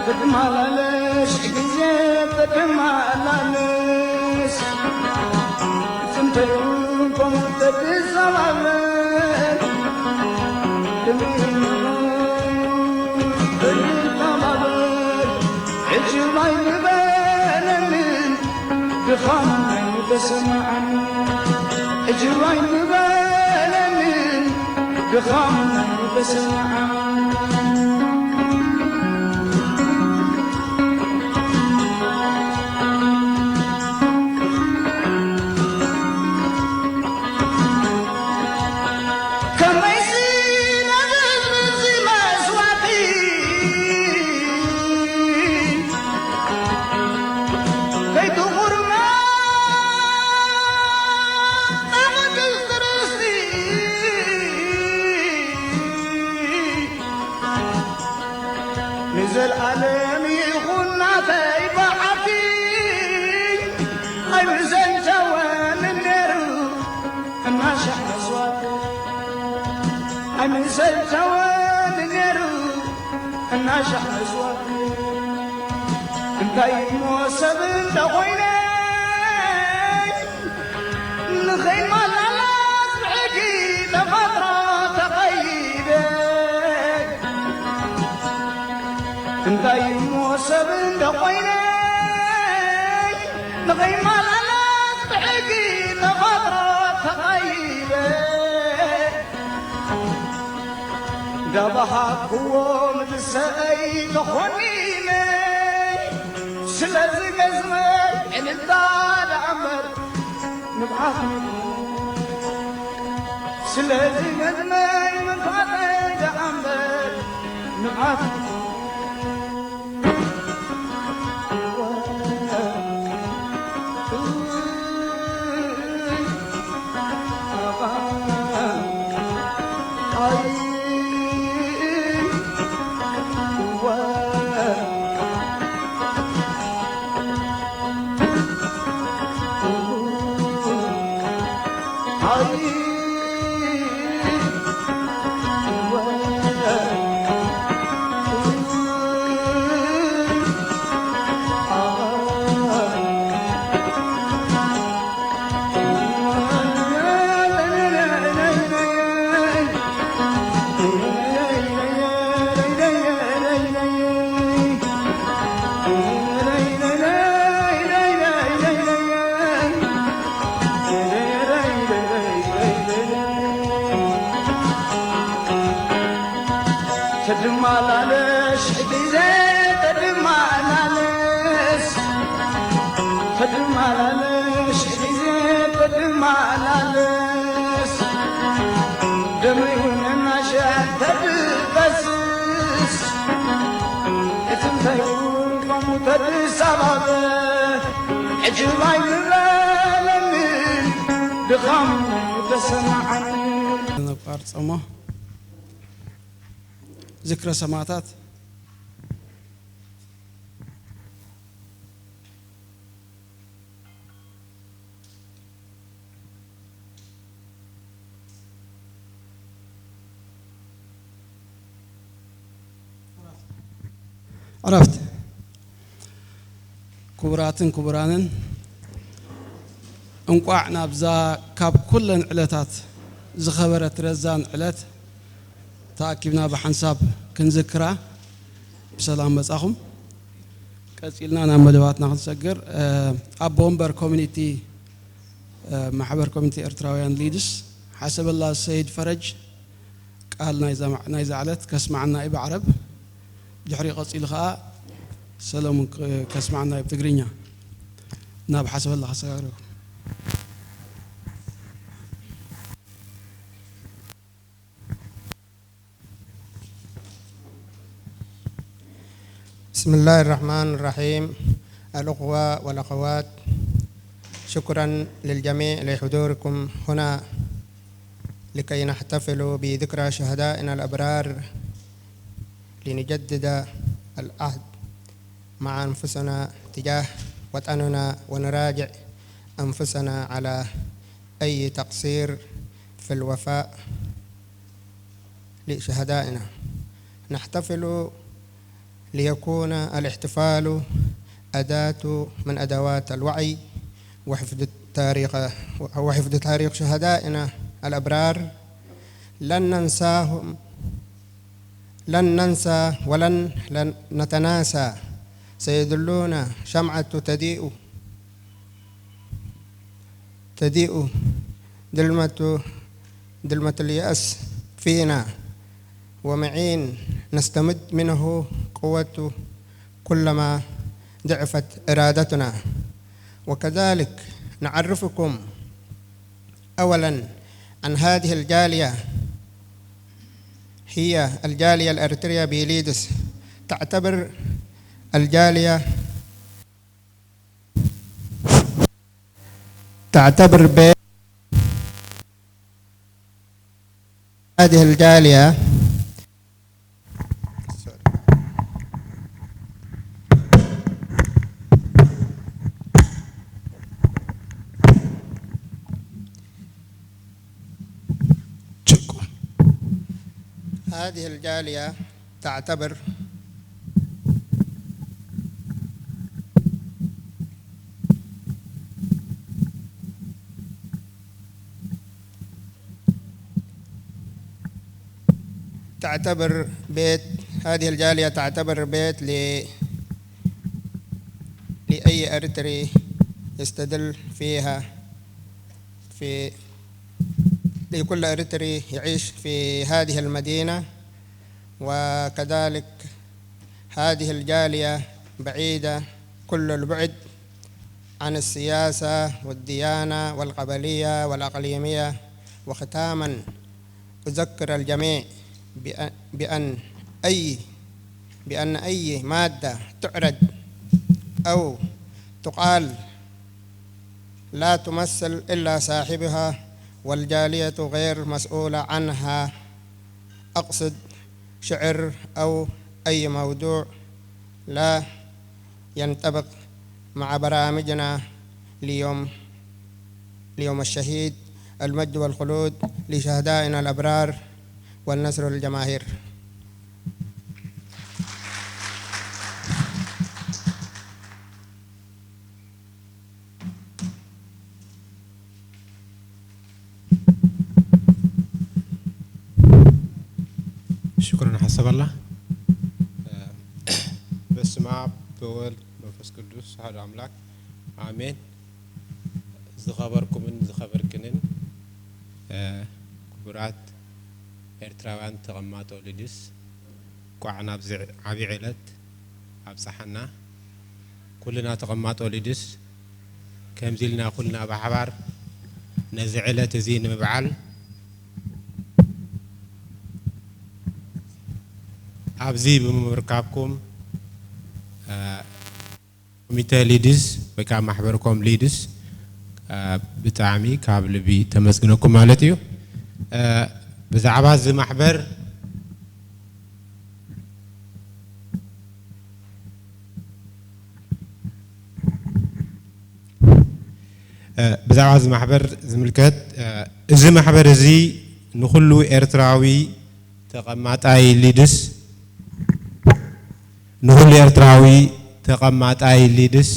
ተድማላለሽ ግዜ ተድማላለሽ፣ ጽንተይውን ከምኡ ተድዛባበል፣ ደሚኑ ተድዛባበል፣ ዕጅብ ኣይምበለንን ድኻምነይ ተሰማዓኒ። ዕጅብ ኣይምበለንን ድኻምነይ ተሰማዓኒ። ከመይሲ ነዚ ህዝቢ እዚ መስዋእቲ ከይትቑርመ ቅድስቲ ርስቲ ንዘለኣለም ይኹን ናተይ በዓቲ ኣይምዘንተወን ነይሩ እናሻዕ መስዋእቲ ኣይምዘንተወን ነይሩ እናሻዕ መስዋእቲ እንታይ እሞ ሰብ እንተኾይነ ንኸይመላለስ ብሕጊ ተፈጥሮ ተቐይደ እንታይ እሞ ሰብ እንተኾይነ ንኸይመላለስ ብሕጊ ተፈጥሮ ተቐይደ እንዳበሃግዎ ምድሰይ ተኾኒነ ስለዚ ገዝመ ዕልልታ ደኣ እምበር ንብዓት ስለዚ ገዝመ ምንፋጠ ደኣ እምበር ንብዓት ተድማላለሽ ግዜ ተድማላለስ ተድማላለሽ ግዜ ተድማላለስ ደመይ እውን እናሸ ተድፈስስ እቲ እንተይውን ከምኡ ተድሳባበ ዕጅብ ኣይምበለንን ድኻም ተሰማዓኒ። ነቋርጸሞ ዝክረ ሰማዕታት ዕረፍት። ክቡራትን ክቡራንን፣ እንቋዕ ናብዛ ካብ ኩለን ዕለታት ዝኸበረት ረዛን ዕለት ተኣኪብና ብሓንሳብ ክንዝክራ ብሰላም መጻኹም። ቀጺልና ናብ መደባትና ክንሰግር፣ እ፣ ኣቦ ወንበር ኮሚኒቲ፣ እ፣ ማሕበር ኮሚኒቲ ኤርትራውያን ሊድስ ሓሰበላ ሰይድ ፈረጅ ቃል ናይዛ፣ ናይዛ ዕለት ከስማዓና እዩ ብዓረብ። ድሕሪኡ ቀጺሉ ኸኣ ሰለሙን ክ-፣ ከስማዓና እዩ ብትግርኛ። ናብ ሓሰበላ ከሰጋግረኩም። بسم الله الرحمن الرحيم. الأخوة والأخوات، شكرا للجميع لحضوركم هنا لكي نحتفل بذكرى شهدائنا الأبرار، لنجدد العهد مع أنفسنا تجاه وطننا، ونراجع أنفسنا على أي تقصير في الوفاء لشهدائنا. نحتفل ليكون الاحتفال أداة من أدوات الوعي وحفظ التاريخ، وحفظ تاريخ شهدائنا الأبرار. لن ننساهم، لن ننسى ولن، لن نتناسى. سيظلون شمعة تضيء، تضيء ظلمة، ظلمة اليأس فينا، ومعين نستمد منه قوة كلما ضعفت إرادتنا. وكذلك نعرفكم أولا عن هذه الجالية، هي الجالية الأريترية بليدس. تعتبر الجالية، تعتبر بيت هذه الجالية هذه الجالية تعتبر تعتبر بيت، هذه الجالية تعتبر بيت ل-، لأي أريتري يستدل فيها، في، لكل أريتري يعيش في هذه المدينة. وكذلك هذه الجالية بعيدة كل البعد عن السياسة والديانة والقبلية والأقليمية. وختاما، أذكر الجميع بأ-، بأن أي، بأن أي مادة تعرض أو تقال لا تمثل إلا صاحبها، والجالية غير مسؤولة عنها. أقصد شعر أو أي موضوع لا ينطبق مع برامجنا ليوم، ليوم الشهيد. المجد والخلود لشهدائنا الأبرار والنصر للجماهير. ሽኩረን ሓሰበላ። በስመ ኣብ ወወልድ መንፈስ ቅዱስ ኣሐዱ ኣምላክ ኣሜን። ዝኸበርኩምን ዝኸበርክንን ክቡራት ኤርትራውያን ተቐማጦ ሊድስ፣ እንቋዕ ናብዚ ዓቢ ዕለት ኣብጽሓና። ኩልና ተቐማጦ ሊድስ ከምዚ ኢልና ኩልና ብሓባር ነዚ ዕለት እዚ ንምብዓል ኣብዚ ብምምርካብኩም ኮሚተ ሊድስ ወይ ከዓ ማሕበርኮም ሊድስ ብጣዕሚ ካብ ልቢ ተመስግነኩም ማለት እዩ። ብዛዕባ እዚ ማሕበር ብዛዕባ እዚ ማሕበር ዝምልከት፣ እዚ ማሕበር እዚ ንኹሉ ኤርትራዊ ተቐማጣይ ሊድስ፣ ንኹሉ ኤርትራዊ ተቐማጣይ ሊድስ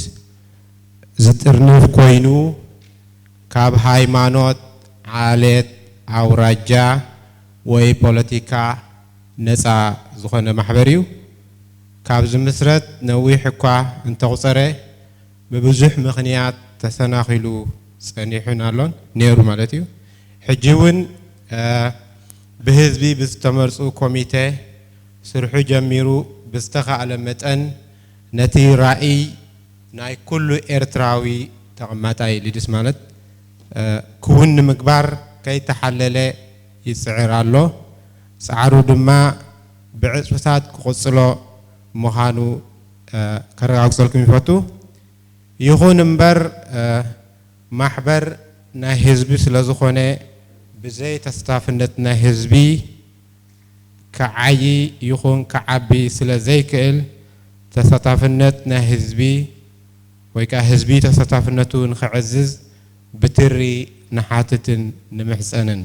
ዝጥርንፍ ኮይኑ፣ ካብ ሃይማኖት፣ ዓሌት፣ ኣውራጃ ወይ ፖለቲካ ነጻ ዝኾነ ማሕበር እዩ። ካብ ዝምስረት ነዊሕ እኳ እንተቑጸረ፣ ብብዙሕ ምኽንያት ተሰናኺሉ ጸኒሑን ኣሎን ነይሩ ማለት እዩ። ሕጂ እውን ብህዝቢ ብዝተመርጹ ኮሚተ ስርሑ ጀሚሩ ብዝተኻእለ መጠን ነቲ ራእይ ናይ ኩሉ ኤርትራዊ ተቐማጣይ ሊድስ ማለት ክውን ንምግባር ከይተሓለለ ይጽዕር ኣሎ። ጻዕሩ ድማ ብዕጽፍታት ክቕጽሎ ምዃኑ ከረጋግጸልኩም ይፈቱ። ይኹን እምበር ማሕበር ናይ ህዝቢ ስለ ዝኾነ ብዘይ ተስታፍነት ናይ ህዝቢ ክዓዪ ይኹን ክዓቢ ስለ ዘይክእል፣ ተሳታፍነት ናይ ህዝቢ ወይ ከኣ ህዝቢ ተሳታፍነቱ ንኽዕዝዝ ብትሪ ንሓትትን ንምሕጸንን።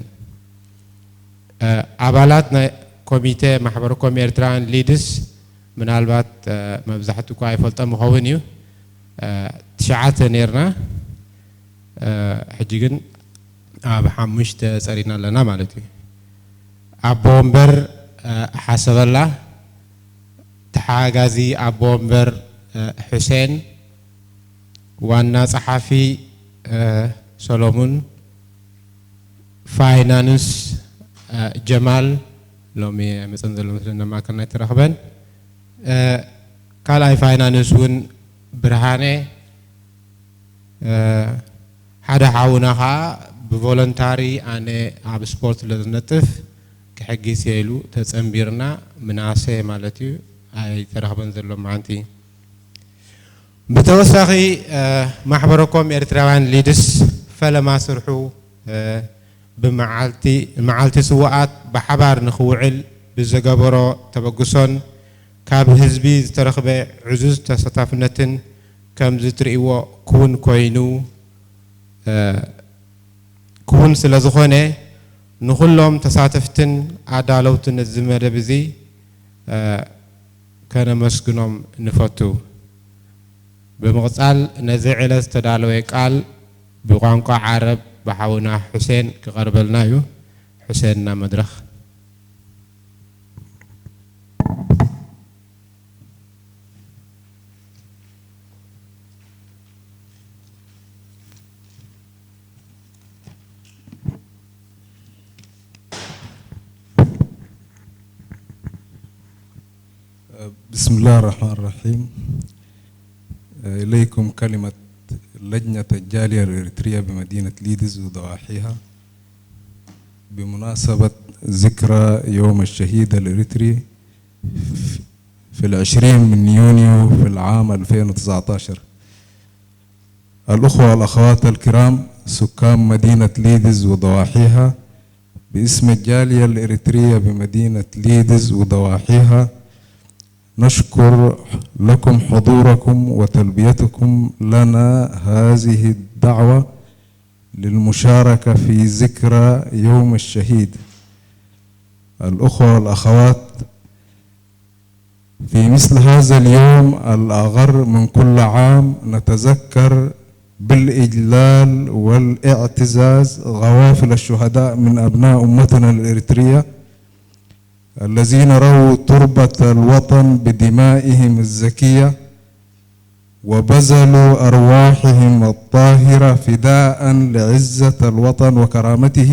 ኣባላት ናይ ኮሚተ ማሕበርኮም ኤርትራውያን ሊድስ ምናልባት መብዛሕትኡ እኳ ኣይፈልጦም ይኸውን እዩ። ትሽዓተ ነይርና፣ ሕጂ ግን ኣብ ሓሙሽተ ጸሪና ኣለና ማለት እዩ። ኣቦ ወንበር ሓሰበላ፣ ተሓጋጋዚ ኣቦ ወንበር ሑሴን፣ ዋና ጸሓፊ ሰሎሙን፣ ፋይናንስ ጀማል፣ ሎሚ ኣይመጸን ዘሎ መስለኒ፣ ኣብ ማእከልና ኣይተረኽበን። ካልኣይ ፋይናንስ እውን ብርሃነ፣ ሓደ ሓውና ኸዓ ብቮለንታሪ ኣነ ኣብ ስፖርት ስለ ዝነጥፍ ክሕጊስ እየ ኢሉ ተጸንቢርና፣ ምናሴ ማለት እዩ፣ ኣይተረኽበን ዘሎ መዓንቲ። ብተወሳኺ ማሕበረኮም ኤርትራውያን ሊድስ ፈለማ ስርሑ ብመዓልቲ መዓልቲ ስውኣት ብሓባር ንኽውዕል ብዝገበሮ ተበግሶን ካብ ህዝቢ ዝተረኽበ ዕዙዝ ተሳታፍነትን ከምዚ ትርእይዎ ክውን ኮይኑ ክውን ስለ ዝኾነ ንኹሎም ተሳተፍትን ኣዳለውትን እዚ መደብ እዚ ከነመስግኖም ንፈቱ። ብምቕጻል ነዚ ዕለት ዝተዳለወ ቃል ብቋንቋ ዓረብ ብሓውና ሑሴን ክቐርበልና እዩ። ሑሴን ናብ መድረኽ። بسم الله الرحمن الرحيم. إليكم كلمة لجنة الجالية الإريترية بمدينة ليدز وضواحيها بمناسبة ذكرى يوم الشهيد الإريتري في العشرين من يونيو في العام ألفين وتسعتاشر. الأخوة والأخوات الكرام، سكان مدينة ليدز وضواحيها، باسم الجالية الإريترية بمدينة ليدز وضواحيها، نشكر لكم حضوركم وتلبيتكم لنا هذه الدعوة للمشاركة في ذكرى يوم الشهيد. الأخوة والأخوات، في مثل هذا اليوم الأغر من كل عام نتذكر بالإجلال والاعتزاز غوافل الشهداء من أبناء أمتنا الإريترية الذين رووا تربة الوطن بدمائهم الزكية وبذلوا أرواحهم الطاهرة فداء لعزة الوطن وكرامته،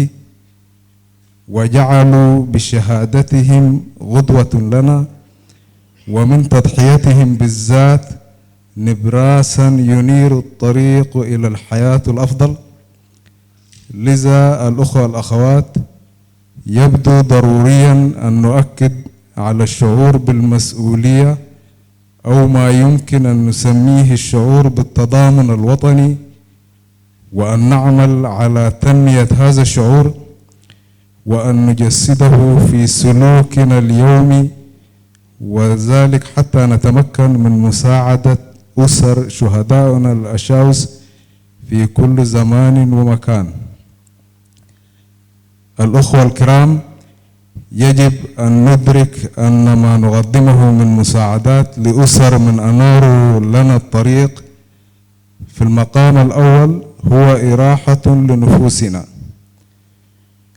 وجعلوا بشهادتهم غدوة لنا، ومن تضحيتهم بالذات نبراسا ينير الطريق إلى الحياة الأفضل. لذا الأخوة والأخوات، يبدو ضروريا أن نؤكد على الشعور بالمسؤولية أو ما يمكن أن نسميه الشعور بالتضامن الوطني، وأن نعمل على تنمية هذا الشعور وأن نجسده في سلوكنا اليومي، وذلك حتى نتمكن من مساعدة أسر شهدائنا الأشاوس في كل زمان ومكان. الأخوة الكرام، يجب أن ندرك أن ما نقدمه من مساعدات لأسر من أناروا لنا الطريق في المقام الأول هو إراحة لنفوسنا.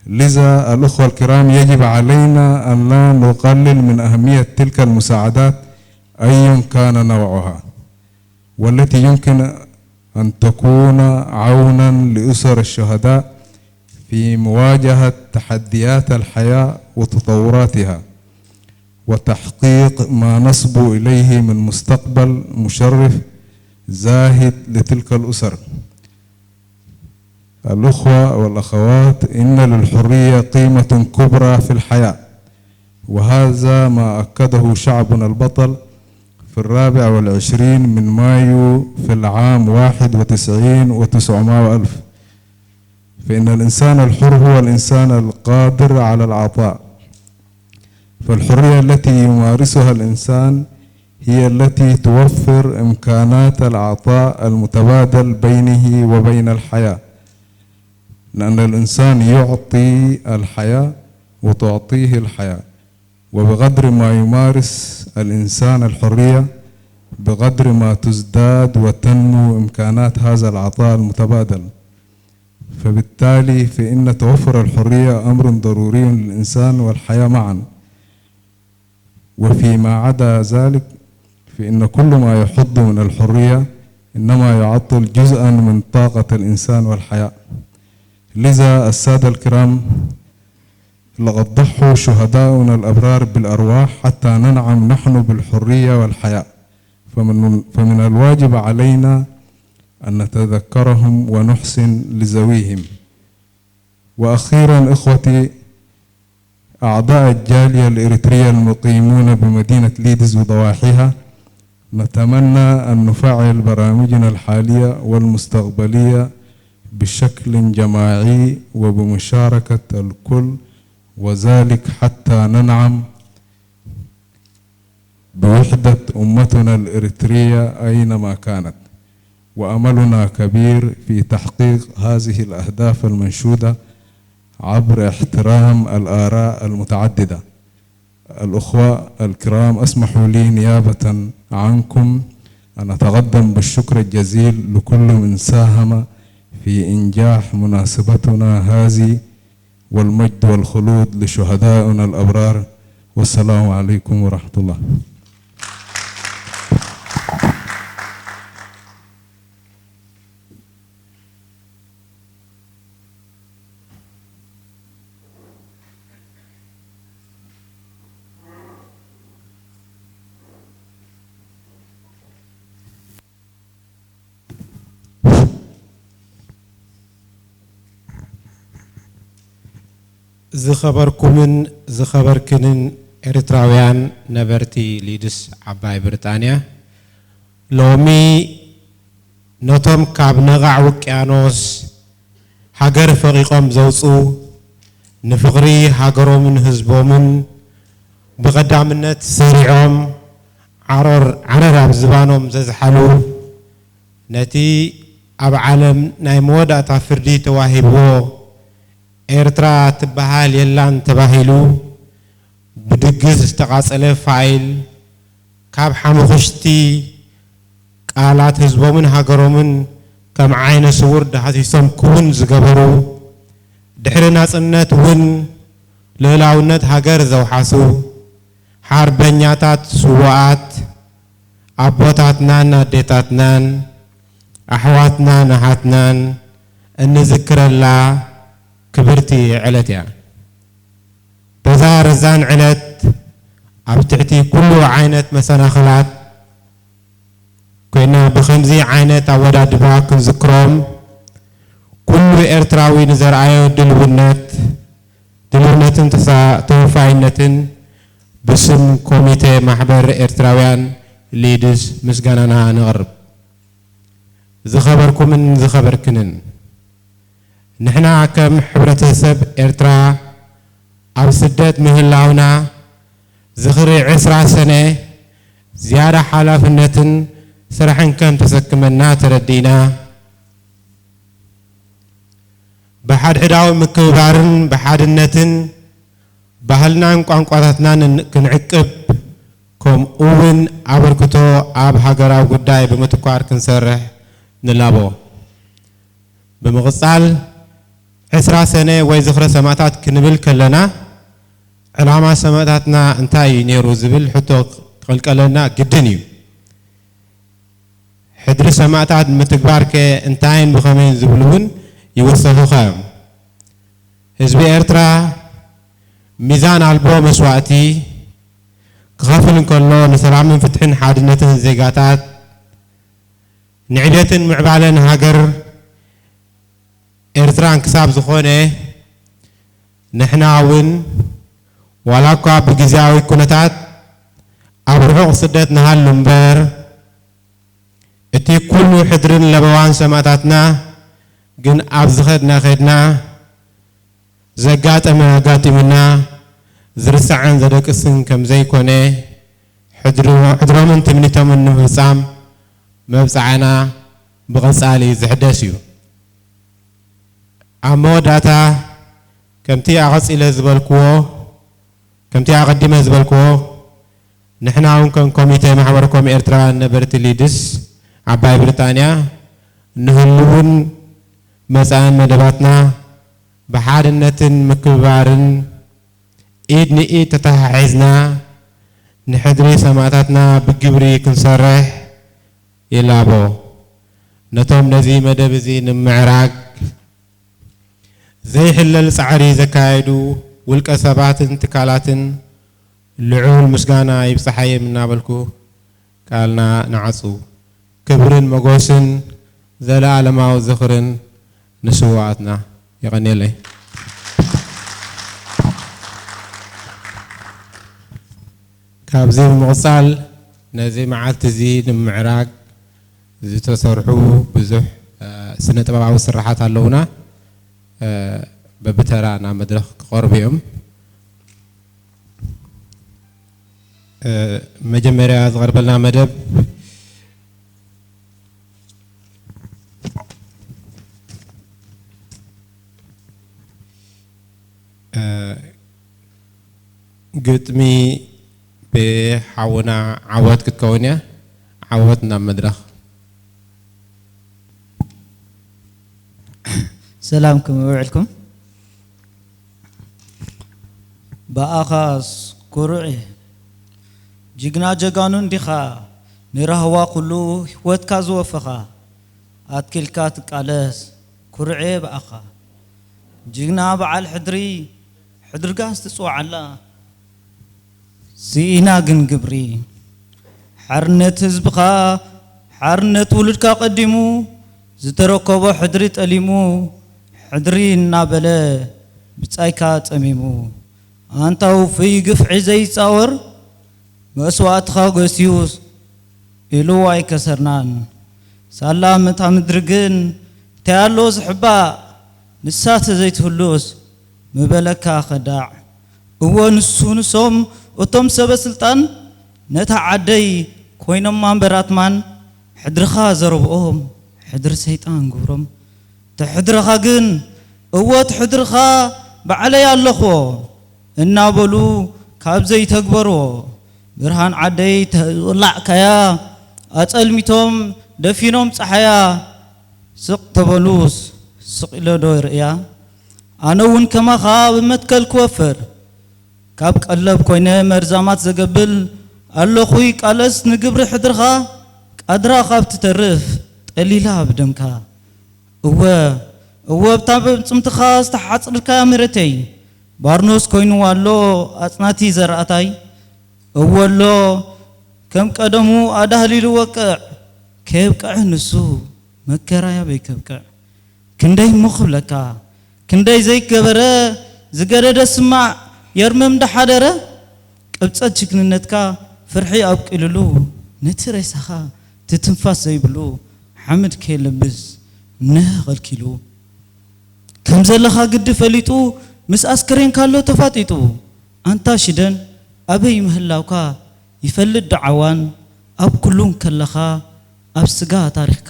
لذا الأخوة الكرام، يجب علينا أن لا نقلل من أهمية تلك المساعدات أيا كان نوعها، والتي يمكن أن تكون عونا لأسر الشهداء في مواجهة تحديات الحياة وتطوراتها، وتحقيق ما نصبو إليه من مستقبل مشرف زاهي لتلك الأسر. الأخوة والأخوات، إن للحرية قيمة كبرى في الحياة، وهذا ما أكده شعبنا البطل في الرابع والعشرين من مايو في العام واحد وتسعين وتسعمائة وألف. فإن الإنسان الحر هو الإنسان القادر على العطاء، فالحرية التي يمارسها الإنسان هي التي توفر إمكانات العطاء المتبادل بينه وبين الحياة، لأن الإنسان يعطي الحياة وتعطيه الحياة. وبقدر ما يمارس الإنسان الحرية، بقدر ما تزداد وتنمو إمكانات هذا العطاء المتبادل. فبالتالي فإن توفر الحرية أمر ضروري للإنسان والحياة معا. وفيما عدا ذلك، فإن كل ما يحد من الحرية إنما يعطل جزءا من طاقة الإنسان والحياة. لذا السادة الكرام، لقد ضحوا شهداؤنا الأبرار بالأرواح حتى ننعم نحن بالحرية والحياة، فمن، فمن الواجب علينا أن نتذكرهم ونحسن لذويهم. وأخيرا إخوتي أعضاء الجالية الإريترية المقيمون بمدينة ليدز وضواحيها، نتمنى أن نفعل برامجنا الحالية والمستقبلية بشكل جماعي وبمشاركة الكل، وذلك حتى ننعم بوحدة أمتنا الإريترية أينما كانت، وأملنا كبير في تحقيق هذه الأهداف المنشودة عبر احترام الآراء المتعددة. الأخوة الكرام، اسمحوا لي نيابة عنكم أن أتقدم بالشكر الجزيل لكل من ساهم في إنجاح مناسبتنا هذه، والمجد والخلود لشهدائنا الأبرار. والسلام عليكم ورحمة الله. ዝኸበርኩምን ዝኸበርክንን ኤርትራውያን ነበርቲ ሊድስ ዓባይ ብሪጣንያ፣ ሎሚ ነቶም ካብ ነቓዕ ውቅያኖስ ሃገር ፈቒቖም ዘውጽኡ፣ ንፍቕሪ ሃገሮምን ህዝቦምን ብቐዳምነት ሰሪዖም ዓረር፣ ዓረር ኣብ ዝባኖም ዘዝሓሉ፣ ነቲ ኣብ ዓለም ናይ መወዳእታ ፍርዲ ተዋሂብዎ፣ ኤርትራ ትበሃል የላን ተባሂሉ ብድግስ ዝተቓጸለ ፋይል፣ ካብ ሓሙኽሽቲ ቃላት ህዝቦምን ሃገሮምን ከም ዓይነ ስውር ዳህሲሶም ክውን ዝገበሩ፣ ድሕሪ ናጽነት እውን ልኡላውነት ሃገር ዘውሓሱ ሓርበኛታት ስዉኣት ኣቦታትናን ኣዴታትናን ኣሕዋትናን ኣሓትናን እንዝክረላ ክብርቲ ዕለት እያ። በዛ ረዛን ዕለት ኣብ ትሕቲ ኩሉ ዓይነት መሰናኽላት ኮይና ብኸምዚ ዓይነት ኣወዳድባ ክንዝክሮም፣ ኩሉ ኤርትራዊ ንዘርኣዮ ድልውነት፣ ድልውነትን ተሳ-፣ ተወፋይነትን ብስም ኮሚቴ ማሕበር ኤርትራውያን ሊድስ ምስጋናና ነቕርብ። ዝኸበርኩምን ዝኸበርክንን፣ ንሕና ከም ሕብረተሰብ ኤርትራ ኣብ ስደት ምህላውና፣ ዝኽሪ ዕስራ ሰነ ዝያዳ ሓላፍነትን ስራሕን ከም ተሰክመና ተረዲእና፣ ብሓድሕዳዊ ምክብባርን ብሓድነትን ባህልናን ቋንቋታትናን ን-፣ ክንዕቅብ፣ ከምኡ እውን ኣበርክቶ ኣብ ሃገራዊ ጉዳይ ብምትኳር ክንሰርሕ ንላቦ። ብምቕጻል፣ ዕስራ ሰነ ወይ ዝኽረ ሰማእታት ክንብል ከለና፣ ዕላማ ሰማእታትና እንታይ እዩ ነይሩ ዝብል ሕቶ ክቕልቀለና ግድን እዩ። ሕድሪ ሰማእታት ንምትግባር ከ እንታይን ብኸመይን ዝብሉ እውን ይውሰኹኻ እዮም። ህዝቢ ኤርትራ ሚዛን ኣልቦ መስዋእቲ ክኸፍል እንከሎ፣ ንሰላምን ፍትሕን ሓድነትን ዜጋታት፣ ንዕቤትን ምዕባለን ሃገር ኤርትራን ክሳብ ዝኾነ፣ ንሕና እውን ዋላ እኳ ብግዝያዊ ኩነታት ኣብ ርሑቕ ስደት ንሃሉ እምበር፣ እቲ ኩሉ ሕድርን ለበዋን ሰማእታትና ግን ኣብ ዝኸድና ከድና ዘጋጠመ ኣጋጢሙና ዝርሳዕን ዘደቅስን ከም ዘይኮነ፣ ሕድሮ-፣ ሕድሮምን ትምኒቶምን ንምፍጻም መብጽዓና ብቐጻሊ ዝሕደስ እዩ። ኣብ መወዳእታ፣ ከምቲ ኣቐጺለ ዝበልክዎ፣ ከምቲ ኣቐዲመ ዝበልክዎ፣ ንሕና እውን ከም ኮሚቴ ማሕበረ ኮም ኤርትራውያን ነበርቲ ሊድስ ዓባይ ብሪጣንያ፣ ንህልውን መጻእን መደባትና ብሓድነትን ምክብባርን ኢድ ንኢድ ተተሓሒዝና ንሕድሪ ሰማእታትና ብግብሪ ክንሰርሕ ይላቦ። ነቶም ነዚ መደብ እዚ ንምዕራግ ዘይሕለል ጻዕሪ ዘካየዱ ውልቀ ሰባትን ትካላትን ልዑል ምስጋና ይብጻሓዮም እናበልኩ ቃልና ንዓጹ። ክብርን መጎስን ዘለኣለማዊ ዝኽርን ንስውኣትና። የቐንየለይ። ካብዚ ብምቕጻል ነዚ መዓልቲ እዚ ንምዕራግ ዝተሰርሑ ብዙሕ፣ እ፣ ስነ ጥበባዊ ስርሓት ኣለዉና። እ፣ በብተራ ናብ መድረኽ ክቐርቡ እዮም። እ፣ መጀመርያ ዝቐርበልና መደብ፣ እ፣ ግጥሚ ብሓውና ዓወት ክትከውን እያ። ዓወት ናብ መድረኽ። ሰላም፣ ከመይ ውዕልኩም? ብኣኻስ ኩሩዕ እየ። ጅግና ጀጋኑ እንዲኻ፣ ንራህዋ ኩሉ ህይወትካ ዝወፈኻ። ኣትኪልካ ትቃለስ፣ ኩሩዕ እየ ብኣኻ። ጅግና በዓል ሕድሪ፣ ሕድርጋስ ትጽውዓላ። ስኢና ግን ግብሪ። ሓርነት ህዝብኻ፣ ሓርነት ውሉድካ ቀዲሙ፣ ዝተረከቦ ሕድሪ ጠሊሙ፣ ሕድሪ እናበለ ብጻይካ ጸሚሙ። ኣንታ ውፉይ ግፍዒ ዘይጻወር፣ መስዋእትኻ ጎስዩስ ኢሉ ኣይከሰርናን። ሳላ መታ ምድሪ ግን እንታይ ኣሎ ዝሕባእ? ንሳ ተዘይትህሉስ ምበለካ ከዳዕ። እወ ንሱ ንሶም እቶም ሰበ ስልጣን ነታ ዓደይ ኮይኖማ እምበር ኣትማን፣ ሕድርኻ ዘረብኦም ሕድሪ ሰይጣን ግብሮም። ትሕድርኻ ግን እወ ትሕድርኻ ባዕለይ ኣለኹዎ እናበሉ ካብ ዘይተግበርዎ፣ ብርሃን ዓደይ ተቕላዕካያ ኣጸልሚቶም ደፊኖም ጸሓያ። ስቕ ተበሉስ ስቕ ኢለ ዶ ይርእያ? ኣነ እውን ከማኻ ብመትከል ክወፍር፣ ካብ ቀለብ ኮይነ መርዛማት ዘገብል ኣለኹ ይቃለስ ንግብሪ ሕድርኻ። ቃድራ ካብ ትተርፍ ጠሊላ ብደምካ። እወ፣ እወ፣ ኣብታ ብጽምትኻ ዝተሓጽርካያ መሬተይ፣ ባርኖስ ኮይንዋ ኣሎ ኣጽናቲ ዘራእታይ። እወ ኣሎ፣ ከም ቀደሙ ኣዳህሊሉ ወቅዕ፣ ከየብቅዐ ንሱ መከራይ ኣበይ ከብቅዕ? ክንደይ እሞ ክብለካ፣ ክንደይ ዘይገበረ፣ ዝገደደ ስማዕ፣ የርምም ዳሓደረ። ቅብጸት ጅግንነትካ ፍርሒ ኣብቂልሉ፣ ነቲ ሬሳኻ ትትንፋስ ዘይብሉ፣ ሓመድ ከየለብስ ነህ ከልኪሉ። ከም ዘለኻ ግዲ ፈሊጡ፣ ምስ ኣስከሬንካ ኣሎ ተፋጢጡ። ኣንታ ሽደን ኣበይ ምህላውካ ይፈልጥ ዶ ዓዋን? ኣብ ኩሉ እንከለኻ ኣብ ስጋ ታሪኽካ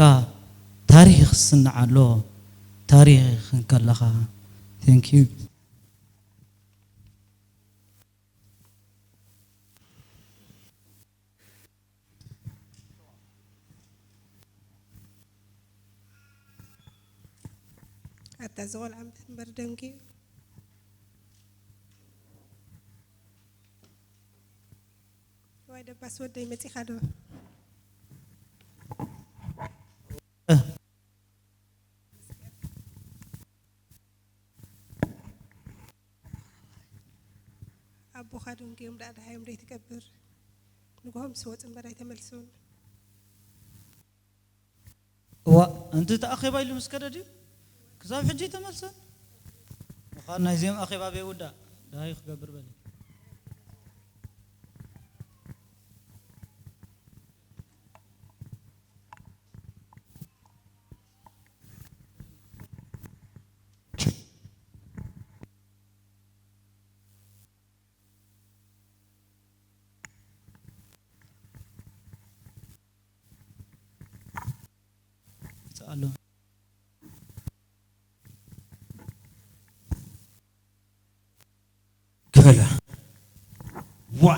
ታሪኽ ይስናዕ ኣሎ፣ ታሪኽ እንከለኻ። Thank you። ኣታ እዚ ቆልዓ እምበር ደንጉዩ። ዋይ ደባስ ወደይ መጺኻ ዶ? ኣቦኻ ደንጉዮም ደኣ ደሃዮም ደይ ትገብር። ንግሆ ምስ ወጹ እምበር ኣይተመልሱን። እዋ፣ እንቲ እቲ ኣኼባ ኢሉ ምስ ከደ ድዩ? ክሳብ ሕጂ ኣይተመልሰን? ምዃን ናይዚኦም ኣኼባ በይውዳእ ደሃዩ ክገብር በሊ። ይጽኣሉ። ክፈላ። ዋ፣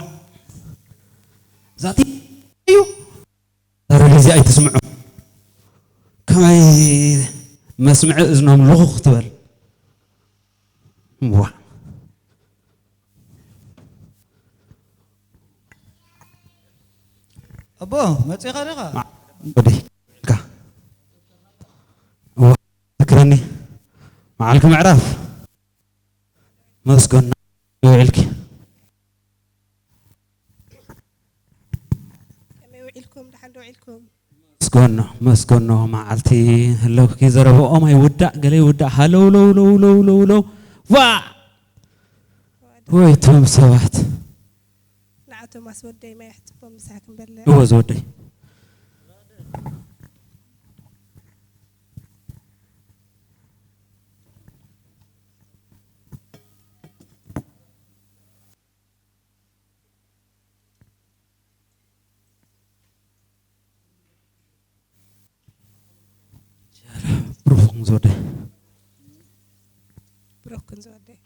ዛቲ እዩ። ዛረብ እዚ ኣይትስምዑ። ከመይ መስምዒ እዝኖም ልኹኽ ትበል። ዋ። ኣቦ፣ መጺኻ ዲኻ? ወደይ ኢልካ። ዋ፣ ትክረኒ። መዓልኪ ምዕራፍ። መስገን ውዒልኪ። ከመይ ውዒልኩም? ደሓን ዶ ውዒልኩም? መስገኖ፣ መስገኖ፣ መዓልቲ ህለውኪ ዘረብኦም ኣይውዳእ፣ ገለ ይውዳእ። ሃለው፣ ለው፣ ለው፣ ለው፣ ለው፣ ለው። ዋ! ወይ ቶም ሰባት። ንዓቶም ኣስወደይ ማይ ኣሕጽቦም ምሳሕ ክንበልዕ። እወ ዝወደይ። ብሩኽን ዝወደይ። ብሩኽን ዝወደይ።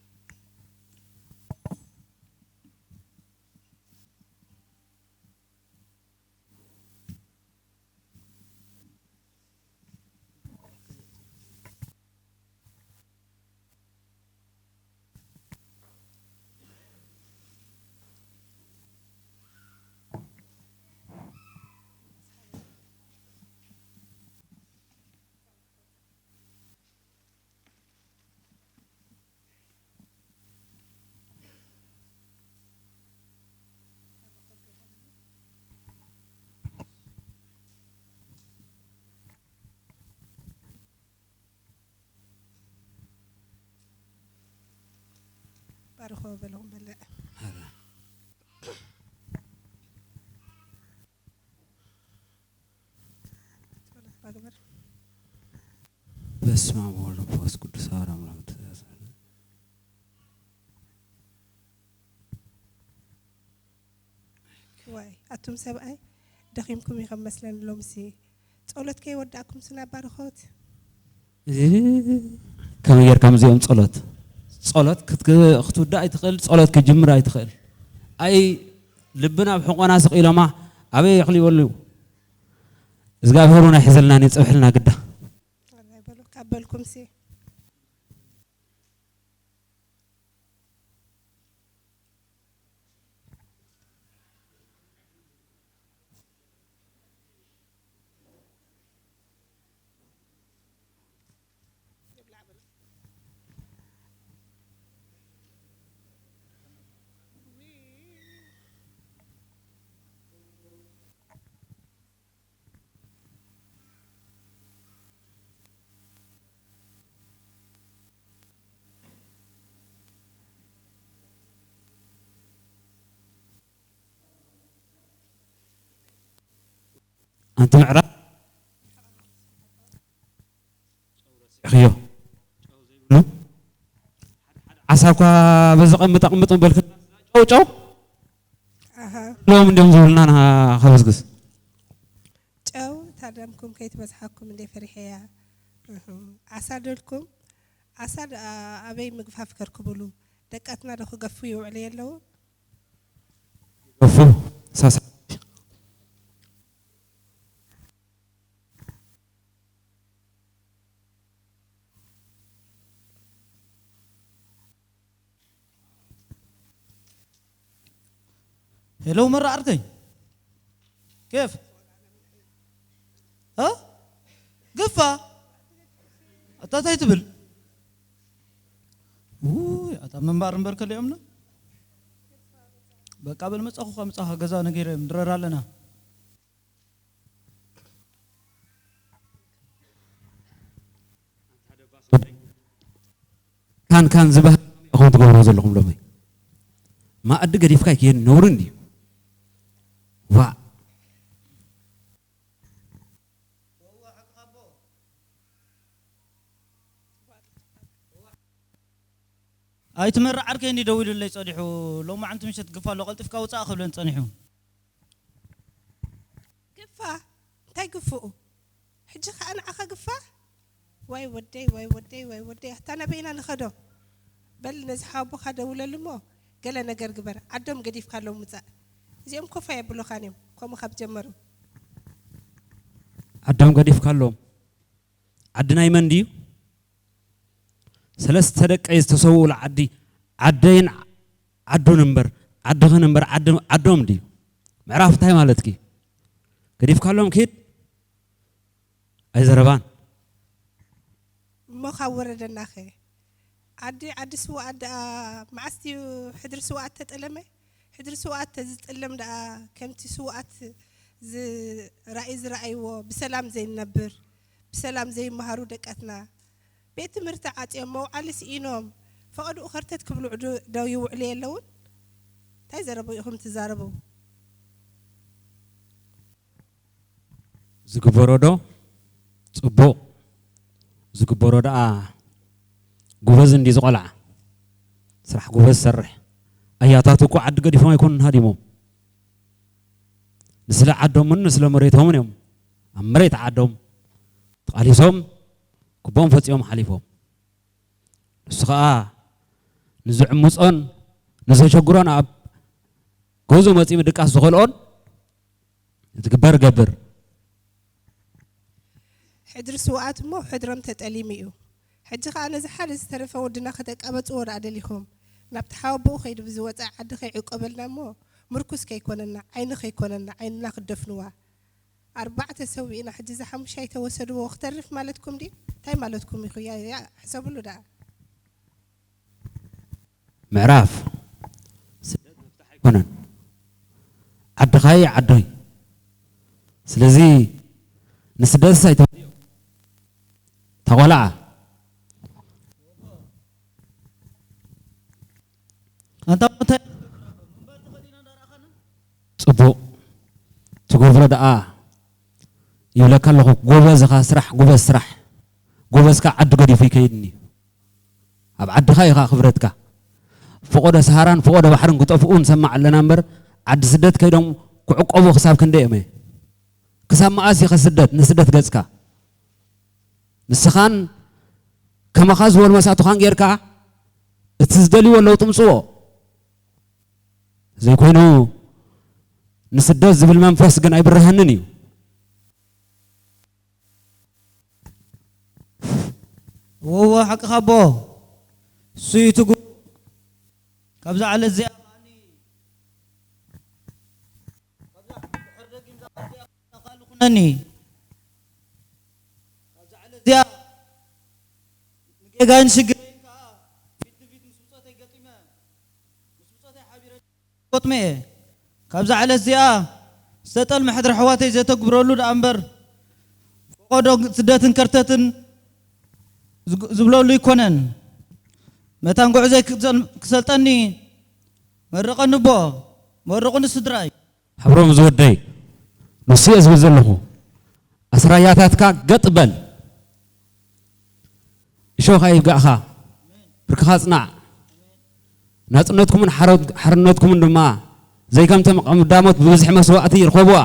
ባርኾ በለኹም በልዕ። ጸሎት ባግበር። በስመ አብ ወወልድ ወመንፈስ ቅዱስ አሐዱ አምላክ። ዋይ ኣቱም ሰብኣይ ደኺምኩም ኢኸም መስለኒ ሎምሲ። ጸሎት ከይወዳእኩም ስና ባርኾት። እ፣ ከመይ ጌርካ ምስዚኦም ጸሎት? ጸሎት ክትክ-፣ ክትውዳእ ኣይትኽእል፣ ጸሎት ክትጅምር ኣይትኽእል። ኣይ ልብና ኣብ ሕቆና ስቕ ኢሎማ ኣበይ ይኽልይበሉ? እግዚኣብሔር እውን ኣይሕዘልና፣ የጽብሕልና ግዳ። ኣላይ በሉ፣ ካብ በልኩምሲ። ኣንቲ ምዕራብ ረሲዕኽዮ። ዓሳ እኳ በዚ ቀምጥ ኣቕምጥ ምበልክ ጨው ጨው። ኣሃ። ሎም እንዲዮም ዝብሉና ንሃ-፣ ከበዝግስ። ጨው ታደምኩም ከይትበዝሓኩም እንደ ፈሪሐያ። እህ። ዓሳ ደልኩም? ዓሳ ድ-፣ ኣ-፣ ኣበይ ምግፋፍ ከርክብሉ? ደቃትና ዶ ክገፉ ይውዕሉ የለዉ? ገፉ፣ ሳሳ። ሄሎ መራ ዓርከይ፣ ኬፍ? እ? ግፋ? ኣታ እንታይ ትብል? ውይ፣ ኣታ ምንባር እምበር ከሊኦምና። በቃ በል መጻኹ፣ ካብ ምጻኻ ገዛ ነጊረ ምድረር ኣለና። ካን ካን ዝበሃል ኢኹም ትገብርዎ ዘለኹም ሎሚ። መኣዲ ገዲፍካ ኣይክየድን ነውሪ እንድዩ። ዋእ። ኣይትመርዕ ዓርከይ እንዲ ደዊሉለይ ጸኒሑ። ሎማዓንቲ ምሸት ግፋ ኣሎ፣ ቀልጢፍካ ውጻእ ክብለን ጸኒሑ። ግፋ? እንታይ ግፍኡ? ሕጂ ኸኣ ንዓኻ ግፋ? ዋይ ወደይ፣ ዋይ ወደይ፣ ዋይ ወደይ፣ ኣታ ናበይና ንኸዶ? በል ነዚ ሓወቦኻ ደውለሉ እሞ፣ ገለ ነገር ግበር፣ ዓዶም ገዲፍካሎም ምጻእ። እዚኦም ኮፍ ኣየብሉኻን እዮም፣ ከምኡ ካብ ጀመሩ። ዓዶም ገዲፍካሎም። ዓዲ ናይ መን ድዩ? ሰለስተ ደቀይ ዝተሰውኡሉ ዓዲ፣ ዓደይን ዓዱን እምበር፣ ዓድኽን እምበር፣ ዓዲ-፣ ዓዶም ድዩ? ምዕራፍ እንታይ ማለትኪ? ገዲፍካሎም ኪድ? ኣይዘረባን። እሞ ካብ ወረደናኸ? ዓዲ፣ ዓዲ ስውኣት ደኣ መዓስ ድዩ ሕድሪ ስውኣት ተጠለመ? ሕድሪ ስውኣት ተዝጥለም ደኣ ከምቲ ስውኣት ዝ-፣ ራእይ ዝረኣይዎ ብሰላም ዘይንነብር፣ ብሰላም ዘይመሃሩ ደቀትና፣ ቤት ትምህርቲ ዓጽዮም መውዓሊ ስኢኖም ፈቐድኡ ከርተት ክብሉ ዕዱ-፣ ደው ይውዕሉ የለውን? እንታይ ዘረቡ ኢኹም ትዛረቡ? ዝግበሮ ዶ ጽቡቕ? ዝግበሮ ደኣ ጎበዝ እንዲ ዝቖልዓ። ስራሕ ጎበዝ ሰርሕ። ኣያታት እኮ ዓዲ ገዲፎም ኣይኮኑን ሃዲሞም። ንስለ ዓዶምን ንስለ መሬቶምን እዮም ኣብ መሬት ዓዶም ተቓሊሶም ክቦም ፈጺሞም ሓሊፎም። ንሱ ኸኣ ንዝዕምጾን ንዘሸግሮን ኣብ ገዝኡ መጺኡ ምድቃስ ዝኸልኦን ዝግበር ገብር። ሕድሪ ስውኣት እሞ ሕድሮም ተጠሊሙ እዩ። ሕጂ ኸኣ ነዚ ሓደ ዝተረፈ ወድና ከተቃበጽዎ ደኣ ደሊኹም። ናብቲ ሓወቦኡ ከይዱ ብዝወጸ ዓዲ ከይዕቆበልና እሞ ምርኩስ ከይኮነና፣ ዓይኒ ከይኮነና፣ ዓይንና ክትደፍንዋ። ኣርባዕተ ሰዊእና ሕጂ እዛ ሓሙሻይ ተወሰድዎ ክተርፍ ማለትኩም ድዩ? እንታይ ማለትኩም ኢኹ? ያ፣ ያ፣ ሕሰብሉ ደኣ። ምዕራፍ ስደት መፍትሒ ኣይኮነን። ዓድኻ እዩ ዓዶይ። ስለዚ ንስደትስ ኣይተውድዮ። እታ ቆልዓ ኣንታ እንታይ ጽቡቕ ትገብሮ ደኣ ይብለካ ኣለኹ። ጎበዝ ኢኻ፣ ስራሕ፣ ጎበዝ ስራሕ። ጎበዝካ ዓዱ ገዲፉ ይከይድኒ። ኣብ ዓድኻ ኢኻ ክብረትካ። ፈቖዶ ሰሃራን ፈቖዶ ባሕርን ክጠፍኡ ንሰማዕ ኣለና እምበር፣ ዓዲ ስደት ከይዶም ክዕቆቡ ክሳብ ክንደይ እዮም? ክሳብ መኣስ ኢኸ ስደት፣ ንስደት ገጽካ? ንስኻን ከማኻ ዝበሉ መሳቱኻን ጌርካ፣ እቲ ዝደልይዎ ለውጢ ምጽዎ። ዘይኮይኑ፣ ንስደት ዝብል መንፈስ ግን ኣይብርሃንን እዩ። እወ፣ እወ፣ ሓቅኻ ኣቦ። እሱ እዩ ትጉ-፣ ካብዛ ዓለት እዚኣ ከዓኒ፣ ካብዛ ድሕሪ ደጊም ዛዕባ እዚኣ ከዓኒ ኩነኒ። ካብዛ ዓለት እዚኣ ንጌጋይን ሽግረይን ከኣ ፊት ንፊት ምስ ብጾተይ ገጢመ፣ ምስ ብጾተይ ሓቢረ ገጥመ እየ። ካብዛ ዕለት እዚኣ ዝተጠልመ ሕድሪ ኣሕዋተይ ዘተግብረሉ ደኣ እምበር፣ ፈቐዶ ስደትን ከርተትን ዝግ-፣ ዝብለሉ ኣይኮነን። መታን ጉዕዞይ ክሰል-፣ ክሰልጠኒ መርቐኒ ኣቦ፣ መርቑኒ ስድራይ። ሓብሮም ዝወደይ፣ ንሱ እየ ዝብል ዘለኹ። ኣስራያታትካ ገጥ በል። እሾኽ ኣይብጋእኻ። ብርክኻ ጽናዕ። ናጽነትኩምን ሓረ-፣ ሓርነትኩምን ድማ ዘይከምቶም ቀዳሞት ብብዝሒ መስዋእቲ ይርኸቡዋ።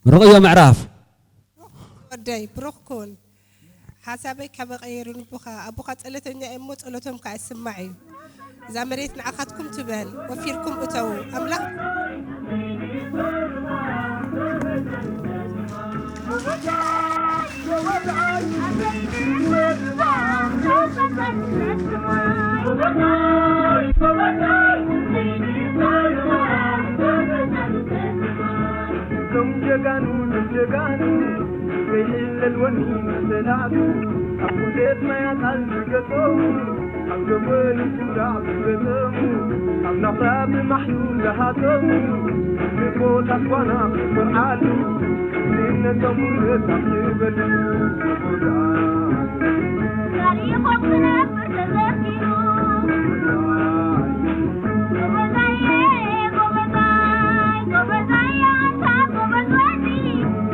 ምርቕዮ ምዕራፍ። ወደይ፣ ብሩኽ ኩን። ሓሳበይ ካብ ቀየሩ ንቦኻ፣ ኣቦኻ ጸሎተኛ እዩ እሞ ጸሎቶም ከኣ ይስማዕ እዩ። እዛ መሬት ንዓኻትኩም ትበል፣ ወፊርኩም እተዉ። ኣምላኽ እቶም ጀጋኑ፣ እቶም ጀጋኑ፣ ዘይሕለል ወኒ መሰላቱ፣ ኣብ ቁንደት ማያት ዝገጠሙ፣ ኣብ ገበን ስውዳቕ ዝገጠሙ፣ ኣብ ናፍራ ብማሕዩ ዝሃተሙ፣ ንቦታት ጓና ክኮርዓሉ፣ ንነቶም ውለታ ክበሉ። ታሪኾም ክነብር ተዘኪሩ። ጎበዛየ፣ ጎበዛይ፣ ጎበዛየ፣ ኣንታ ጎበዝ ወዲ፣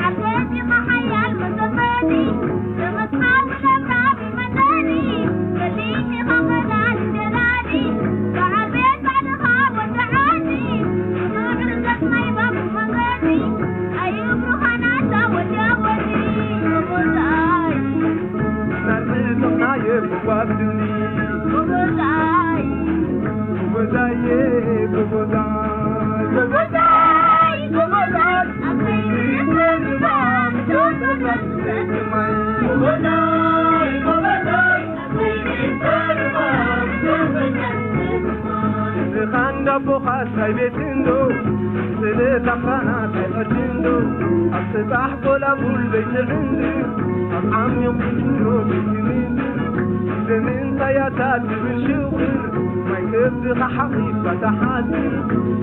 ዓርከይ ዲኻ ሓያል መዘመቲ፣ ዘመትካ ውለብራብ ይመዘኒ፣ ገሊሕ ኢኻ ፈዳን ጀላኒ፣ በዓል ቤት ባዕልኻ ወዲ ዓዲ፣ ምዕርገት ናይ ባቡ መንገዲ፣ ኣይብሩኻናታ ወዲ ወዲ፣ ጎበዛይ። ናጽነትና የብዋብኒ። ጎበዛይ። ኣቦኻስ ናይ ቤት እንዶ ስለ ታፋና ተቐድንዶ ኣብ ጽባሕ ጎላጉል ቤት ዕንድ ኣብ ዓሚቕ እንዶ ቤት ምንድር ዘመን ሳያታት ትብል ሽቕር ማይ ከብድኻ ሓቒፍካ ተሓድር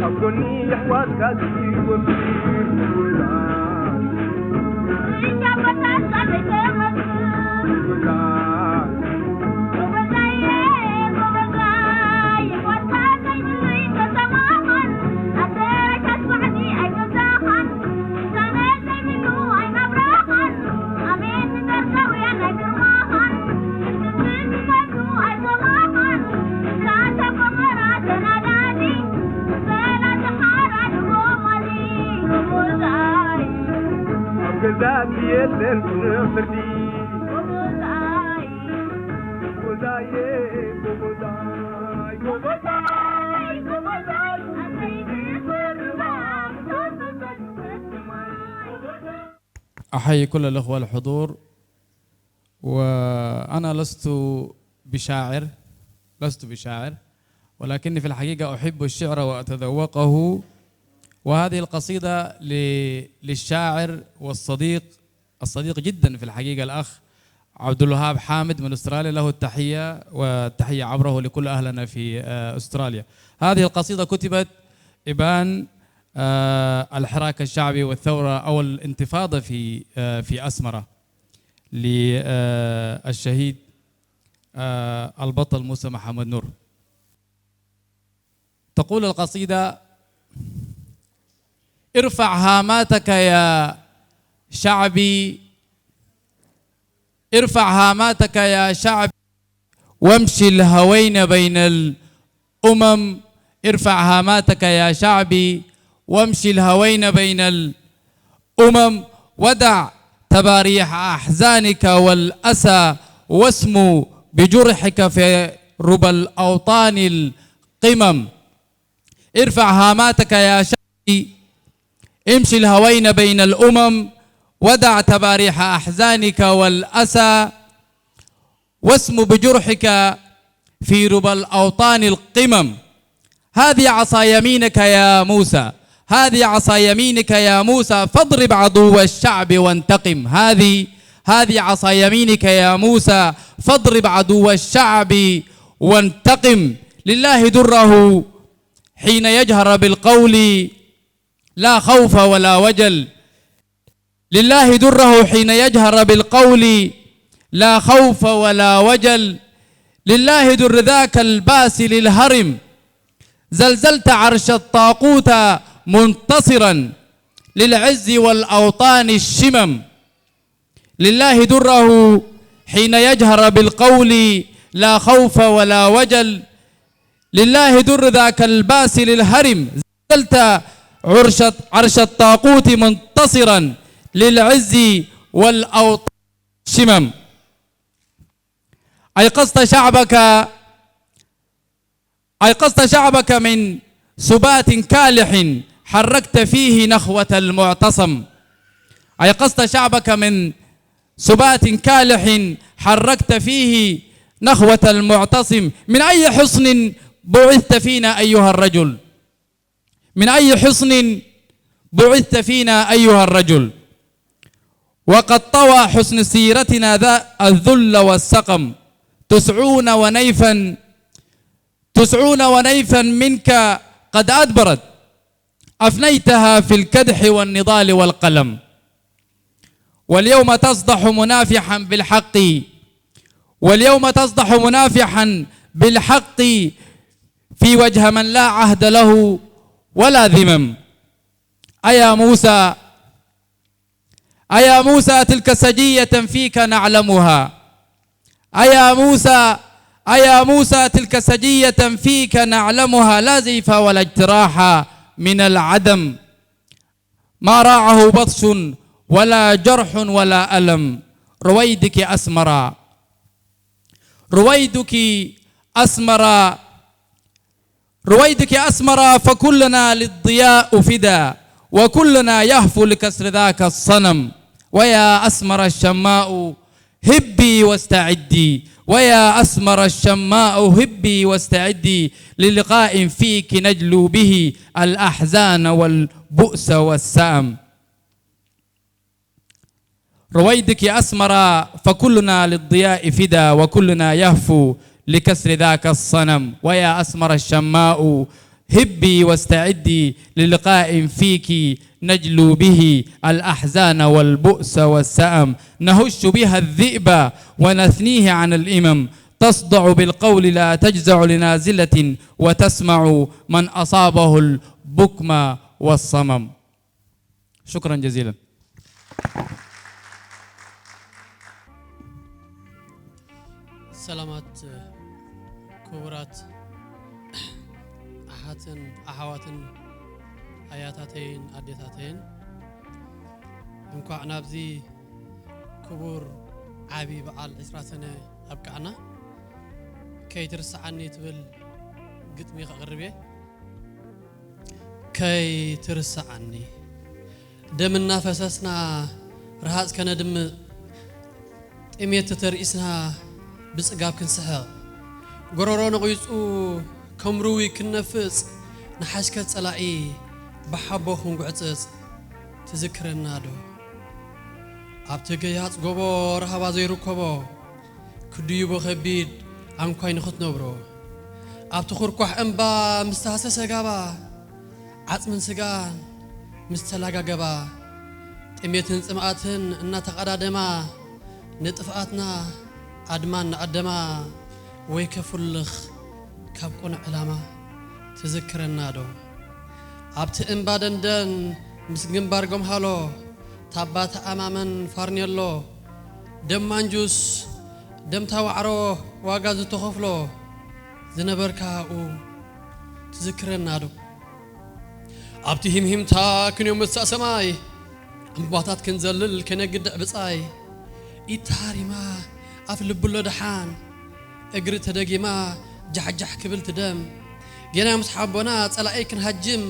ኣብ ጎኒ የሕዋትካ ትወፍር ውላድ ውላድ ኣብ ገዛእቲ የለን ፍርዲ ጎዛየ ጎጎዛይ ጎጎዛይ ጎጎዛይ أحيي كل الأخوة الحضور، وأنا لست بشاعر، لست بشاعر، ولكني في الحقيقة أحب الشعر وأتذوقه. وهذه القصيدة ل- للشاعر والصديق، الصديق جدا في الحقيقة، الأخ عبد الوهاب حامد من أستراليا، له التحية والتحية عبره لكل أهلنا في آه، أستراليا. هذه القصيدة كتبت إبان آه، الحراك الشعبي والثورة أو الانتفاضة في آه، في أسمرة للشهيد آه، البطل موسى محمد نور. تقول القصيدة: ارفع هاماتك يا شعبي، ارفع هاماتك يا شعبي، وامشي الهوين بين الأمم. ارفع هاماتك يا شعبي، وامشي الهوين بين الأمم، ودع تباريح أحزانك والأسى، واسمو بجرحك في ربى الأوطان القمم. ارفع هاماتك يا شعبي، امشي الهوين بين الأمم، ودع تباريح أحزانك والأسى، واسمو بجرحك في ربى الأوطان القمم. هذه عصا يمينك يا موسى، هذه عصا يمينك يا موسى، فاضرب عدو الشعب وانتقم. هذه هذه عصا يمينك يا موسى، فاضرب عدو الشعب وانتقم. لله دره حين يجهر بالقول لا خوف ولا وجل. لله دره حين يجهر بالقول لا خوف ولا وجل. لله در ذاك الباسل الهرم. زلزلت عرش الطاغوت منتصرا للعز والأوطان الشمم. لله دره حين يجهر بالقول لا خوف ولا وجل. لله در ذاك الباسل الهرم. زلزلت عرش عرش الطاغوت منتصرا للعز والأوطان الشمم. أيقظت شعبك أيقظت شعبك من سبات كالح حركت فيه نخوة المعتصم. أيقظت شعبك من سبات كالح حركت فيه نخوة المعتصم. من أي حصن بعثت فينا أيها الرجل؟ من أي حصن بعثت فينا أيها الرجل؟ وقد طوى حسن سيرتنا ذا الذل والسقم. تسعون ونيفا تسعون ونيفا منك قد أدبرت، أفنيتها في الكدح والنضال والقلم. واليوم تصدح منافحا بالحق، واليوم تصدح منافحا بالحق في وجه من لا عهد له ولا ذمم. أيا موسى، أيا موسى، تلك سجية فيك نعلمها. أيا موسى، أيا موسى، تلك سجية فيك نعلمها، لا زيف ولا اجتراح من العدم. ما راعه بطش ولا جرح ولا ألم. رويدك أسمرا، رويدك أسمرا، رويدك أسمرا، فكلنا للضياء فدا، وكلنا يهفو لكسر ذاك الصنم. ويا أسمر الشماء، هبي واستعدي، ويا أسمر الشماء هبي واستعدي للقاء فيك نجلو به الأحزان والبؤس والسأم. رويدك يا أسمر، فكلنا للضياء فدا وكلنا يهفو لكسر ذاك الصنم. ويا أسمر الشماء هبي واستعدي للقاء فيك نجلو به الأحزان والبؤس والسأم، نهش بها الذئب ونثنيه عن الإمم، تصدع بالقول لا تجزع لنازلة، وتسمع من أصابه البكم والصمم. شكرا جزيلا. ሰላማት ክቡራት ኣሓትን ኣሓዋትን ኣያታተይን ኣዴታተይን፣ እንኳዕ ናብዚ ክቡር ዓቢ በዓል ዕስራ ሰነ ኣብቅዓና። ከይትርስዓኒ ትብል ግጥሚ ከቕርብ እየ። ከይትርስዓኒ ደም እናፈሰስና ረሃጽ ከነድምቕ፣ ጥሜት ተተርኢስና ብጽጋብ ክንስሕቕ፣ ጎረሮ ነቒጹ ከም ርዊ ክንነፍጽ፣ ንሓሽከት ጸላኢ ብሓቦ ክንጉዕጽጽ ትዝክረና ዶ? ኣብቲ ገያጽ ጎቦ ራህባ ዘይርከቦ፣ ክድይቦ ከቢድ ኣንኳይ ንኽትነብሮ፣ ኣብቲ ኹርኳሕ እምባ ምስ ተሃሰሰ ጋባ፣ ዓጽምን ስጋን ምስ ተላጋገባ፣ ጥሜትን ጽምኣትን እናተቐዳደማ፣ ንጥፍኣትና ኣድማ እናኣደማ፣ ወይ ከፍልኽ ካብ ቅኑዕ ዕላማ ትዝክረና ዶ? ኣብቲ እምባ ደንደን ምስ ግንባር ጎምሃሎ፣ ታባ ተኣማመን ፋርኔሎ፣ ደም ማንጁስ፣ ደምታ ዋዕሮ ዋጋ ዝተኸፍሎ ዝነበርካ ኣብኡ ትዝክረና ዶ? ኣብቲ ሂምሂምታ ክንዮ መሳእ ሰማይ፣ እምባታት ክንዘልል ከነግድዕ ብጻይ፣ ኢድ ተሃሪማ ኣፍ ልብሎ ደሓን፣ እግሪ ተደጊማ ጃሕጃሕ ክብል ትደም፣ ጌና ምስ ሓቦና ጸላኢ ክንሃጅም፣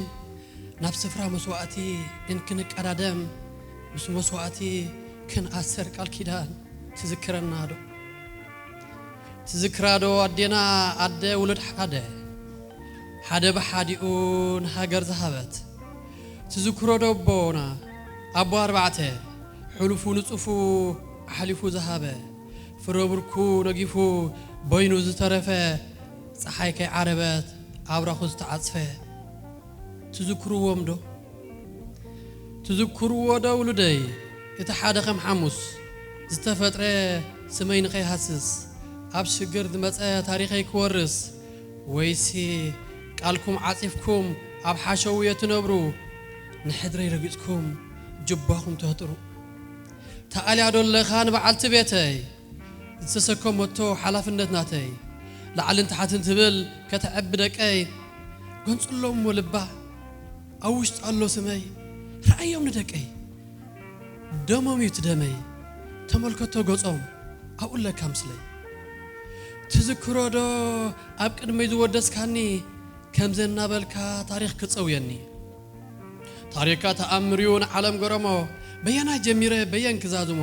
ናብ ስፍራ መስዋእቲ እንክንቀዳደም፣ ምስ መስዋእቲ ክንኣሰር ቃል ኪዳን ትዝክረና ዶ? ትዝክራ ዶ ኣዴና ኣደ ውሉድ ሓደ፣ ሓደ ብሓዲኡ ንሃገር ዝሃበት? ትዝክሮ ዶ ኣቦና ኣቦ ኣርባዕተ፣ ሕሉፉ ንጹፉ ኣሕሊፉ ዝሃበ፣ ፍረ ብርኩ ነጊፉ በይኑ ዝተረፈ፣ ጸሓይ ከይዓረበት ኣብራኹ ዝተዓጽፈ? ትዝክርዎም ዶ? ትዝክርዎ ዶ ውሉደይ? እቲ ሓደ ከም ሓሙስ ዝተፈጥረ ስመይ ንኸይሃስስ፣ ኣብ ሽግር ዝመጸ ታሪኸይ ክወርስ፣ ወይሲ ቃልኩም ዓጺፍኩም ኣብ ሓሸውየ ትነብሩ፣ ንሕድረይ ረጊጽኩም ጅባኹም ተህጥሩ? ተኣልያ ዶ ኣለኻ ንበዓልቲ ቤተይ? ዝተሰከመቶ ሓላፍነት ናተይ፣ ላዕልን ታሕትን ትብል ከተዕቢ ደቀይ፣ ጎንጽሎም እሞ ልባ፣ ኣብ ውሽጢ ኣሎ ስመይ፣ ረኣዮም ንደቀይ። ደሞም እዩ እቲ ደመይ፣ ተመልከቶ ገጾም፣ ኣብኡ ኣለካ ምስለይ። ትዝክሮ ዶ ኣብ ቅድመይ ዝወደስካኒ፣ ከምዚ እናበልካ ታሪኽ ክጸውየኒ? ታሪኽካ ተኣምር እዩ ንዓለም ገረሞ፣ በየናይ ጀሚረ በየን ክዛዝሞ?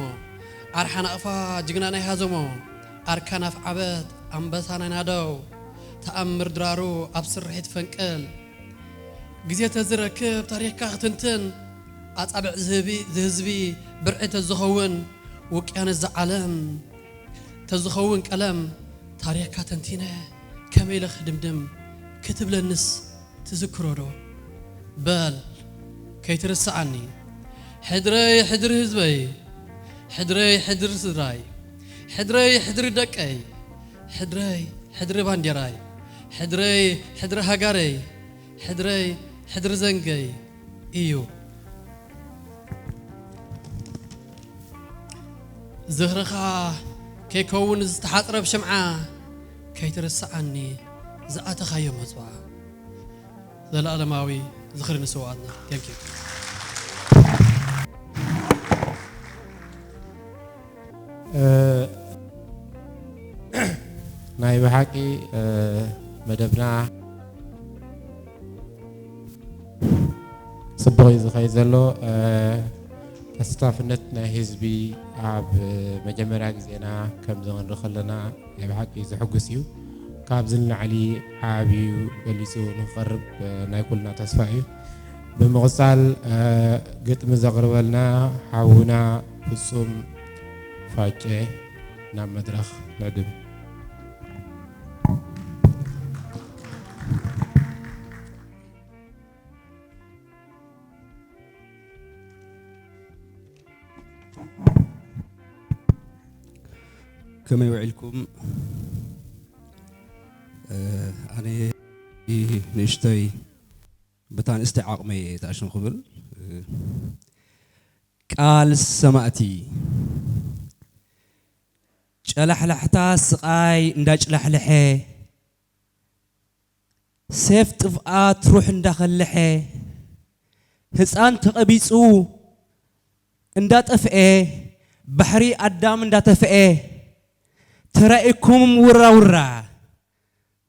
ኣርሓ ናቕፋ ጅግና ናይ ሃዘሞ፣ ኣርካን ኣፍዓበት ኣንበሳ ናይ ናደው፣ ተኣምር ድራሩ ኣብ ስርሒት ፈንቅል። ግዜ ተዝረክብ ታሪኽካ ክትንትን፣ ኣጻብዕ ዝህቢ ዝህዝቢ ብርዒ ተዝኸውን፣ ውቅያኖስ ዝዓለም ተዝኸውን ቀለም፣ ታሪኽካ ተንቲነ ከመይ ኢለ ክድምድም ክትብለንስ ትዝክሮ ዶ? በል ከይትርስዓኒ። ሕድረይ ሕድሪ ህዝበይ፣ ሕድረይ ሕድሪ ስድራይ፣ ሕድረይ ሕድሪ ደቀይ፣ ሕድረይ ሕድሪ ባንዴራይ፣ ሕድረይ ሕድሪ ሃጋረይ፣ ሕድረይ ሕድሪ ዘንገይ እዩ። ዝኽርኻ ከይከውን ዝተሓጽረ ብሽምዓ፣ ከይትርስዓኒ ዝኣተኻዮ መጽዋዕ። ዘለኣለማዊ ዝኽሪ ንስውኣትና። Thank you። እ፣ ናይ ብሓቂ፣ እ፣ መደብና ጽቡቕ እዩ ዝኸይድ ዘሎ። እ፣ ኣስታፍነት ናይ ህዝቢ ኣብ መጀመርያ ግዜና ከምዚ ክንርኢ ከለና ናይ ብሓቂ ዘሕጉስ እዩ። ካብዚ ንላዕሊ ዓብዩ በሊፁ ንክቐርብ ናይ ኩልና ተስፋ እዩ። ብምቕፃል ግጥሚ ዘቕርበልና ሓውና ፍፁም ፋጨ ናብ መድረኽ ንዕድም። ከመይ ውዒልኩም? ኣነ ንእሽተይ ብታ ንእሽተይ ዓቕመይ እየ ጣሽም ክብል። ቃል ሰማእቲ። ጨላሕላሕታ ስቓይ እንዳጭላሕልሐ፣ ሴፍ ጥፍኣት ሩሕ እንዳኸልሐ፣ ህፃን ተቐቢፁ እንዳጠፍኤ፣ ባሕሪ ኣዳም እንዳተፍኤ፣ ተራኢኩም ውራውራ፣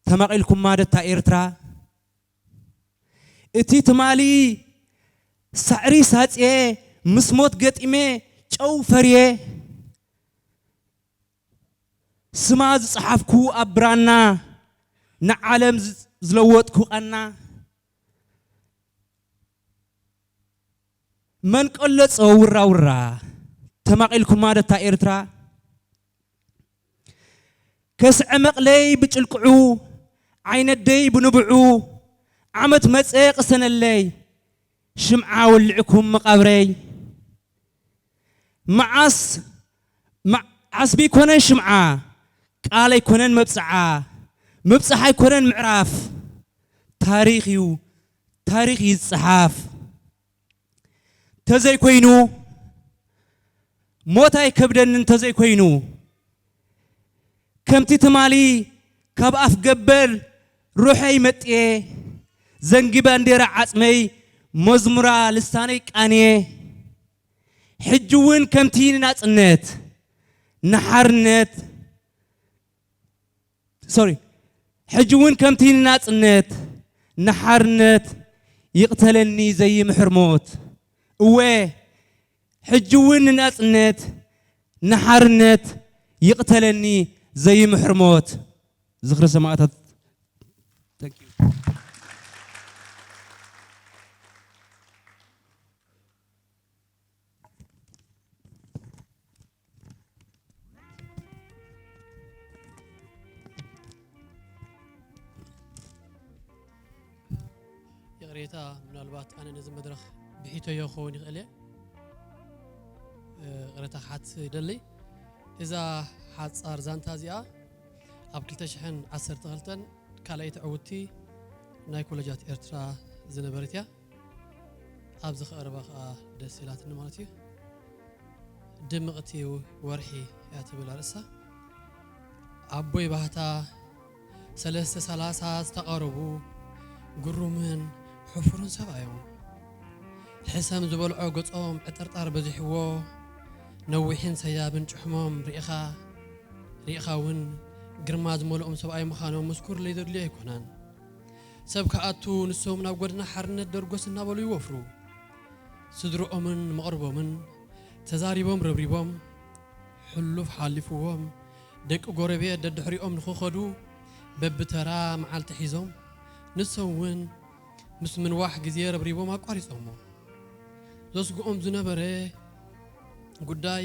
ተማቒልኩማ ደታ ኤርትራ። እቲ ትማሊ ሳዕሪ ሳፅየ ምስ ሞት ገጢመ ጨው ፈርየ፣ ስማ ዝፀሓፍኩ ኣብ ብራና፣ ንዓለም ዝለወጥኩ ቃና። መን ቀለጾ ውራውራ፣ ተማቒልኩማ ደታ ኤርትራ። ከስዐ መቕለይ ብጭልቅዑ፣ ዓይነደይ ብንብዑ፣ ዓመት መጸ ቅሰነለይ፣ ሽምዓ ወልዕኩም መቓብረይ። መዓስ ዓስቢ ኣይኮነን ሽምዓ፣ ቃል ኣይኮነን መብጽዓ፣ ምብጻሕ ኣይኮነን ምዕራፍ፣ ታሪኽ እዩ፣ ታሪኽ እዩ ዝጸሓፍ። ተዘይኮይኑ ሞት ኣይከብደንን ተዘይኮይኑ፣ ከምቲ ትማሊ ካብ ኣፍ ገበል ሩሐይ መጥየ፣ ዘንጊ ባንዴራ ዓጽመይ መዝሙራ ልሳነይ ቃንየ። ሕጂ እውን ከምቲ ንናጽነት ንሓርነት ሶሪ ሕጂ እውን ከምቲ ንናጽነት ንሓርነት ይቕተለኒ ዘይምሕር ሞት። እወ ሕጂ እውን ንናጽነት ንሓርነት ይቕተለኒ ዘይምሕር ሞት። ዝኽሪ ሰማእታት። Thank you። ይቕሬታ፣ ምናልባት ኣነ ነዚ መድረኽ ብሒተዮ ክኸውን ይኽእል እየ። ይቕሬታ ክሓትት ይደሊ። እዛ ሓጻር ዛንታ እዚኣ ኣብ ክልተ ሽሕን ዓሰርተ ክልተን ካልኣይቲ ዕውትቲ ናይ ኮለጃት ኤርትራ ዝነበረት እያ። ኣብዚ ክቕርባ ከኣ ደስ ኢላትኒ ማለት እዩ። ድምቕቲ ወርሒ እያ ትብል ኣርእስታ። ኣቦይ ባህታ ሰለስተ ሰላሳ ዝተቓረቡ ግሩምን ሕፉርን ሰብኣዮም። ሕሰም ዝበልዖ ገጾም ዕጥርጣር በዚሕዎ፣ ነዊሕን ሰያብን ጭሕሞም ርኢኻ ርኢኻ እውን ግርማ ዝመልኦም ሰብኣይ ምዃኖም ምስኩር ለይዘድልዮ ኣይኮነን። ሰብ ክኣቱ ንሶም ናብ ጎደና ሓርነት ደርጎስ እናበሉ ይወፍሩ። ስድርኦምን መቕርቦምን ተዛሪቦም ረብሪቦም፣ ሕሉፍ ሓሊፍዎም ደቂ ጎረቤት ደድሕሪኦም ንኽኸዱ በብተራ መዓልቲ ሒዞም፣ ንሶም እውን ምስ ምንዋሕ ግዜ ረብሪቦም ኣቋሪጾሞ። ዘስግኦም ዝነበረ ጉዳይ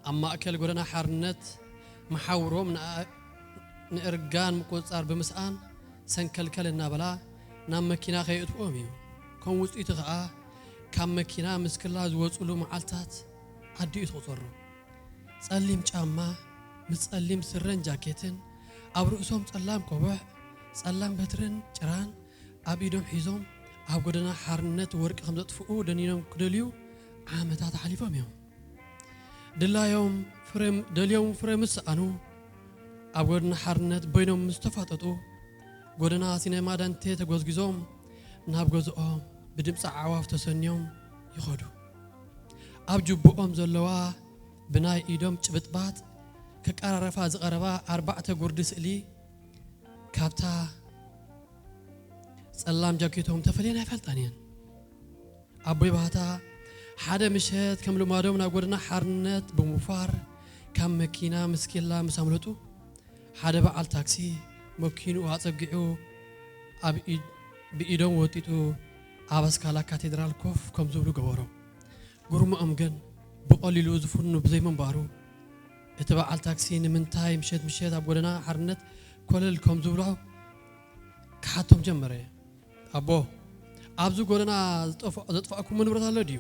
ኣብ ማእከል ጎደና ሓርነት መሓውሮም ንእርጋን ምቁጽጻር ብምስኣን ሰንከልከል እናበላ ናብ መኪና ከየእትውኦም እዩ። ከም ውጽኢቱ ከኣ ካብ መኪና ምስ ክላ ዝወጽሉ መዓልታት ዓዲ እዩ ተቑጸሩ። ጸሊም ጫማ ምስ ጸሊም ስረን ጃኬትን፣ ኣብ ርእሶም ጸላም ቆብዕ፣ ጸላም በትርን ጭራን ኣብ ኢዶም ሒዞም ኣብ ጎደና ሓርነት ወርቂ ከም ዘጥፍኡ ደኒኖም ክደልዩ ዓመታት ሓሊፎም እዮም። ድላዮም ፍረ ደልዮም ፍረ ምስ ሰኣኑ ኣብ ጎደና ሓርነት በይኖም ምስ ተፋጠጡ ጎደና ሲነማ ዳንቴ ተጎዝጊዞም ናብ ገዝኦም ብድምፂ ኣዕዋፍ ተሰንዮም ይኸዱ። ኣብ ጅብኦም ዘለዋ ብናይ ኢዶም ጭብጥባጥ ከቀራረፋ ዝቐረባ ኣርባዕተ ጉርዲ ስእሊ ካብታ ጸላም ጃኬቶም ተፈልየን ኣይፈልጣን እየን። ኣቦይ ባህታ ሓደ ምሸት ከም ልማዶም ናብ ጎደና ሓርነት ብምውፋር ካብ መኪና ምስ ኬላ ምስ ኣምለጡ፣ ሓደ በዓል ታክሲ መኪንኡ ኣጸጊዑ ኣብ ኢድ-፣ ብኢዶም ወጢጡ ኣብ ኣስካላ ካቴድራል ኮፍ ከም ዝብሉ ገበሮም። ግርምኦም ግን ብቐሊሉ ዝፍኑ ብዘይምንባሩ፣ እቲ በዓል ታክሲ ንምንታይ ምሸት ምሸት ኣብ ጎደና ሓርነት ኮለል ከም ዝብሉ ክሓቶም ጀመረ። "ኣቦ፣ ኣብዚ ጎደና ዝጠፍ-፣ ዘጥፋእኩሞ ንብረት ኣሎ ድዩ?"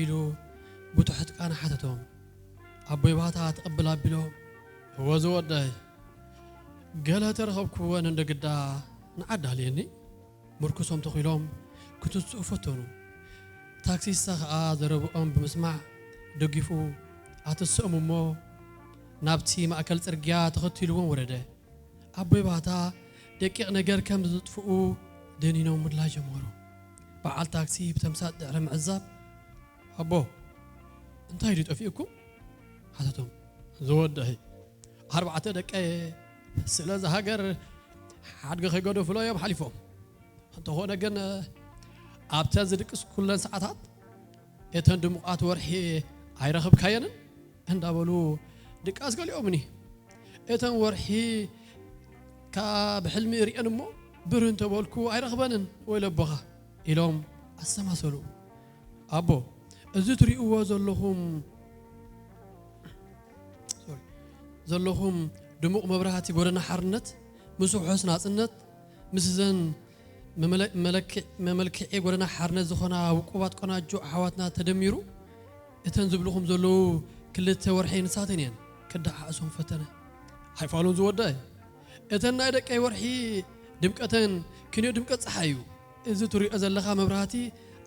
ኢሉ ብትሑት ቃና ሓተቶም። ኣቦይ ባህታ ትቕብል ኣቢሎም፣ "እወ ዝወደይ፣ ገለ ተረኸብኩወን እንደ ግዳ ንዓዳ ሃልየኒ?" ምርኩሶም ተኺሎም ክትስኡ ፈተኑ። ታክሲስታ ኸኣ ዘረብኦም ብምስማዕ ደጊፉ ኣተስኦም እሞ ናብቲ ማእከል ጽርግያ ተኸቲልዎም ወረደ። ኣቦይ ባህታ ደቂቕ ነገር ከም ዝጥፍኡ ደኒኖም ምድላይ ጀመሩ። በዓል ታክሲ ብተምሳጥ ድሕሪ ምዕዛብ፣ "ኣቦ፣ እንታይ ድዩ ጠፊኡኩም?" ሓተቶም። "ዝወደይ፣ ኣርባዕተ ደቀይ ስለዚ ሃገር ሓድጊ ከይገደፉሎ እዮም ሓሊፎም። እንተኾነ ግን ኣብተን ዝድቅስኩለን ሰዓታት እተን ድሙቓት ወርሒ ኣይረኸብካየንን?" እንዳበሉ ድቃስ ገሊኦምኒ። "እተን ወርሒ ከኣ ብሕልሚ እርእየን እሞ ብር እንተበልኩ ኣይረኽበንን ወይ ለቦኻ?" ኢሎም ኣሰማሰሉ። "ኣቦ፣ እዚ ትርእይዎ ዘለኹም፣ ሶሪ፣ ዘለኹም ድሙቕ መብራህቲ ጎደና ሓርነት ምስ ውሑስ ናጽነት፣ ምስ እዘን መመለ-፣ መለክዕ-፣ መመልክዒ ጎደና ሓርነት ዝኾና ውቁባት ቆናጆ ኣሕዋትና ተደሚሩ፣ እተን ዝብልኹም ዘለዉ ክልተ ወርሒ ንሳተን እየን" ክደዓዕሶም ፈተነ። "ኣይፋሉን ዝወደይ፣ እተን ናይ ደቀይ ወርሒ ድምቀተን ክንዮ ድምቀት ጸሓይ እዩ። እዚ ትሪኦ ዘለኻ መብራህቲ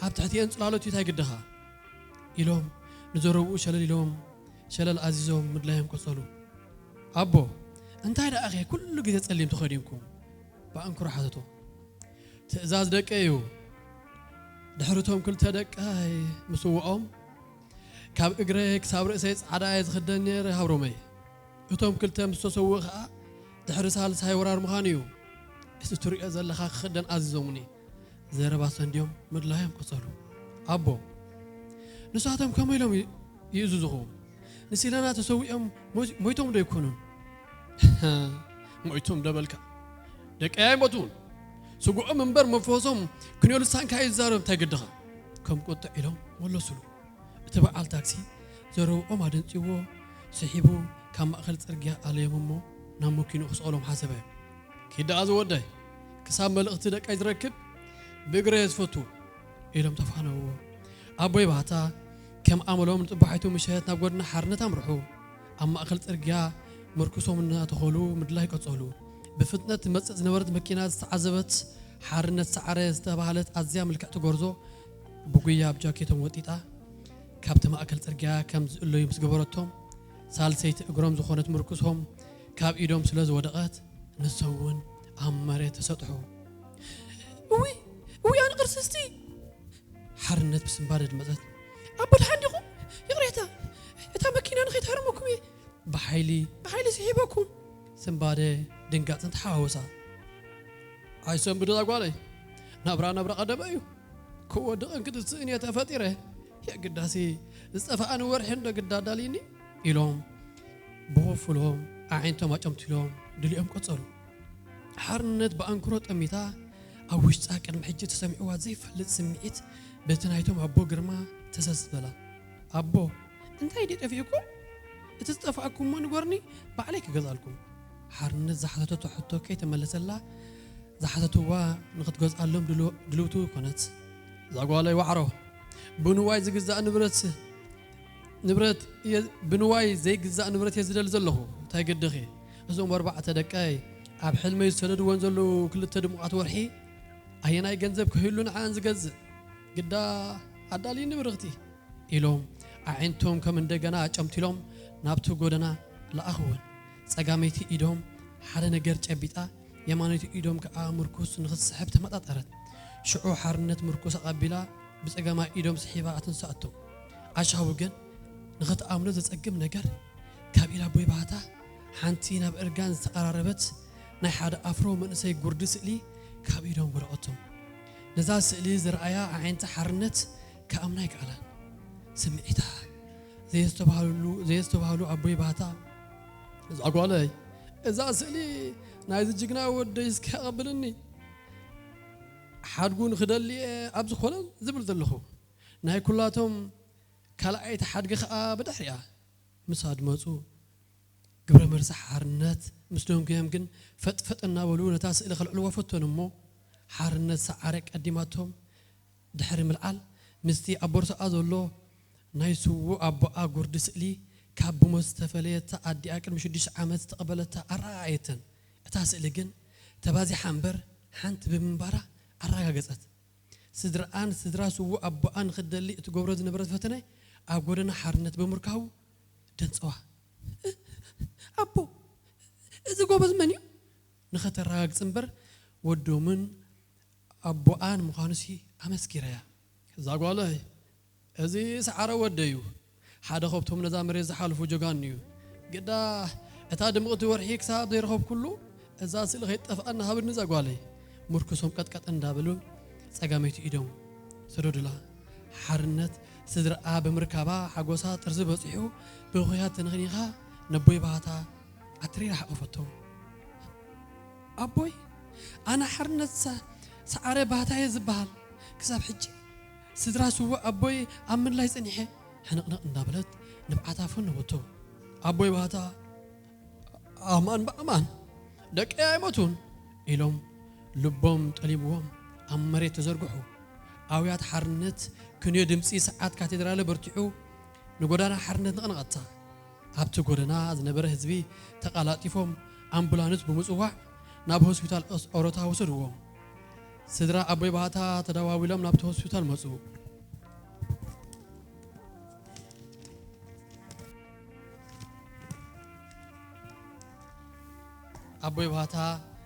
ኣብ ትሕቲኤን ጽላሎት እዩ፣ እንታይ ግድኻ?" ኢሎም ንዘረብኡ ሸለል ኢሎም፣ ሸለል ኣዚዞም ምድላዮም ቀጸሉ። "ኣቦ፣ እንታይ ደኣኸ ኩሉ ግዜ ጸሊም ተኸዲንኩም?" ብኣንክሮ ሓተቶ። "ትእዛዝ ደቀይ እዩ። ድሕሪ እቶም ክልተ ደቀይ ምስዋኦም፣ ካብ እግረይ ክሳብ ርእሰይ ጻዕዳ እየ ዝኽደን ነይረ ሃብሮመይ። እቶም ክልተ ምስ ተሰውኡ ኸኣ፣ ድሕሪ ሳልሳይ ወራር ምዃኑ እዩ። እዚ ትሪኦ ዘለኻ ክኽደን ኣዚዞምኒ።" ዘረባ ሰንድዮም ምድላዮም ቀጸሉ። "ኣቦ፣ ንሳቶም ከመይ ኢሎም ይ-፣ ይእዝዙኹም? ንሲለና ተሰዊኦም ሞይ-፣ ሞይቶም ዶ ኣይኮኑን?" "ሞይቶም ዶ በልካ? ደቀይ ኣይሞቱን። ስግኦም እምበር መንፈሶም ክንዮ ልሳንካ ይዛረብ፣ እንታይ ግድኻ?" ከም ቁጥዕ ኢሎም መለሱሉ። እቲ በዓል ታክሲ ዘረብኦም ኣደንጺዎ ስሒቡ ካብ ማእከል ጽርግያ ኣለዮም እሞ ናብ መኪንኡ ክስቐሎም ሓሰበ። "ኪድ ደኣ ዝወደይ፣ ክሳብ መልእኽቲ ደቀይ ዝረክብ ብእግረ እየ ዝፈቱ" ኢሎም ተፋነውዎ። ኣቦይ ባህታ ከም ኣመሎም ንጽባሒቱ ምሸት ናብ ጎደና ሓርነት ኣምርሑ። ኣብ ማእከል ጽርግያ ምርኩሶም እናተኸሉ ምድላይ ቀጸሉ። ብፍጥነት ትመጽእ ዝነበረት መኪና ዝተዓዘበት ሓርነት ሰዓረ ዝተባህለት ኣዝያ ምልክዕቲ ጎርዞ ብጉያ ኣብ ጃኬቶም ወጢጣ ካብቲ ማእከል ጽርግያ ከም ዝእለዩ ምስ ገበረቶም፣ ሳልሰይቲ እግሮም ዝኾነት ምርኩሶም ካብ ኢዶም ስለ ዝወደቐት፣ ንሶም እውን ኣብ መሬት ተሰጥሑ። "እውይ፣ እውይ፣ ኣነ ቅርስስቲ!" ሓርነት ብስንባደ ድመጸት። "ኣቦ፣ ደሓን ዲኹም? ይቕሬታ፣ እታ መኪና ንኸይትሃርመኩም እየ ብሓይሊ፣ ብሓይሊ ስሒበኩም!" ስንባደ ድንጋጽን ተሓዋወሳ። "ኣይሰንብድ እዛ ጓለይ፣ ናብራ ናብራ ቀደመ እዩ። ክወድቕን ክትስእን እየ ተፈጢረ። የግዳሲ ዝጠፍኣኒ ወርሒ እንዶ ግዳ ኣዳልይኒ" ኢሎም ብኽፉሎም ኣዒንቶም ኣጨምቲሎም ድልኦም ቀጸሉ። ሓርነት ብኣንክሮ ጠሚታ ኣብ ውሽጣ ቅድሚ ሕጂ ተሰሚዕዋ ዘይፈልጥ ስምዒት በቲ ናይቶም ኣቦ ግርማ ተሰስ በላ። "ኣቦ፣ እንታይ ድዩ ጠፊኡኩም? እቲ ዝጠፋእኩሞ ንገሩኒ፣ ባዕለይ ክገዝኣልኩም።" ሓርነት ዝሓተተቶ ሕቶ ከይተመለሰላ፣ ዝሓተትዋ ንኽትገዝኣሎም ድሉ-፣ ድልውቲ ኮነት። "እዛ ጓለይ ዋዕሮ፣ ብንዋይ ዝግዛእ ንብረት፣ ንብረት እየ፣ ብንዋይ ዘይግዛእ ንብረት እየ ዝደሊ ዘለኹ፣ እንታይ ግድኺ? እዞም ኣርባዕተ ደቀይ ኣብ ሕልመይ ዝሰደድወን ዘለዉ ክልተ ድሙቓት ወርሒ፣ ኣየናይ ገንዘብ ከይህሉ ንዓን ዝገዝእ? ግዳ ኣዳልይኒ ብርኽቲ" ኢሎም ኣዒንቶም ከም እንደገና ኣጨምቲሎም ናብቲ ጎደና ለኣኽወን። ጸጋመይቲ ኢዶም ሓደ ነገር ጨቢጣ፣ የማነይቲ ኢዶም ከኣ ምርኩስ ንኽትስሕብ ተመጣጠረት። ሽዑ ሓርነት ምርኩስ ኣቐቢላ ብጸጋማይ ኢዶም ስሒባ ኣተንሳኣቶ። ኣሻቡ ግን ንኽትኣምኖ ዘጸግም ነገር፣ ካብ ኢድ ኣቦይ ባህታ ሓንቲ ናብ እርጋን ዝተቐራረበት ናይ ሓደ ኣፍሮ መንእሰይ ጉርዲ ስእሊ ካብ ኢዶም ወደቐቶም። ነዛ ስእሊ ዝረኣያ ኣዒንቲ ሓርነት ክኣምና ኣይከኣላን። ስምዒታ ዘየስተባህሉ ዘየስተባህሉ ኣቦይ ባህታ፣ እዛ ጓለይ፣ እዛ ስእሊ ናይዚ ጅግና ወደይ እስኪ ኣቐብልኒ፣ ሓድጉ ንኽደሊ እየ ኣብዚ ኮለል ዝብል ዘለኹ። ናይ ኩላቶም ካልኣይቲ ሓድጊ ኸኣ ብድሕሪኣ ምስ ኣድመጹ፣ ግብረ መልሲ ሓርነት ምስ ደንጉዮም ግን ፈጥፈጥ እናበሉ ነታ ስእሊ ከልዕልዋ ፈተኑ እሞ፣ ሓርነት ሰዓረ ቀዲማቶም ድሕሪ ምልዓል፣ ምስቲ ኣብ ቦርሳኣ ዘሎ ናይ ስዉእ ኣቦኣ ጉርዲ ስእሊ ካብ ብሞት ዝተፈለየታ ኣዲኣ ቅድሚ ሽዱሽተ ዓመት ዝተቐበለታ ኣረኣኣየተን። እታ ስእሊ ግን ተባዚሓ እምበር ሓንቲ ብምንባራ ኣረጋገጸት። ስድራኣን ስድራ ስዉእ ኣቦኣን ንኽትደሊ እትገብሮ ዝነበረት ፈተነ ኣብ ጎደና ሓርነት ብምርካቡ ደንጸዋ። ኣቦ፣ እዚ ጎበዝ መን እዩ? ንኸተረጋግጽ እምበር ወዶምን ኣቦኣን ምዃኑሲ ኣመስኪረያ። እዛ ጓለይ፣ እዚ ሰዓረ ወደይ እዩ። ሓደ ኻብቶም ነዛ መሬት ዝሓልፉ ጀጋኑ እዩ። ግዳ እታ ድምቕቲ ወርሒ ክሳብ ዘይረኸብኩሉ እዛ ስእሊ ከይጠፍኣና ሃብኒ እዛ ጓለይ። ምርኩሶም ቀጥቀጥ እንዳበሉ ጸጋመይቲ ኢዶም ሰደዱላ። ሓርነት ስድራኣ ብምርካባ ሓጎሳ ጥርዚ በጺሑ ብኹያት ተነኽኒኻ ነቦይ ባህታ ዓትሪራ ሓቖፈቶ። ኣቦይ፣ ኣነ ሓርነት ሰ-፣ ሰዓረ ባህታየ ዝበሃል። ክሳብ ሕጂ ስድራ ስዉእ ኣቦይ ኣብ ምድላይ ጸኒሐ፣ ሕንቕንቕ እንዳበለት ንብዓታ ፈነወቶ። ኣቦይ ባህታ፣ ኣማን ብኣማን ደቀይ ኣይሞቱን ኢሎም ልቦም ጠሊምዎም ኣብ መሬት ተዘርግሑ። ኣውያት ሓርነት ክንዮ ድምጺ ሰዓት ካቴድራል በርቲዑ ንጎዳና ሓርነት ነቕነቐታ። ኣብቲ ጎደና ዝነበረ ህዝቢ ተቓላጢፎም ኣምቡላንስ ብምጽዋዕ ናብ ሆስፒታል ኦስ-፣ ኦሮታ ወሰድዎም። ስድራ ኣቦይ ባህታ ተደዋዊሎም ናብቲ ሆስፒታል መጹ። ኣቦይ ባህታ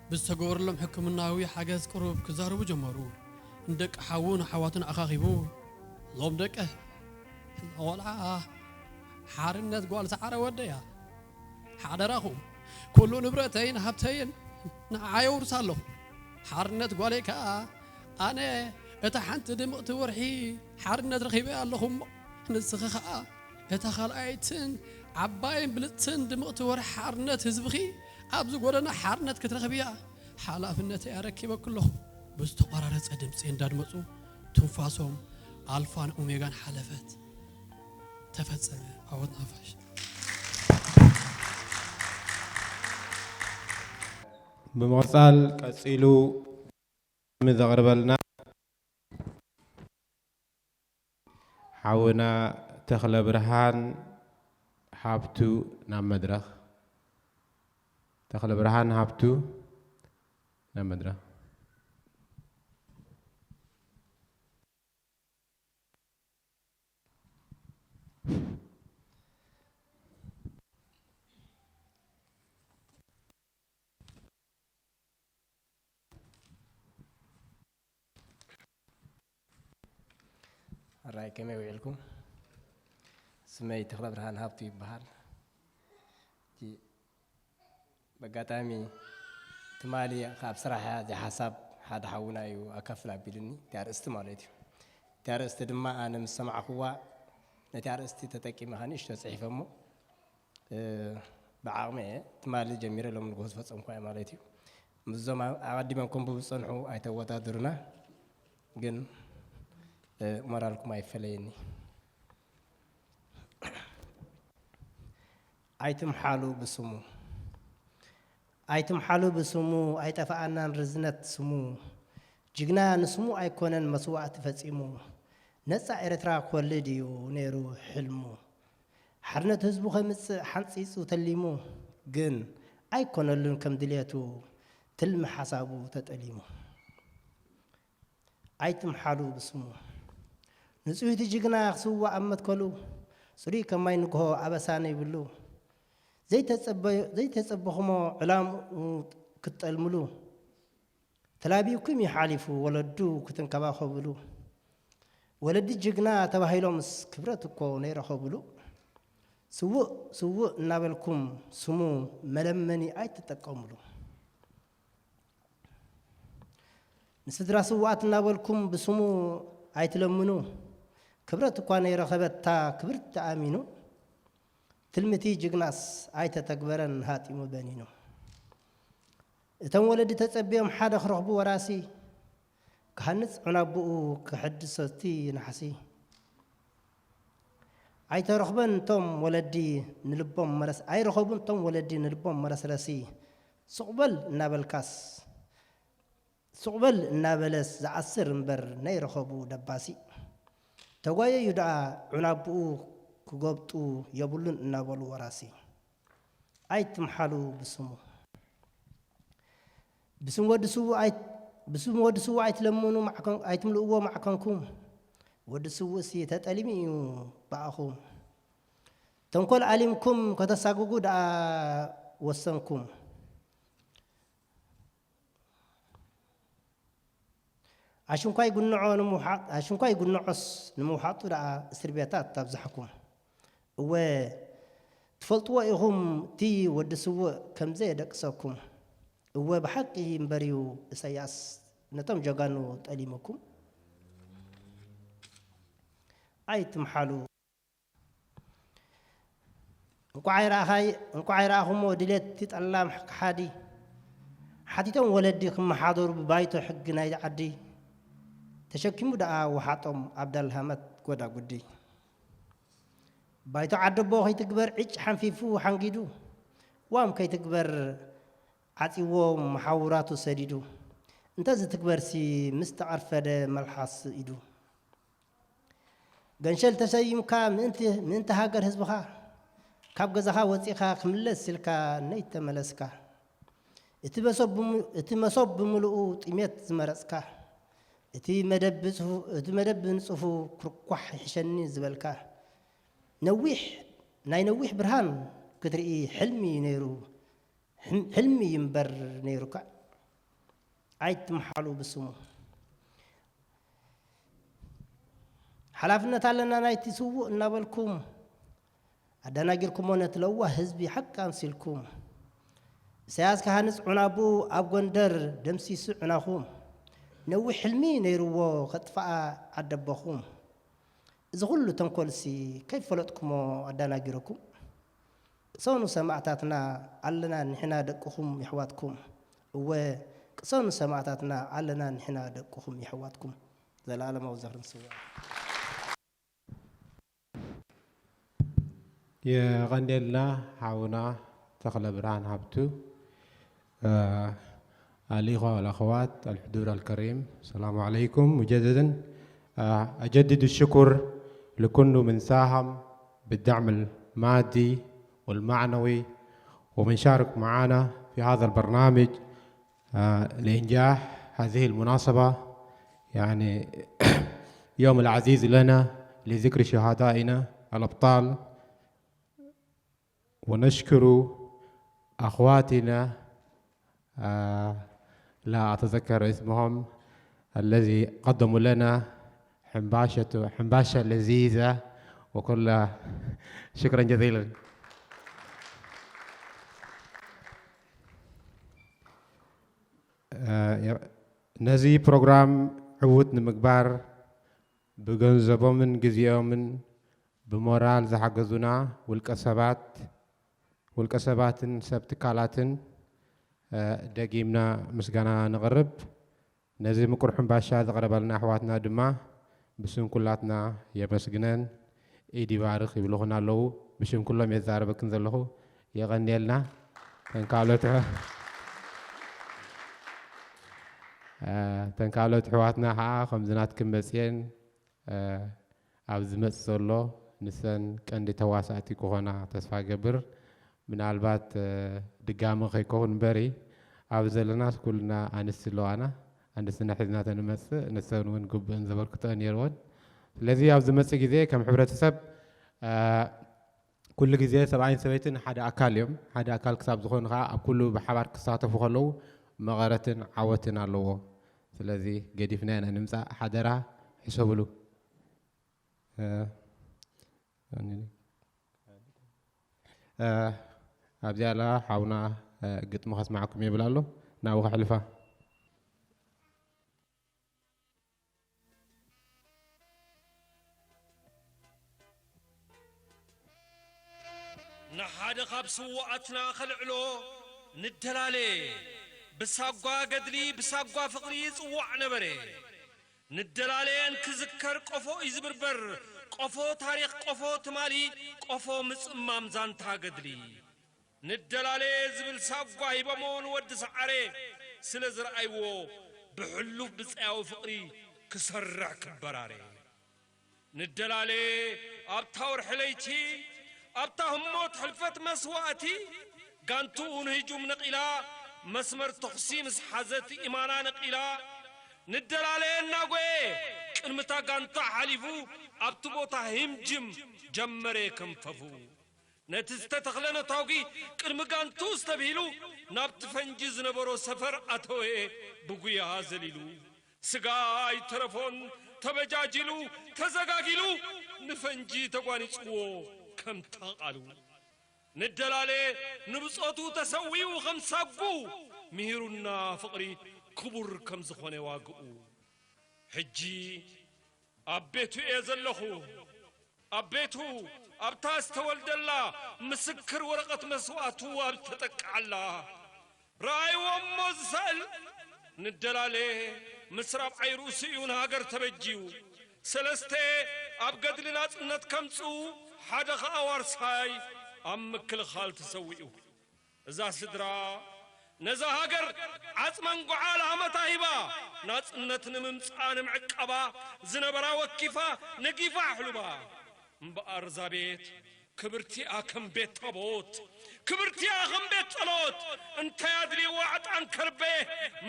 ብዝተገበረሎም ሕክምናዊ ሓገዝ ቅሩብ ክዛረቡ ጀመሩ። ንደቂ ሓዉን ኣሓዋቱን ኣኻኺቡ፣ "እዞም ደቀ፣ እዛ ቖልዓ ሓርነት ጓል ሰዓረ ወደያ። ሓደራኹም፣ ኩሉ ንብረተይን ሃብተይን ንዓኣ የውርሳ ኣለኹ። ሓርነት ጓለይ ከኣ ኣነ እታ ሓንቲ ድምቕቲ ወርሒ ሓርነት ረኺበያ ኣለኹ እሞ፣ ንስኺ ኸኣ እታ ካልኣይትን ዓባይን ብልጽትን ድምቕቲ ወርሒ ሓርነት ህዝብኺ ኣብዚ ጎደና ሓርነት ክትረኽብያ ሓላፍነተይ ኣረኪበኪ ኣለኹ." ብዝተቖራረጸ ድምጺ እንዳድመጹ ትንፋሶም ኣልፋን ኦሜጋን ሓለፈት። ተፈጸመ። ዓወት ንሓፋሽ። ብምቕጻል ቀጺሉ ዘቕርበልና ሓውና ተኽለ ብርሃን ሃብቱ ናብ መድረኽ። ተኽለ ብርሃን ሃብቱ ናብ መድረኽ። ሕራይ ከመይ ውዒልኩም? ስመይ ተኽለ ብርሃን ሃብቱ ይበሃል። እቲ በጋጣሚ ትማሊ ካብ ስራሕ እያ እዚኣ ሓሳብ ሓደ ሓውና እዩ ኣካፍል ኣቢሉኒ፣ እቲ ኣርእስቲ ማለት እዩ። እቲ ኣርእስቲ ድማ ኣነ ምስ ሰማዕኽዋ ነቲ ኣርእስቲ ተጠቂመ ከኣ ንእሽቶ ጽሒፈ እሞ፣ እ፣ ብዓቕሚ እየ ትማሊ ጀሚረ ሎም ንግሆ ዝፈጸምኳ እየ ማለት እዩ። ምስዞም ኣ-፣ ኣቐዲሞም ከንብቡ ዝጸንሑ ኣይተወዳድሩና፣ ግን፣ እ፣ ሞራልኩም ኣይፈለየኒ። ኣይትምሓሉ ብስሙ። ኣይትምሓሉ ብስሙ፣ ኣይጠፍኣናን ርዝነት ስሙ። ጅግና ንስሙ ኣይኮነን መስዋእቲ ፈጺሙ። ነጻ ኤርትራ ክወልድ እዩ ነይሩ ሕልሙ። ሓርነት ህዝቡ ከምጽእ ሓንጺጹ ተሊሙ። ግን ኣይኮነሉን ከም ድልየቱ፣ ትልሚ ሓሳቡ ተጠሊሙ። ኣይትምሓሉ ብስሙ። ንጹህ እቲ ጅግና ክስዋእ ኣብ መትከሉ፣ ጽሩይ ከም ማይ ንግሆ ኣበሳ ነይብሉ። ዘይተጸበ-፣ ዘይተጸበኹሞ ዕላምኡ ክትጠልምሉ። ተላቢብኩም እዩ ሓሊፉ ወለዱ ክትንከባኸብሉ። ወለዲ ጅግና ተባሂሎምስ ክብረት እኮ ነይረኸብሉ። ስዉእ፣ ስዉእ እናበልኩም ስሙ መለመኒ ኣይትጠቀምሉ። ንስድራ ስዉኣት እናበልኩም ብስሙ ኣይትለምኑ። ክብረት እኳ ነይረኸበታ ክብርቲ ኣሚኑ፣ ትልምቲ ጅግናስ ኣይተተግበረን ሃጢሙ በኒኑ። እቶም ወለዲ ተጸብዮም ሓደ ክረኽቡ ወራሲ፣ ክሃንጽ ዑናብኡ ክሕድሶ እቲ ናሕሲ። ኣይተረኽበን እቶም ወለዲ ንልቦም መረስ-፣ ኣይረኸቡን እቶም ወለዲ ንልቦም መረስረሲ። ሱቕ በል እናበልካስ፣ ሱቕ በል እናበለስ ዝኣስር እምበር ናይ ረኸቡ ደባሲ። ተጓየዩ ደኣ ዑናብኡ ክጎብጡ የብሉን እናበሉ ወራሲ። ኣይትምሓሉ ብስሙ። ብስም ወዲ ስዉእ ኣይ-፣ ብስም ወዲ ስዉእ ኣይትለምኑ ማዕከን-፣ ኣይትምልእዎ ማዕከንኩም። ወዲ ስዉእሲ ተጠሊሙ እዩ ብኣኹም። ተንኮል ኣሊምኩም ከተሳግጉ ደኣ ወሰንኩም። ኣሽንኳይ ጉንዖ ንምውሓጥ-፣ ኣሽንኳይ ጉንዖስ ንምውሓጡ ደኣ እስር ቤታት ኣብዛሕኩም። እወ፣ ትፈልጥዎ ኢኹም እቲ ወዲ ስዉእ ከም ዘየደቅሰኩም። እወ፣ ብሓቂ እምበር'ዩ ኢሳያስ ነቶም ጀጋኑ ጠሊሙኩም። ኣይትምሓሉ። እንቋዕ ኣይረኣኻይ-፣ እንቋዕ ኣይረኣኹሞ ድሌት እቲ ጠላም ከሓዲ። ሓቲቶም ወለዲ ክመሓደሩ ብባይቶ ሕጊ ናይዚ ዓዲ። ተሸኪሙ ደኣ ወሓጦም ኣብ ዳልሃመት ጎዳጉዲ። ባይቶ ዓደቦ ከይትግበር ዕጭ ሓንፊፉ ሓንጊዱ። ዋም ከይትግበር ዓጺዎ መሓውራቱ ሰዲዱ። እንተዝትግበርሲ ምስ ተቐርፈደ መልሓስ ኢዱ። ገንሸል ተሰይምካ ምእንቲ፣ ምእንቲ ሃገር ህዝብኻ፣ ካብ ገዛኻ ወጺኻ ክምለስ ኢልካ ነይተመለስካ። እቲ መሶብ ብሙ-፣ እቲ መሶብ ብምሉኡ ጥሜት ዝመረጽካ። እቲ መደብ ብጽፉ-፣ እቲ መደብ ብንጹፉ ክርኳሕ ይሕሸኒ ዝበልካ። ነዊሕ፣ ናይ ነዊሕ ብርሃን ክትርኢ ሕልሚ ነይሩ። ሕም-፣ ሕልሚ እዩ እምበር ነይሩካ። ኣይትምሓሉ ብስሙ። ሓላፍነት ኣለና ናይቲ ስዉእ እናበልኩም ኣደናጊርኩሞ ነቲ ለዋህ ህዝቢ ሓቂ ኣምሲልኩም። ኢሳያስ ክሃንጽ ዑናቡ ኣብ ጎንደር ደምሲሱ ዑናኹም። ነዊሕ ሕልሚ ነይርዎ ከጥፍኣ ዓደቦኹም። እዚ ኩሉ ተንኮልሲ ከይፈለጥኩሞ ኣደናጊረኩም። ቅሰኑ ሰማእታትና ኣለና ንሕና ደቅኹም የሕዋትኩም። እወ ቅሰኑ ሰማእታትና ኣለና ንሕና ደቅኹም የሕዋትኩም። ዘለኣለማዊ ዝኽርን ስውኣት። የቐንየልና ሓውና ተኽለ ብርሃን ሃብቱ። الإخوة والأخوات الحضور الكريم، السلام عليكم مجددا. أجدد الشكر لكل من ساهم بالدعم المادي والمعنوي ومن شارك معنا في هذا البرنامج، آه، لإنجاح هذه المناسبة، يعني، يوم العزيز لنا لذكر شهدائنا الأبطال، ونشكر أخواتنا، آه، لا أتذكر اسمهم، الذي قدموا لنا حنباشة، حنباشة لذيذة وكلها. شكرا جزيلا. ነዚ ፕሮግራም ዕዉት ንምግባር ብገንዘቦምን ግዜኦምን ብሞራል ዝሓገዙና ውልቀ ሰባት፣ ውልቀ ሰባትን ሰብ ትካላትን ደጊምና ምስጋና ነቕርብ። ነዚ ምቁር ሕምባሻ ዘቕረባልና ኣሕዋትና ድማ ብስም ኩላትና የመስግነን። ኢድ ይባርኽ ይብልኹን ኣለዉ። ብሽም ኩሎም እየ ዝዛረበክን ዘለኹ። የቐንየልና። ተን ካልኦት ኣሕ-፣ እ፣ ተን ካልኦት ኣሕዋትና ኸዓ ከምዚ ናትክን መፅየን፣ እ፣ ኣብ ዝመፅ ዘሎ ንሰን ቀንዲ ተዋሳእቲ ክኾና ተስፋ ገብር። ምናልባት፣ እ፣ ድጋሚ ከይከውን እምበሪ፣ ኣብ ዘለናስ ኩልና ኣንስቲ ኣለዋና። ኣንስትና ሒዝና ተንመፅእ፣ ንሰን እውን ግቡእን ዘበርክተኦ ነይርወን። ስለዚ ኣብ ዝመፅእ ግዜ ከም ሕብረተሰብ፣ እ፣ ኩሉ ግዜ ሰብኣይን ሰበይትን ሓደ ኣካል እዮም። ሓደ ኣካል ክሳብ ዝኾኑ ከዓ ኣብ ኩሉ ብሓባር ክሳተፉ ከለዉ መቐረትን ዓወትን ኣለዎ። ስለዚ ገዲፍና ኢና ንምፃእ፣ ሓደራ ሕሰብሉ። እ፣ እ፣ ኣብዚኣ ለኻ ሓውና፣ እ፣ ግጥሚ ከስማዓኩም ይብል ኣሎ። ናብኡ ከሕልፋ። ንሓደ ካብ ስዉኣትና ከልዕሎ ንደላለ። ብሳጓ ገድሊ ብሳጓ ፍቕሪ ይጽዋዕ ነበረ። ንደላለ እንክዝከር ቆፎ እዩ ዝብርበር። ቆፎ ታሪኽ፣ ቆፎ ትማሊ፣ ቆፎ ምጽማም ዛንታ ገድሊ። ንደላለ ዝብል ሳጓ ሂቦሞ ንወዲ ሰዓረ ስለ ዝረኣይዎ ብሕሉፍ ብጻያዊ ፍቕሪ ክሰርሕ ክበራረ። ንደላለ ኣብታ ወርሒ ለይቲ ኣብታ ህሞት ሕልፈት መስዋእቲ ጋንትኡ ንህጁም ነቒላ መስመር ተኹሲ ምስ ሓዘት ኢማና ነቒላ ንደላለ እናጎየ ቅድሚታ ጋንታ ሓሊፉ ኣብቲ ቦታ ህምጅም ጀመረ ከም ፈፉ። ነቲ ዝተተኽለ ነታጒ ቅድሚ ጋንቱ ዝተብሂሉ ናብቲ ፈንጂ ዝነበሮ ሰፈር ኣተወ ብጉያ ዘሊሉ። ስጋ ኣይተረፎን ተበጃጂሉ ተዘጋጊሉ ንፈንጂ ተጓኒጽዎ ከምታ ቃሉ። ንደላለ ንብጾቱ ተሰዊኡ ከም ሳጉ ምሂሩና ፍቕሪ ክቡር ከም ዝኾነ ዋግኡ። ሕጂ ኣብ ቤቱ እየ ዘለኹ። ኣብ ቤቱ ኣብታ ዝተወልደላ ምስክር ወረቐት መስዋእቱ ኣብ ዝተጠቅዓላ። ረኣይዎ እሞ ዝሰእል ንደላለ ምስ ራብዓይ ርእሱ እዩ ንሃገር ተበጅዩ። ሰለስተ ኣብ ገድሊ ናጽነት ከምጽኡ ሓደ ኸኣ ዋርሳይ ኣብ ምክልኻል ተሰዊኡ። እዛ ስድራ ነዛ ሃገር ዓጽመን ጓዓ ላህመታ ሂባ ናጽነት ንምምጻኣ ንምዕቃባ ዝነበራ ወኪፋ ነጊፋ ኣሕሉባ። እምበኣር እዛ ቤት ክብርቲኣ ከም ቤት ታቦት ክብርቲኣ ከም ቤት ጸሎት እንታይ ኣድልይዋ ዕጣን ከርበ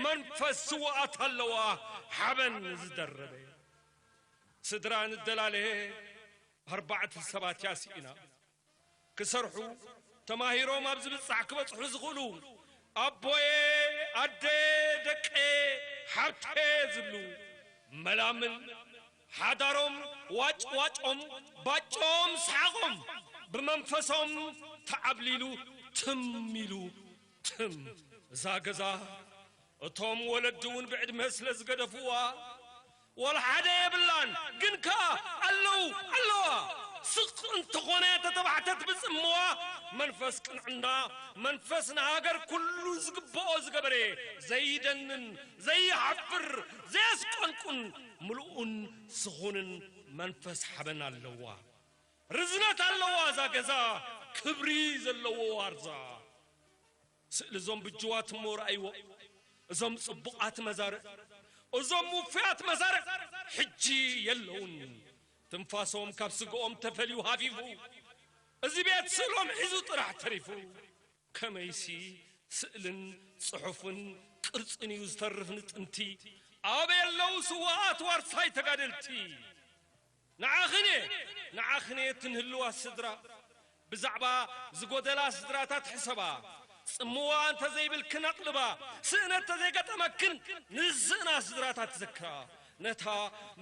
መንፈስ ስውኣት ኣለዋ ሓበን ዝደረበ። ስድራ ንደላለ ኣርባዕተ ሰባት እያ ስኢና። ክሰርሑ ተማሂሮም ኣብ ዝብጻሕ ክበጽሑ ዝኽእሉ ኣቦየ ኣደ ደቀ ሓብተ ዝብሉ መላምል ሓዳሮም ዋጭ ዋጮም ባጮም ሰሓቖም ብመንፈሶም ተዓብሊሉ ትም ኢሉ ትም እዛ ገዛ እቶም ወለዲ እውን ብዕድመ ስለ ዝገደፍዋ ዋላ ሓደ የብላን ግን ከኣ ኣለዉ ኣለዋ ስቕ እንተኾነ ተተባሕተት ብጽምዋ መንፈስ ቅንዕና መንፈስ ንሃገር ኩሉ ዝግብኦ ዝገበረ ዘይደንን ዘይሓፍር ዘየስቆንቁን ምሉኡን ስኹንን መንፈስ ሓበን ኣለዋ ርዝነት ኣለዋ እዛ ገዛ ክብሪ ዘለዎ ዋርዛ ስእሊ እዞም ብጅዋት እሞ ረኣይዎ እዞም ጽቡቓት መዛርእ እዞም ውፉያት መዛርእ ሕጂ የለውን ትንፋሶም ካብ ስግኦም ተፈልዩ ሃፊፉ እዚ ቤት ስእሎም ሒዙ ጥራሕ ተሪፉ ከመይሲ ስእልን ጽሑፍን ቅርጽን እዩ ዝተርፍ ንጥንቲ ኣበይ ኣለዉ ስዋኣት ዋርሳይ ተጋደልቲ ንዓኽን እየ ንዓኽን እየ እትንህልዋ ስድራ ብዛዕባ ዝጎደላ ስድራታት ሕሰባ ጽምዋ እንተዘይብልክን ኣቕልባ ስእነት ተዘይገጠመክን ንዝስእና ስድራታት ትዘክራ ነታ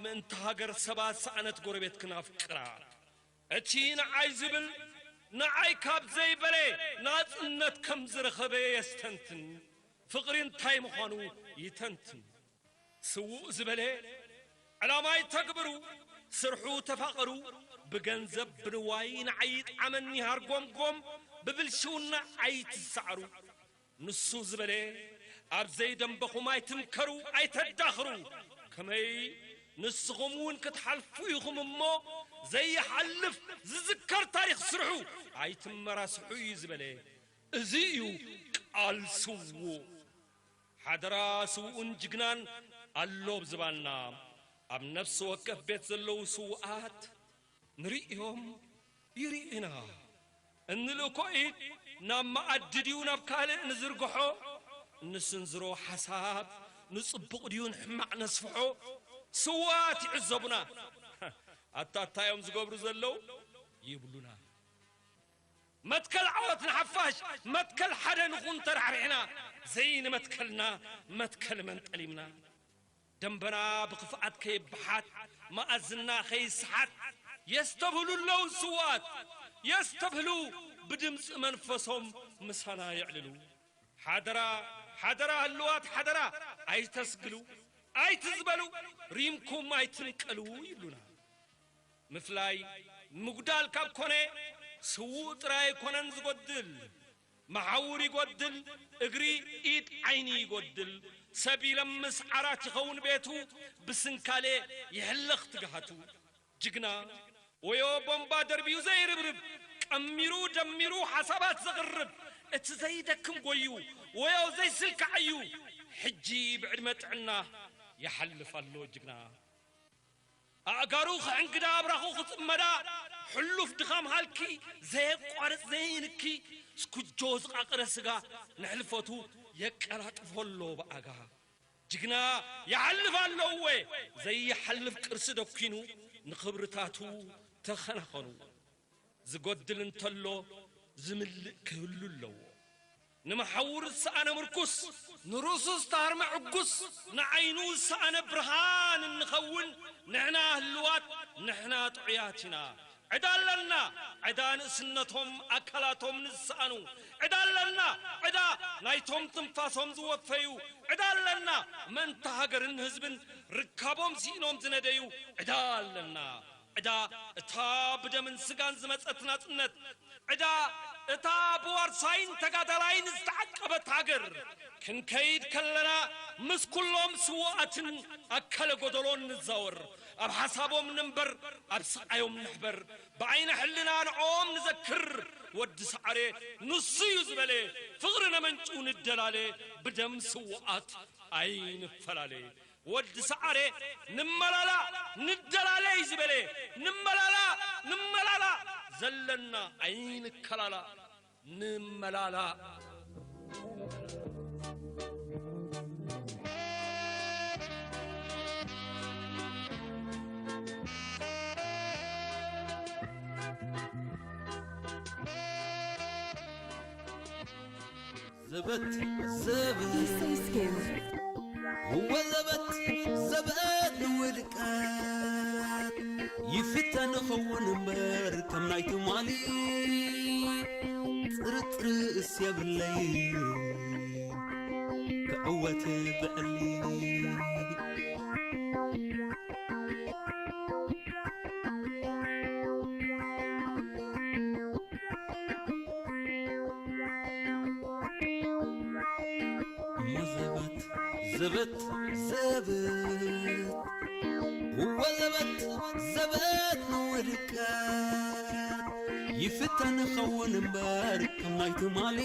ምእንቲ ሃገር ሰባት ሰኣነት ጎረቤትክን ኣፍቅራ እቲ ንዓይ ዝብል ንዓይ ካብ ዘይበለ ናጽነት ከም ዝረኸበ የስተንትን ፍቕሪ እንታይ ምዃኑ ይተንትን ስዉእ ዝበለ ዕላማ ይተግብሩ ስርሑ ተፋቐሩ ብገንዘብ ብንዋይ ንዓይ ይጥዓመኒ ሃርጎምጎም ብብልሽውና ኣይትሰዓሩ ንሱ ዝበለ ኣብ ዘይደንበኹም ኣይትምከሩ ኣይተዳኽሩ ከመይ ንስኹም እውን ክትሓልፉ ኢኹም እሞ ዘይሓልፍ ዝዝከር ታሪኽ ስርሑ ኣይትመራስሑ እዩ ዝበለ እዚ እዩ ቃል ስዉእ ሓደራ ስውኡን ጅግናን ኣሎ ኣብ ዝባንና ኣብ ነፍሲ ወከፍ ቤት ዘለዉ ስውኣት ንርእዮም ይርእዩና እንልእኮ ኢድ ናብ መኣዲ ድዩ ናብ ካልእ ንዝርግሖ እንስንዝሮ ሓሳብ ንጽቡቕ ድዩ ንሕማቕ ነስፍሖ ስውኣት ይዕዘቡና ኣታታዮም ዝገብሩ ዘለዉ ይብሉና መትከል ዓወት ንሓፋሽ መትከል ሓደ ንኹን ተራሕሪሕና ዘይንመትከልና መትከል መንጠሊምና ደንበና ብኽፍኣት ከይብሓት መኣዝና ከይስሓት የስተብህሉ ኣለዉ ስዋት የስተብህሉ ብድምፂ መንፈሶም ምሳና የዕልሉ ሓደራ ሓደራ ህልዋት ሓደራ ኣይተስግሉ ኣይትዝበሉ ሪምኩም ኣይትንቀሉ ይብሉና ምፍላይ ምጉዳል ካብ ኮነ ስዉእ ጥራይ ኣይኮነን ዝጎድል፣ መሓውር ይጎድል፣ እግሪ፣ ኢድ፣ ዓይኒ ይጎድል። ሰብ ይለምስ ዓራት ይኸውን ቤቱ፣ ብስንካሌ ይሕለኽ ትግሃቱ። ጅግና ወዮ ቦምባ ደርቢዩ ዘይርብርብ፣ ቀሚሩ ደሚሩ ሓሳባት ዘቕርብ፣ እቲ ዘይደክም ጎዩ ወዮ ዘይስልካዕ እዩ። ሕጂ ብዕድመ ጥዕና ይሓልፍ ኣሎ ጅግና። ኣእጋሩ ክዕንግዳ ኣብራኹ ክጽመዳ፣ ሕሉፍ ድኻም ሃልኪ ዘየቋርጽ ዘይንኪ፣ ስኩጆ ዝቓቕረ ስጋ ንሕልፈቱ የቀላጥፎ ኣሎ ብኣጋ። ጅግና ይሓልፍ ኣሎ እወ፣ ዘይሓልፍ ቅርሲ ደኲኑ ንኽብርታቱ ተኸናኸኑ። ዝጎድል እንተሎ ዝምልእ ክህሉ ኣለዎ። ንመሓውር ዝሰኣነ ምርኩስ፣ ንርእሱ ዝተሃርመ ዕጉስ፣ ንዓይኑ ዝሰኣነ ብርሃን እንኸውን ንሕና ህልዋት፣ ንሕና ጥዑያት ኢና። ዕዳ ኣለና፣ ዕዳ ንእስነቶም ኣካላቶም ንዝሰኣኑ። ዕዳ ኣለና፣ ዕዳ ናይቶም ትንፋሶም ዝወፈዩ። ዕዳ ኣለና፣ ምእንቲ ሃገርን ህዝብን ርካቦም ስኢኖም ዝነደዩ። ዕዳ ኣለና። ዕዳ እታ ብደምን ስጋን ዝመጸት ናጽነት፣ ዕዳ እታ ብዋርሳይን ተጋዳላይን ዝተዓቀበት ሃገር። ክንከይድ ከለና ምስ ኩሎም ስዉኣትን ኣካለ ጎደሎን ንዛወር። ኣብ ሓሳቦም ንንበር፣ ኣብ ስቓዮም ንሕበር። ብዓይነ ሕልና ንዕኦም ንዘክር። ወዲ ሰዓረ ንሱ እዩ ዝበለ፣ ፍቕሪ ነመንጩ ንደላለ፣ ብደም ስዉኣት ኣይንፈላለ። ወዲ ሰዓረ ንመላላ ንደላለ እዩ ዝበለ፣ ንመላላ ንመላላ፣ ዘለና ኣይንከላላ፣ ንመላላ። ዘበት ዘበት እወ ዘበት ዘበት ንውድቀት ይፍተን ኸውን እምበር ከም ናይ ትማሊ ጥርጥርስ የብለይ ክዕወት ብዕሊ። እሞ ዘበት ዘበት ዘበት እወ ዘበት ዘበት ንውድቀት ይፍተን ኸውን እምበር ከም ናይ ትማሊ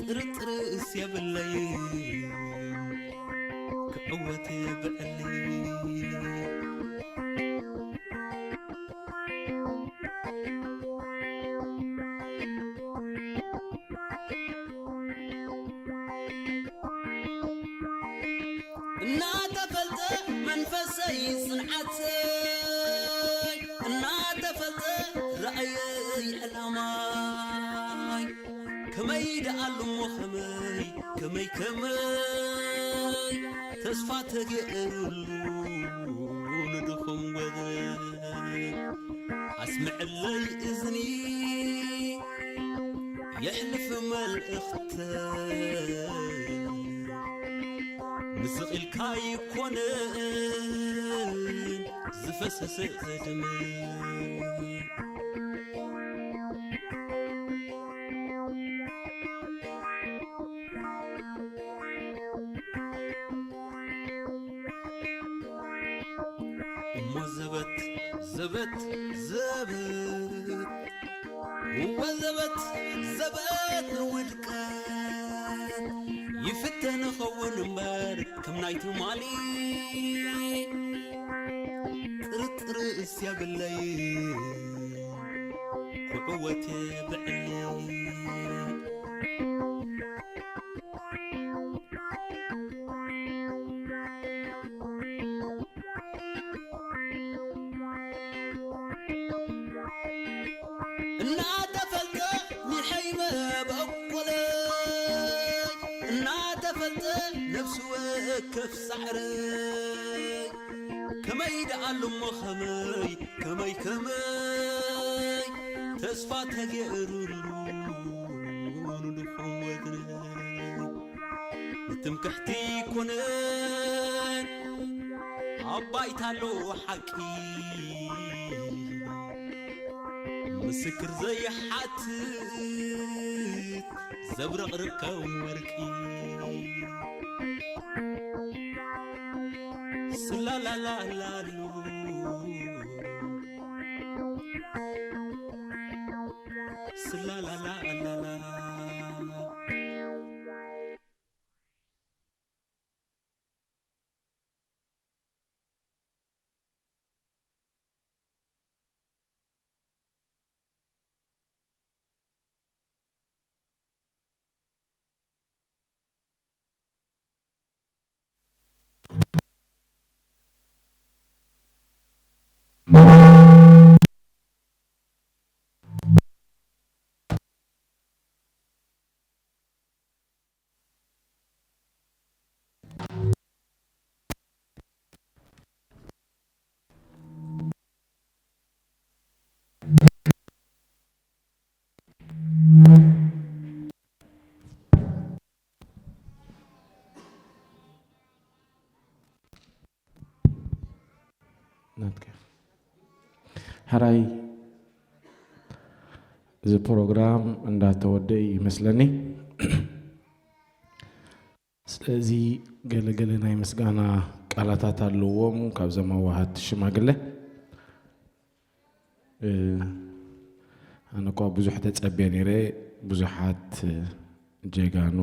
ጥርጥርስ የብለይ ክዕወት ብዕሊ። እናተፈልጠ መንፈሰይ ጽንዓተይ እናተፈልጠ ራእየይ ዕላማይ ከመይ ደኣሉ እሞ ከመይ ከመይ ከመይ ተስፋ ተገይሩሉ ንድኹም ወገን ኣስምዕለይ እዝኒ የሕልፍ መልእኽተይ ንስቕ ኢልካ ይኮነን ዝፈሰሰ ደመይ። እሞ ዘበት ዘበት ዘበት እወ ዘበት ዘበት ንውድቀት ይፍተን ኸውን እምበር ከም ናይ ትማሊ ጥርጥርስ የብለይ ክዕወት ብዕሊ። እናተፈልጠ ሚሐይ መበቆለይ እናተፈልጠ ነፍሲ ወከፍ ጻዕረይ ከመይ ደኣሉ እሞ ከመይ ከመይ ከመይ ተስፋ ተገይሩሉ ንድኹም ወገነይ ንትምክሕቲ ኮነን ኣብ ባይታ ኣሎ ሓቂ ምስክር ዘይሓትት ዘብረቕርቕ ከም ወርቂ። ስላላላላሉ፣ ስላላላላላ። ናትካ። ሕራይ፣ እዚ ፕሮግራም እንዳተወደአ እዩ ይመስለኒ። ስለዚ ገለ ገለ ናይ ምስጋና ቃላታት ኣለዎም ካብዞም ኣዋሃድቲ ሽማግለ። እ፣ ኣነ እኳ ብዙሕ ተጸብየ ነይረ። ብዙሓት ጀጋኑ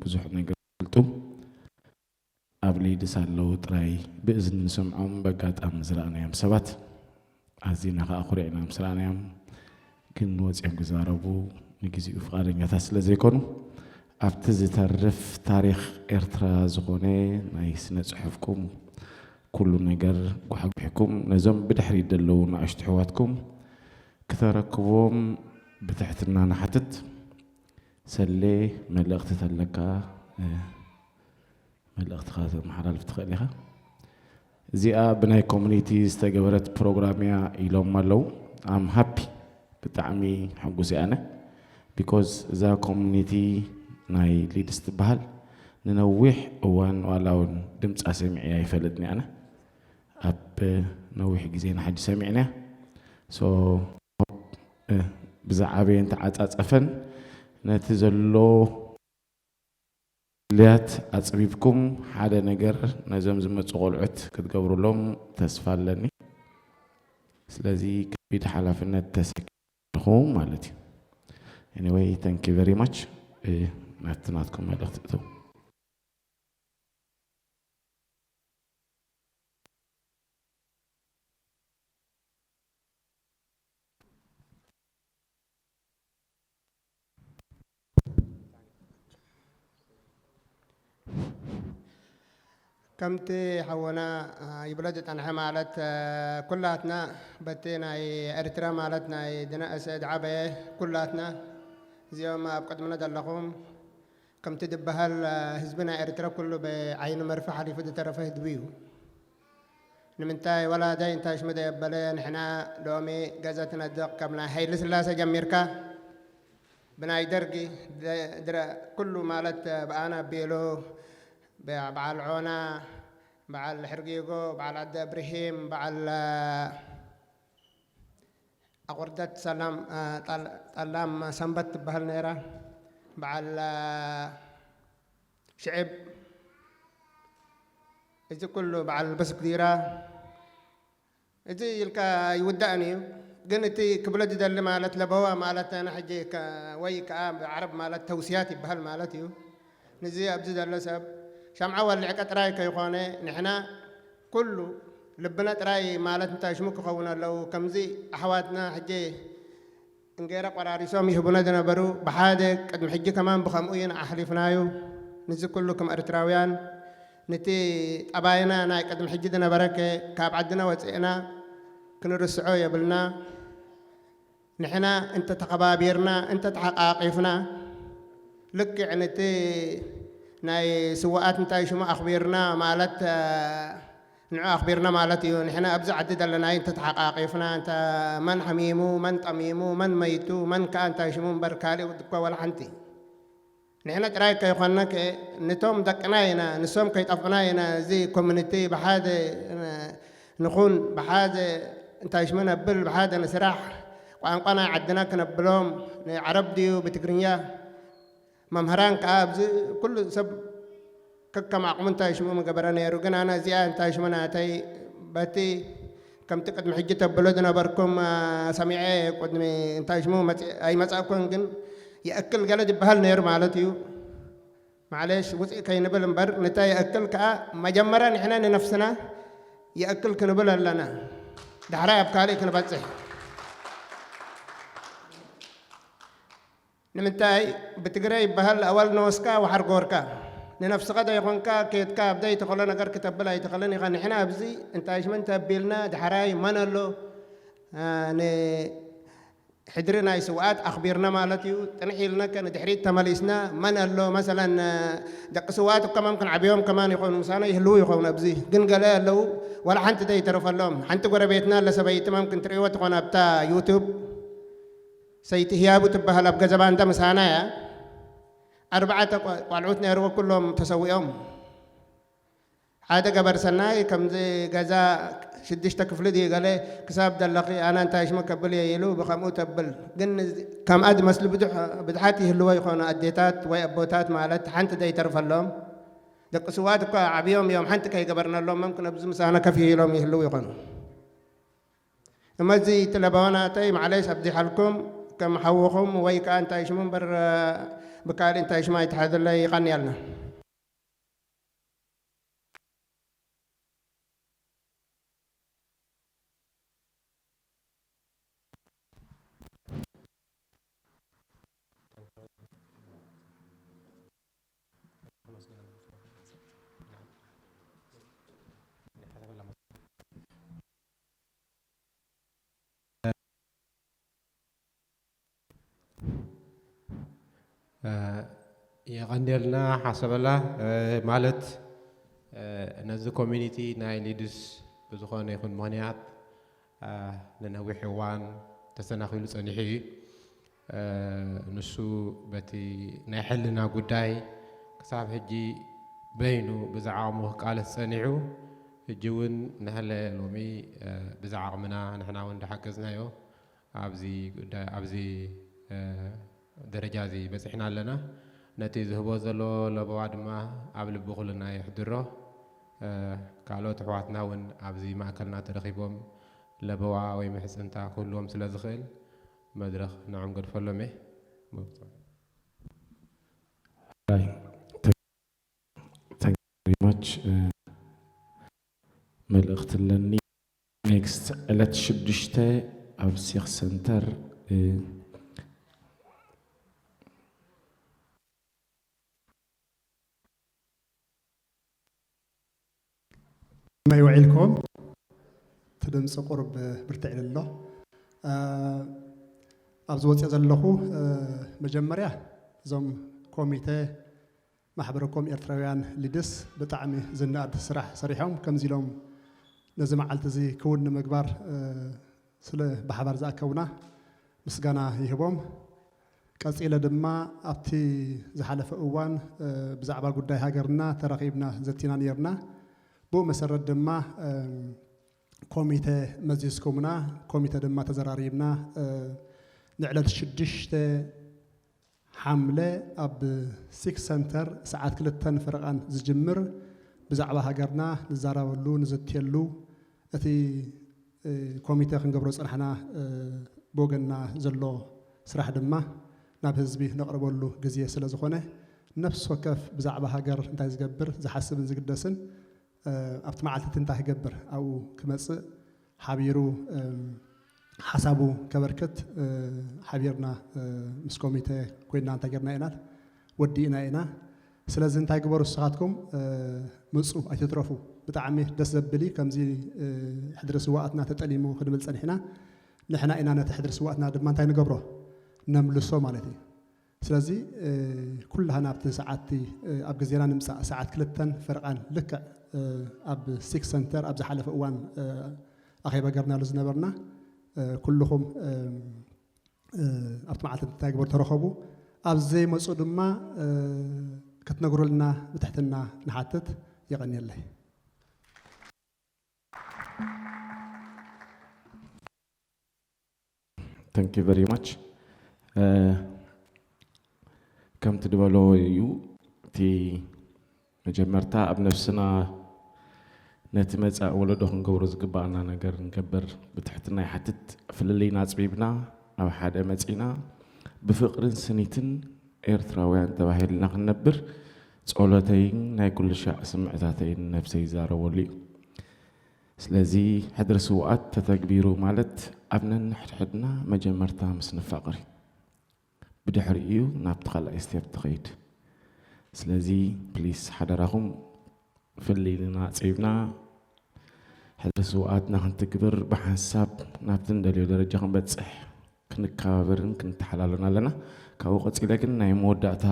ብዙሕ ነገር ይፈልጡ ኣብ ሊድስ ኣለዉ ጥራይ ብእዝኒ ንሰምዖም በጋጣሚ ዝረኣናዮም ሰባት ኣዚና ከኣ ኩሪዕና ምስ ረኣናዮም ግን ወጺኦም ክዛረቡ ንግዚኡ ፍቓደኛታት ስለ ዘይኮኑ ኣብቲ ዝተርፍ ታሪኽ ኤርትራ ዝኾነ ናይ ስነ ጽሑፍኩም ኩሉ ነገር ጓሕጒሕኩም ነዞም ብድሕሪት ዘለዉ ንኣሽቱ ኣሕዋትኩም ክተረክብዎም ብትሕትና ንሓትት። ሰሌ፣ መልእኽቲ ተለካ፣ እ፣ መልእኽትኻ ተመሓላልፍ ትኽእል ኢኻ። እዚኣ ብናይ ኮሚኒቲ ዝተገበረት ፕሮግራም እያ ኢሎም ኣለዉ። ኣም ሃፒ፣ ብጣዕሚ ሕጉስ እየ ኣነ። ቢኮዝ እዛ ኮሚኒቲ ናይ ሊድስ ትበሃል ንነዊሕ እዋን ዋላ እውን ድምፃ ሰሚዐ ኣይፈልጥን እየ ኣነ። ኣብ ነዊሕ ግዜ ንሓጂ ሰሚዕና። ሶ፣ እ፣ ብዝዓበየን ተዓጻጸፈን ነቲ ዘሎ ድልያት ኣጽቢብኩም ሓደ ነገር ነዞም ዝመጹ ቆልዑት ክትገብሩሎም ተስፋ ኣለኒ። ስለዚ ከቢድ ሓላፍነት ተሰኪምኩም ኣለኹ ማለት እዩ። Anyway, thank you very much። እ፣ ናቲ ናትኩም መልእኽቲ እተው። ከምቲ ሓወና፣ አ፣ ይብሎ ዝጸንሐ ማለት፣ አ፣ ኩላትና በቲ ናይ ኤርትራ ማለት ናይ ዝነእሰ ዝዓበየ ኩላትና እዚኦም ኣብ ቅድምና ዘለኹም ከምቲ ዝበሃል፣ አ፣ ህዝቢ ናይ ኤርትራ ኩሉ ብዓይኒ መርፍእ ሓሊፉ ዝተረፈ ህዝቢ እዩ። ንምንታይ ወላዳይ እንታይ ሽሙ ዘየበለ ንሕና ሎሚ ገዛ ትነድቕ ከም ናይ ሃይለ ስላሴ ጀሚርካ ብናይ ደርጊ ደ-፣ ድረ-፣ ኩሉ ማለት ብኣና ኣቢሉ ብ-፣ በዓል ዖና፣ በዓል ሕርጊጎ፣ በዓል ዓዲ እብርሂም፣ በዓል፣ አ፣ ኣቑርደት ሰላም፣ አ፣ ጠል-፣ ጠላም ሰንበት ትበሃል ነይራ። በዓል፣ አ፣ ሽዕብ፣ እዚ ኩሉ በዓል በስኩዲራ፣ እዚ ኢልካ ይውዳእን እዩ። ግን እቲ ክብሎ ዝደሊ ማለት ለበዋ ማለት ኣነ ሕጂ ከ-፣ ወይ ከኣ ብዓረብ ማለት ተውስያት ይበሃል ማለት እዩ። ንዚ ኣብዚ ዘሎ ሰብ ሻምዓ ወሊዕካ ጥራይ ከይኾነ ንሕና ኩሉ ልብና ጥራይ ማለት እንታይ ሽሙ ክኸውን ኣለዉ። ከምዚ ኣሕዋትና ሕጂ እንጌራ ቆራሪሶም ይህቡና ዝነበሩ ብሓደ ቅድሚ ሕጂ ከማን ብኸምኡ ኢና ኣሕሊፍናዩ። ንዚ ኩሉ ከም ኤርትራውያን ነቲ ጠባይና ናይ ቅድሚ ሕጂ ዝነበረ ከ ካብ ዓድና ወፂእና ክንርስዖ የብልና። ንሕና እንተተኸባቢርና፣ እንተተሓቃቂፍና፣ ልክዕ ነቲ ናይ ስውኣት እንታይ ሽሙ ኣኽቢርና ማለት፣ እ፣ ንዑ ኣኽቢርና ማለት እዩ። ንሕና ኣብዚ ዓዲ ዘለና እንተተሓቃቂፍና፣ እንተ መን ሓሚሙ፣ መን ጠሚሙ፣ መን መይቱ፣ መን ከኣ እንታይ ሽሙ እምበር ካልእ እኮ ወላ ሓንቲ። ንሕና ጥራይ ከይኮንና ከ-፣ ነቶም ደቅና ኢና፣ ንሶም ከይጠፍኡና ኢና። እዚ ኮሚኒቲ ብሓደ ንኹን፣ ብሓደ እንታይ ሽሙ ነብል፣ ብሓደ ንስራሕ። ቋንቋ ናይ ዓድና ክነብሎም፣ ንዓረብ ድዩ ብትግርኛ፣ መምህራን ከኣ ኣብዚ ኩሉ ሰብ ከከም ዓቕሙ እንታይ ሽሙ ምገበረ ነይሩ። ግን ኣነ እዚኣ እንታይ ሽሙ ናተይ በቲ ከምቲ ቅድሚ ሕጂ ተብሎ ዝነበርኩም፣ አ፣ ሰሚዐ ቅድሚ እንታይ ሽሙ መጽ-፣ ኣይመጻእኩን፣ ግን ይኣክል ገለ ዝበሃል ነይሩ ማለት እዩ። ማዕለሽ ውፅእ ከይንብል እምበር፣ ንታይ ይኣክል ከኣ መጀመርያ ንሕና ንነፍስና ይኣክል ክንብል ኣለና። ዳሕራይ ኣብ ካልእ ክንበጽሕ። ንምንታይ ብትግረ ይበሃል፣ ኣዋል ነወስካ ወሓር ጎርካ። ንነፍስኻ ዘይኾንካ ኬድካ ኣብ ዘይተኸሎ ነገር ክተብል ኣይትኽእልን ኢኻ። ንሕና ኣብዚ እንታይ ሽመን ተቢልና ዳሕራይ መን ኣሎ? አ፣ ን-፣ ሕድሪ ናይ ስውኣት ኣኽቢርና ማለት እዩ። ጥንሕ ኢልና ከ ንድሕሪት ተመሊስና መን ኣሎ? መሰለን ደቂ ስውኣት እኮ መምክን ዓብዮም ከማን ይኾኑ፣ ምሳና ይህልዉ ይኾኑ ኣብዚ። ግን ገለ ኣለዉ፣ ዋላ ሓንቲ ዘይተረፈሎም። ሓንቲ ጎረቤትና ኣለ ሰበይቲ መምክን ትርእይዎ ትኾኑ ኣብታ ዩቱብ። ሰይቲ ህያቡ ትበሃል ኣብ ገዘባ እንተ ምሳና እያ። ኣርባዕተ ቆ-፣ ቆልዑት ነይርዎ፣ ኩሎም ተሰዊኦም። ሓደ ገበር ሰናይ ከምዚ ገዛ ሽዱሽተ ክፍሊ ድዩ ገለ ክሳብ ዘለኺ ኣነ እንታይ ሽሙ ከብል እየ ኢሉ ብኸምኡ ተብል። ግን ከምኣ ዝመስሉ ብዙሕ፣ ብዙሓት ይህልዎ ይኾኑ ኣዴታት ወይ ኣቦታት ማለት ሓንቲ ዘይተርፈሎም። ደቂ ስዋት እኳ ዓብዮም እዮም፣ ሓንቲ ከይገበርነሎም መምክን ኣብዚ ምሳና ከፍ ኢሎም ይህልዉ ይኾኑ። እመዚ እቲ ለበዋናተይ ማዕለሽ ኣብዚሓልኩም ከም ሓውኹም ወይ ከኣ እንታይ ሽሙ እምበር ብካልእ እንታይ ሽሙ ኣይትሓዘለይ። ይቐንያልና። እ፣ የቐንየልና ሓሰበላ፣ እ፣ ማለት፣ እ፣ ነዚ ኮሚኒቲ ናይ ሊድስ ብዝኾነ ይኹን ምኽንያት፣ እ፣ ንነዊሕ እዋን ተሰናኺሉ ጸኒሑ እዩ። እ፣ ንሱ በቲ ናይ ሕልና ጉዳይ ክሳብ ሕጂ በይኑ ብዛዕቕሙ ክቃለስ ጸኒሑ፣ ሕጂ እውን ንህለ ሎሚ፣ እ፣ ብዛዕቕምና ንሕና እውን እንዳሓገዝናዮ ኣብዚ ጉዳይ፣ ኣብዚ፣ እ፣ ደረጃ እዚ በጺሕና ኣለና። ነቲ ዝህቦ ዘሎ ለበዋ ድማ ኣብ ልቢ ኩልና የሕድሮ። እ፣ ካልኦት ኣሕዋትና እውን ኣብዚ ማእከልና ተረኺቦም ለበዋ ወይ ምሕጽንታ ክህልዎም ስለ ዝኽእል መድረኽ ንዕም ገድፈሎም እየ። Thank you very much. እ፣ መልእኽቲ ኣለኒ። ኔክስት ዕለት ሽዱሽተ ኣብ ሴክ ሰንተር፣ እ፣ ከመይ ውዒልኩም? እቲ ድምፂ ቁሩብ ብርትዕ ኢሉ ኣሎ። እ፣ ኣብዚ ወፂኦ ዘለኹ፣ እ፣ መጀመርያ እዞም ኮሚቴ ማሕበረ ኮም ኤርትራውያን ሊድስ ብጣዕሚ ዝነኣድ ስራሕ ሰሪሖም፣ ከምዚ ኢሎም ነዚ መዓልቲ እዚ ክውን ንምግባር፣ እ፣ ስለ ብሓባር ዝኣከቡና ምስጋና ይህቦም። ቀጺለ ድማ ኣብቲ ዝሓለፈ እዋን፣ እ፣ ብዛዕባ ጉዳይ ሃገርና ተራኺብና ዘቲና ነይርና። ብኡ መሰረት ድማ፣ እ፣ ኮሚተ መዚዝኩምና፣ ኮሚተ ድማ ተዘራሪብና፣ እ፣ ንዕለት ሽዱሽተ ሓምለ ኣብ ሲክ ሰንተር ሰዓት ክልተን ፈረቓን ዝጅምር ብዛዕባ ሃገርና ንዛረበሉ፣ ንዝትየሉ፣ እቲ፣ እ፣ ኮሚተ ክንገብሮ ዝጸናሕና፣ እ፣ ብወገንና ዘሎ ስራሕ ድማ ናብ ህዝቢ ነቕርበሉ ግዜ ስለ ዝኾነ፣ ነፍሲ ወከፍ ብዛዕባ ሃገር እንታይ ዝገብር፣ ዝሓስብን ዝግደስን፣ እ፣ ኣብቲ መዓልቲ እቲ እንታይ ክገብር ኣብኡ ክመጽእ ሓቢሩ፣ እም፣ ሓሳቡ ከበርክት፣ እ፣ ሓቢርና፣ እ፣ ምስ ኮሚተ ኮይንና እንታይ ጌርና ኢና? ወዲእና ኢና። ስለዚ እንታይ ግበሩ ንስኻትኩም፣ እ፣ ምጹ፣ ኣይትትረፉ። ብጣዕሚ ደስ ዘብል እዩ። ከምዚ፣ እ፣ ሕድሪ ስዋኣትና ተጠሊሙ ክንብል ጸኒሕና። ንሕና ኢና ነቲ ሕድሪ ስዋኣትና ድማ እንታይ ንገብሮ? ነምልሶ ማለት እዩ። ስለዚ፣ እ፣ ኩላህና ኣብቲ ሰዓትቲ፣ እ፣ ኣብ ግዜና ንምጻእ፣ ሰዓት ክልተን ፈረቓን ልክዕ፣ እ፣ ኣብ ሲክ ሰንተር ኣብ ዝሓለፈ እዋን፣ እ፣ ኣኼባ ገርናሉ ዝነበርና፣ እ፣ ኩልኹም፣ እ፣ እ፣ ኣብቲ መዓልቲ እንታይ ግበሩ ተረኸቡ። ኣብ ዘይመጹ ድማ፣ እ፣ ክትነግሩልና ብትሕትና ንሓትት። የቐንየለይ። Thank you very much. ከምቲ ዝበሎ እዩ። እቲ መጀመርታ ኣብ ነፍስና ነቲ መጻኢ ወለዶ ክንገብሮ ዝግባኣና ነገር ንገብር። ብትሕትና ይሓትት። ፍልልይና ኣጽቢብና ኣብ ሓደ መጺና ብፍቕርን ስኒትን ኤርትራውያን ተባሂልና ክንነብር ጸሎተይን ናይ ኩሉ ሻዕ ስምዕታተይን ነብሰይ ይዛረበሉ እዩ። ስለዚ ሕድሪ ስውኣት ተተግቢሩ ማለት ኣብ ነንሕድሕድና መጀመርታ ምስ ንፋቕር እዩ። ብድሕሪኡ እዩ ናብቲ ካልኣይ ስቴፕ ትኸይድ። ስለዚ ፕሊስ ሓደራኹም ፍልልይና ኣጽቢብና ሕድሪ ስውኣትና ክንትግብር ብሓንሳብ ናብቲ ንደልዮ ደረጃ ክንበጽሕ ክንከባበርን ክንተሓላሎን ኣለና። ካብኡ ቀጺለ ግን ናይ መወዳእታ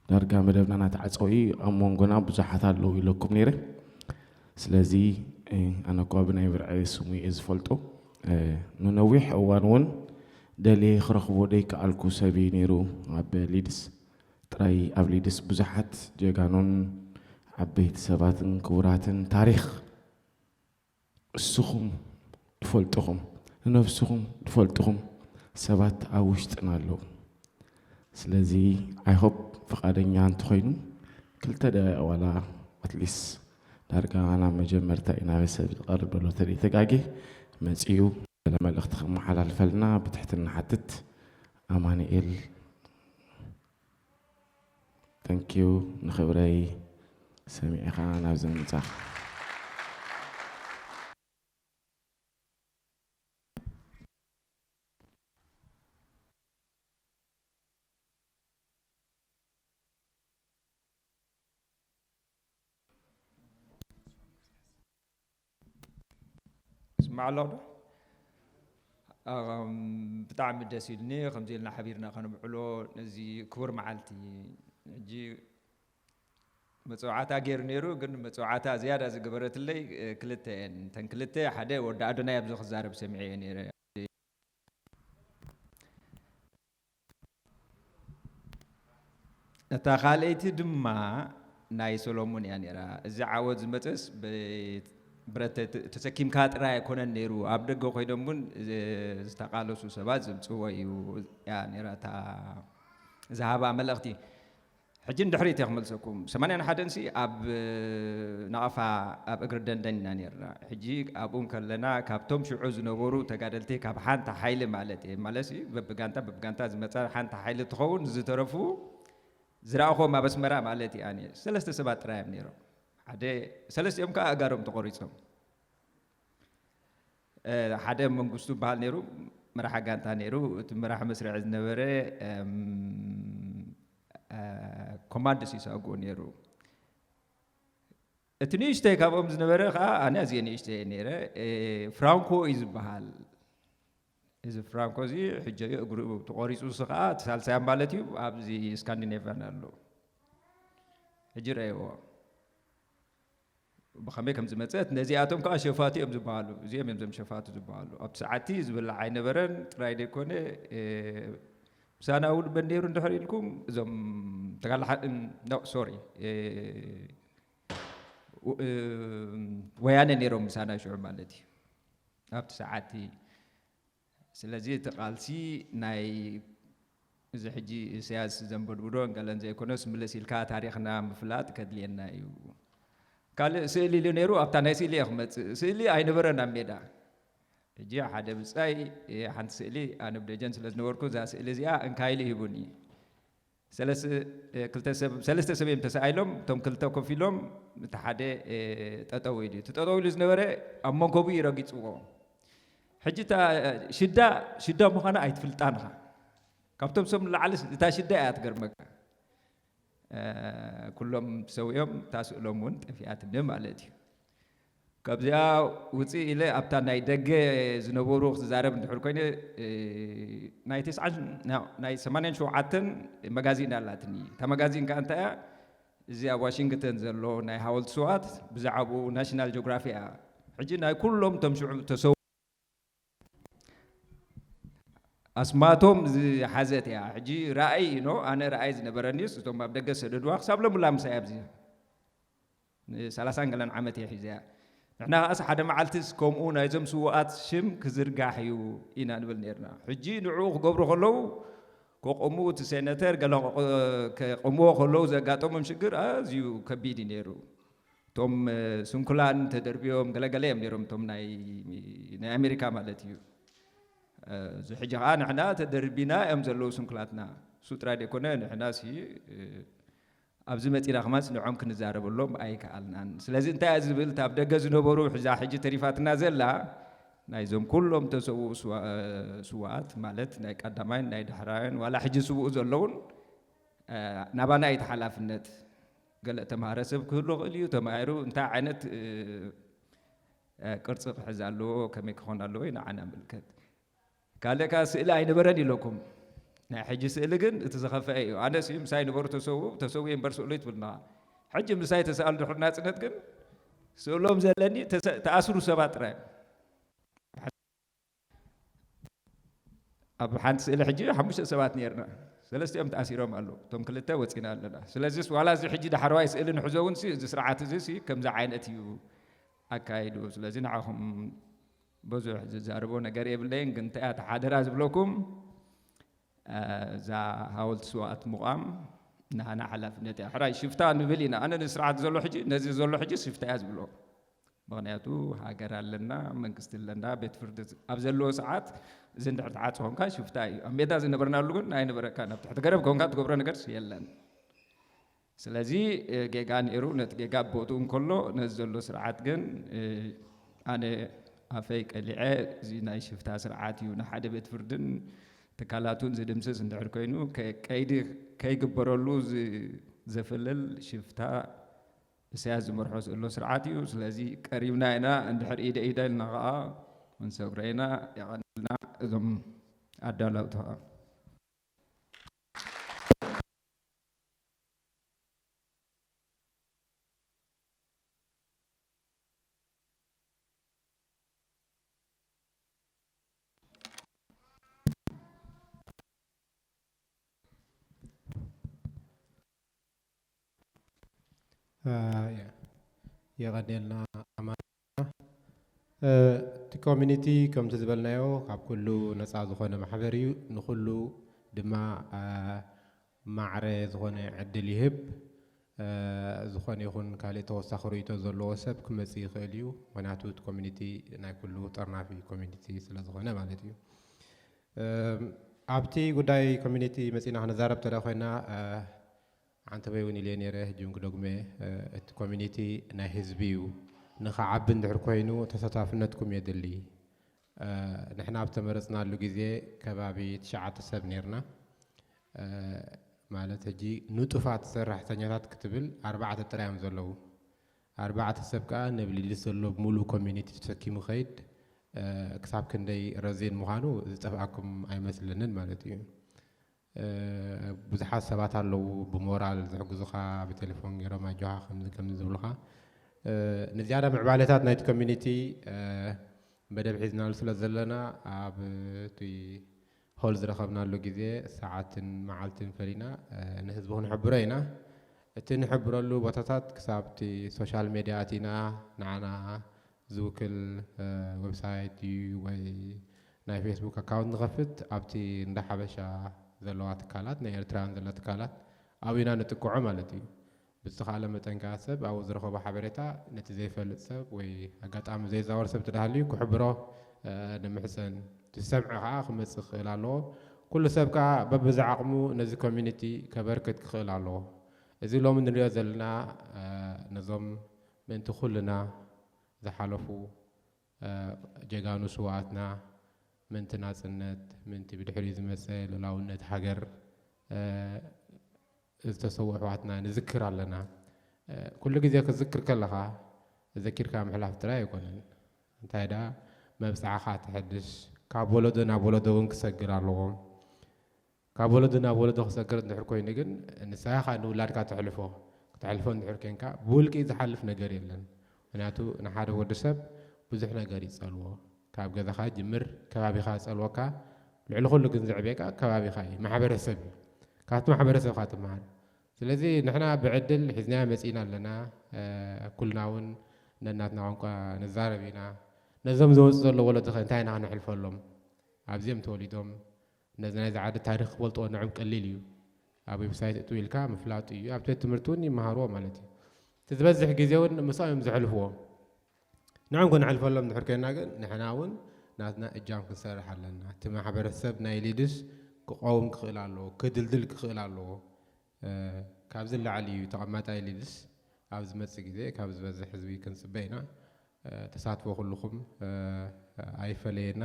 ዳርጋ መደብና ናተዓጸው እዩ። ኣብ መንጎና ብዙሓት ኣለዉ ኢለኩም ነይረ። ስለዚ ኣነ እኳ ብናይ ብርዐ ስሙ እየ ዝፈልጦ። ንነዊሕ እዋን እውን ደልየ ክረኽቦ ደይከኣልኩ ሰብ እዩ ነይሩ። ኣብ ሊድስ ጥራይ፣ ኣብ ሊድስ ብዙሓት ጀጋኑን ዓበይቲ ሰባትን ክቡራትን ታሪኽ እስኹም ትፈልጥኹም፣ ንነብስኹም ትፈልጥኹም ሰባት ኣብ ውሽጥና ኣለዉ። ስለዚ I hope ፍቓደኛ እንተኾይኑ ክልተ ደቂቕ ዋላ ኣትሊስ ዳርጋ ናብ መጀመርታ እዩ ናብ ሰብ ዝቐርብ ዘሎ ተደይ ተጋጌ መጺኡ ገለ መልእኽቲ ክመሓላልፈልና ብትሕትና ሓትት። ኣማኑኤል፣ thank you ንኽብረይ ሰሚዕኻ ናብዚ ምምጻኻ። ስማዕ ኣለኹ ዶ? ብጣዕሚ ደስ ኢልኒ ከምዚ ኢልና ሓቢርና ከነብዕሎ ነዚ ክቡር መዓልቲ። ሕጂ መፅዋዕታ ገይሩ ነይሩ፣ ግን መፅዋዕታ ዝያዳ ዝገበረትለይ ክልተ እየን። እተን ክልተ ሓደ ወዲ ኣዶናይ ኣብዚ ክዛረብ ሰሚዐ እየ ነይረ። እታ ካልኣይቲ ድማ ናይ ሰሎሞን እያ ነይራ። እዚ ዓወት ዝመፀስ ብረት ተሰኪምካ ጥራይ ኣይኮነን ነይሩ፣ ኣብ ደገ ኮይኖም እውን ዝተቃለሱ ሰባት ዘምፅዎ እዩ እያ ነይራ እታ ዝሃባ መልእኽቲ። ሕጂ ንድሕሪት እየ ክመልሰኩም። ሰማንያን ሓደን ሲ ኣብ ናቕፋ ኣብ እግሪ ደንደን ኢና ነርና። ሕጂ ኣብኡ ከለና ካብቶም ሽዑ ዝነበሩ ተጋደልቲ ካብ ሓንቲ ሓይሊ ማለት እየ፣ ማለት ሲ በብጋንታ በብጋንታ ዝመፀ ሓንቲ ሓይሊ ትኸውን፣ ዝተረፉ ዝረኣኹዎም ኣብ ኣስመራ ማለት እዩ። ኣነ ሰለስተ ሰባት ጥራይ እዮም ነይሮም። ሓደ ሰለስቲኦም ከዓ ኣእጋሮም ተቆሪፆም። ሓደ መንግስቱ በሃል ነይሩ፣ መራሒ ጋንታ ነይሩ። እቲ መራሒ መስርዕ ዝነበረ ኮማንዶ ሲሳጎ ነይሩ። እቲ ንእሽተይ ካብኦም ዝነበረ ከዓ ኣነ ኣዝየ ንእሽተይ እየ ነይረ። ፍራንኮ እዩ ዝበሃል። እዚ ፍራንኮ እዚ ሕጂ እዩ እግሩ ተቆሪፁ፣ እሱ ከዓ እቲ ሳልሳይ ማለት እዩ፣ ኣብዚ ስካንዲኔቭያን ኣሎ። ሕጂ ረእይዎ። ብኸመይ ከም ዝመፀት ነዚኣቶም ከዓ ሸፋቱ እዮም ዝበሃሉ። እዚኦም እዮም ዞም ሸፋቱ ዝበሃሉ። ኣብቲ ሰዓቲ ዝብላዕ ኣይነበረን ጥራይ ዘይኮነ ምሳና እውን መን ነይሩ እንድሕር ኢልኩም እዞም ተጋላሓ ኖ ሶሪ ወያነ ነይሮም ምሳና ሽዑ ማለት እዩ ኣብቲ ሰዓቲ። ስለዚ እቲ ቃልሲ ናይ እዚ ሕጂ ኢሳያስ ዘንበድብዶን ገለን ዘይኮነስ ምልስ ኢልካ ታሪኽና ምፍላጥ ከድልየና እዩ። ካልእ ስእሊ ኢሉ ነይሩ፣ ኣብታ ናይ ስእሊ እየ ክመፅእ። ስእሊ ኣይነበረን ኣብ ሜዳ። ሕጂ ሓደ ብፃይ ሓንቲ ስእሊ ኣነ ብደጀን ስለ ዝነበርኩ እዛ ስእሊ እዚኣ እንካ ኢሉ ሂቡኒ። ሰለስተ ሰብ እዮም ተሳኢሎም፣ እቶም ክልተ ኮፍ ኢሎም እቲ ሓደ ጠጠው ኢሉ። እቲ ጠጠው ኢሉ ዝነበረ ኣብ መንከቡ እዩ ረጊፅዎ። ሕጂ እታ ሽዳ ሽዳ ምዃና ኣይትፍልጣን ኢኻ። ካብቶም ሰብ ንላዕሊ እታ ሽዳ እያ ትገርመካ። ኩሎም ተሰዊኦም እታ ስእሎም እውን ጠፊኣትኒ ማለት እዩ። ካብዚኣ ውፅእ ኢለ ኣብታ ናይ ደገ ዝነበሩ ክትዛረብ እንድሕር ኮይነ ናይ ተስዓን ናይ ሰማንያን ሸውዓተን መጋዚን ኣላትኒ። እታ መጋዚን ከዓ እንታይ እያ? እዚ ኣብ ዋሽንግተን ዘሎ ናይ ሓወልቲ ስውኣት ብዛዕባኡ ናሽናል ጂኦግራፊ እያ። ሕጂ ናይ ኩሎም እቶም ሽዑ ተሰው ኣስማቶም ዝሓዘት እያ። ሕጂ ራእይ ኖ ኣነ ራእይ ዝነበረኒስ እቶም ኣብ ደገ ሰደድዋ ክሳብ ሎምላ ምሳይ ኣብዚ ንሰላሳን ገለን ዓመት እየ ሒዘያ። ንሕና ከኣስ ሓደ መዓልትስ ከምኡ ናይዞም ስውኣት ሽም ክዝርጋሕ እዩ ኢና ንብል ነርና። ሕጂ ንዕኡ ክገብሩ ከለዉ፣ ከቐሙ እቲ ሴነተር ገለ ከቐምዎ ከለዉ ዘጋጠሞም ሽግር ኣዝዩ ከቢድ እዩ ነይሩ። እቶም ስንኩላን ተደርብዮም ገለገለ እዮም ነይሮም፣ እቶም ናይ ኣሜሪካ ማለት እዩ። እዚ ሕጂ ከዓ ንሕና ተደርቢና እዮም ዘለዉ ስንኩላትና። እሱ ጥራይ ደይኮነ፣ ንሕና ሲ ኣብዚ መፂና ከማንስ ንዖም ክንዛረበሎም ኣይከኣልናን። ስለዚ እንታይ እያ ዝብል፣ ኣብ ደገ ዝነበሩ፣ እዛ ሕጂ ተሪፋትና ዘላ ናይዞም ኩሎም ተሰውኡ ስዋኣት ማለት ናይ ቀዳማይን ናይ ዳሕራይን ዋላ ሕጂ ስውኡ ዘለውን ናባና እዩ ተሓላፍነት። ገለ ተማሃረ ሰብ ክህሉ ክእል እዩ፣ ተማሂሩ እንታይ ዓይነት ቅርፂ ክሕዝ ኣለዎ፣ ከመይ ክኾን ኣለዎ እዩ ንዓና ምልከት። ካልእ ከኣ ስእሊ ኣይነበረን ኢለኩም። ናይ ሕጂ ስእሊ ግን እቲ ዝኸፍአ እዩ። ኣነስ ምሳይ ነበሩ ተሰውኡ፣ ተሰውኡ እምበር ስእሉ ትብልና። ሕጂ ምሳይ ተሰኣሉ ድሕሪ ናጽነት ግን ስእሎም ዘለኒ ተሰ-፣ ተኣስሩ ሰባት ጥራይ። ኣብ ሓንቲ ስእሊ ሕጂ ሓሙሽተ ሰባት ነርና። ሰለስቲኦም ተኣሲሮም ኣለዉ። እቶም ክልተ ወጺና ኣለና። ስለዚስ ዋላ እዚ ሕጂ ዳሕረዋይ ስእሊ ንሕዞ እውን ሲ፣ እዚ ስርዓት እዚ ሲ ከምዚ ዓይነት እዩ ኣካይዱ። ስለዚ ንዓኹም ብዙሕ ዝዛረቦ ነገር የብለይን፣ ግን እንታይ እያ እታ ሓደራ ዝብለኩም፣ እ፣ እዛ ሃወልቲ ስውኣት ምቋም ናና ሓላፍነት እያ። ሕራይ ሽፍታ ንብል ኢና። ኣነ ንስርዓት ዘሎ ሕጂ፣ ነዚ ዘሎ ሕጂ ሽፍታ እያ ዝብሎ። ምኽንያቱ ሃገር ኣለና፣ መንግስቲ ኣለና፣ ቤት ፍርዲ ኣብ ዘለዎ ሰዓት እዚ እንድሕር ተዓጽ ኮንካ ሽፍታ እዩ። ኣብ ሜዳ ዝነበርናሉ ግን ኣይነበረካን። ኣብ ትሕቲ ገረብ ኮንካ ትገብሮ ነገርስ የለን። ስለዚ፣ እ፣ ጌጋ ነይሩ። ነቲ ጌጋ ቦትኡ እንከሎ፣ ነዚ ዘሎ ስርዓት ግን፣ እ፣ ኣነ ኣፈይ ቀሊዐ፣ እዚ ናይ ሽፍታ ስርዓት እዩ፣ ንሓደ ቤት ፍርድን ትካላቱን ዝድምስስ እንድሕር ኮይኑ፣ ከ-፣ ቀይዲ ከይግበረሉ ዝ-፣ ዘፍልል ሽፍታ ኢሳያስ ዝመርሖ ዘሎ ስርዓት እዩ። ስለዚ ቀሪብና ኢና፣ እንድሕር ኢደ ኢደ ኢልና ኸዓ ክንሰግሮ ኢና። የቐንልና እዞም ኣዳለውቲ ኸዓ። እ፣ የ-፣ የቐንየልና ኣማን። እ፣ እቲ ኮሚኒቲ ከምቲ ዝበልናዮ ካብ ኩሉ ነፃ ዝኾነ ማሕበር እዩ። ንኹሉ ድማ፣ እ፣ ማዕረ ዝኾነ ዕድል ይህብ። እ፣ ዝኾነ ይኹን ካልእ ተወሳኺ ርእይቶ ዘለዎ ሰብ ክመጽእ ይኽእል እዩ። ምኽንያቱ እቲ ኮሚኒቲ ናይ ኩሉ ጠርናፊ ኮሚኒቲ ስለ ዝኾነ ማለት እዩ። እ፣ ኣብቲ ጉዳይ ኮሚኒቲ መጺና ክንዛረብ እንተ ኮይና፣ እ፣ ዓንተበይ እውን ኢለ ነይረ፣ ሕጂ እውን ክደግሞ እየ። እ፣ እቲ ኮሚኒቲ ናይ ህዝቢ እዩ። ንኽዓቢ እንድሕር ኮይኑ ተሳታፍነትኩም የድሊ። እ፣ ንሕና ኣብ ተመረጽናሉ ግዜ ከባቢ ትሽዓተ ሰብ ነይርና። እ፣ ማለት ሕጂ ንጡፋት ሰራሕተኛታት ክትብል ኣርባዕተ ጥራይ እዮም ዘለዉ። ኣርባዕተ ሰብ ከኣ ነብሊሊ ዘሎ ሙሉእ ኮሚኒቲ ተሰኪሙ ኸይድ፣ እ፣ ክሳብ ክንደይ ረዚን ምዃኑ ዝጠፍኣኩም ኣይመስለንን ማለት እዩ። እ፣ ብዙሓት ሰባት ኣለዉ ብሞራል ዝሕግዙኻ፣ ብቴሌፎን ገይሮም ኣጆኻ ከምዚ ከምዚ ዝብሉኻ። እ፣ ንዝያዳ ምዕባለታት ናይቲ ኮሚኒቲ፣ እ፣ መደብ ሒዝናሉ ስለ ዘለና ኣብ እቲ ሆል ዝረኸብናሉ ግዜ ሰዓትን መዓልትን ፈሊና፣ እ፣ ንህዝቢ ክንሕብሮ ኢና። እቲ ንሕብረሉ ቦታታት ክሳብ እቲ ሶሻል ሜድያ ኣቲና ንዓና ዝውክል፣ እ፣ ዌብሳይት ድዩ ወይ ናይ ፌስቡክ ኣካውንት ንኸፍት ኣብቲ እንዳ ሓበሻ ዘለዋ ትካላት፣ ናይ ኤርትራውያን ዘለዋ ትካላት ኣብኡ ኢና ንጥቅዖ ማለት እዩ። ብዝተኻእለ መጠን ከኣ ሰብ ኣብኡ ዝረኸቦ ሓበሬታ ነቲ ዘይፈልጥ ሰብ ወይ ኣጋጣሚ ዘይዛወር ሰብ ተዳሃልዩ ክሕብሮ፣ እ፣ ንምሕጸን። እቲ ዝሰምዐ ከኣ ክመጽእ ክኽእል ኣለዎ። ኩሉ ሰብ ከኣ በብዝዓቕሙ ነዚ ኮሚኒቲ ከበርክት ክኽእል ኣለዎ። እዚ ሎሚ ንሪኦ ዘለና፣ እ፣ ነዞም ምእንቲ ኩልና ዝሓለፉ፣ እ፣ ጀጋኑ ስውኣትና ምእንቲ ናጽነት፣ ምእንቲ ብድሕሪኡ ዝመጸ ልኡላውነት ሃገር፣ እ፣ ዝተሰውኡ ኣሕዋትና ንዝክር ኣለና። እ፣ ኩሉ ግዜ ክትዝክር ከለኻ ዘኪርካ ምሕላፍ ጥራይ ኣይኮነን። እንታይ ደኣ መብጽዓኻ ተሐድስ፣ ካብ ወለዶ ናብ ወለዶ እውን ክሰግር ኣለዎ። ካብ ወለዶ ናብ ወለዶ ክሰግር እንድሕር ኮይኑ ግን ንስኻ ኢኻ ንውላድካ ተሕልፎ። ክተሕልፎ እንድሕር ኮንካ ብውልቂ ዝሓልፍ ነገር የለን። ምኽንያቱ ንሓደ ወዲ ሰብ ብዙሕ ነገር ይጸልዎ። ካብ ገዛኻ ጅምር፣ ከባቢኻ ይጸልወካ፣ ልዕሊ ኩሉ ግን ዘዕብየካ ከባቢኻ እዩ፣ ማሕበረሰብ እዩ። ካብቲ ማሕበረሰብካ ትመሃር። ስለዚ ንሕና ብዕድል ሒዝናዮ መጺእና ኣለና። እ፣ ኩልና እውን ነናትና ቋንቋ ንዛረብ ኢና። ነዞም ዝወፁ ዘሎ ወለዲ ኸ እንታይ ኢና ክነሕልፈሎም? ኣብዚኦም ተወሊዶም ነዚ ናይዚ ዓዲ ታሪኽ ክፈልጥዎ ንዕም ቀሊል እዩ። ኣብ ዌብሳይት እጥው ኢልካ ምፍላጡ እዩ። ኣብ ቤት ትምህርቲ እውን ይመሃርዎ ማለት እዩ። እቲ ዝበዝሕ ግዜ እውን ምሳኦም እዮም ዘሕልፍዎ። ንዕም ክንሕልፈሎም ድሕር ኮይና ግን ንሕና እውን ናትና እጃም ክንሰርሕ ኣለና። እቲ ማሕበረሰብ ናይ ሊድስ ክቐውም ክኽእል ኣለዎ፣ ክድልድል ክኽእል ኣለዎ። ካብዚ ላዕሊ እዩ ተቐማጣይ ሊድስ ኣብ ዝመፅእ ግዜ ካብ ዝበዝሕ ህዝቢ ክንፅበ ኢና። ተሳትፎ ኩልኹም ኣይፈለየና።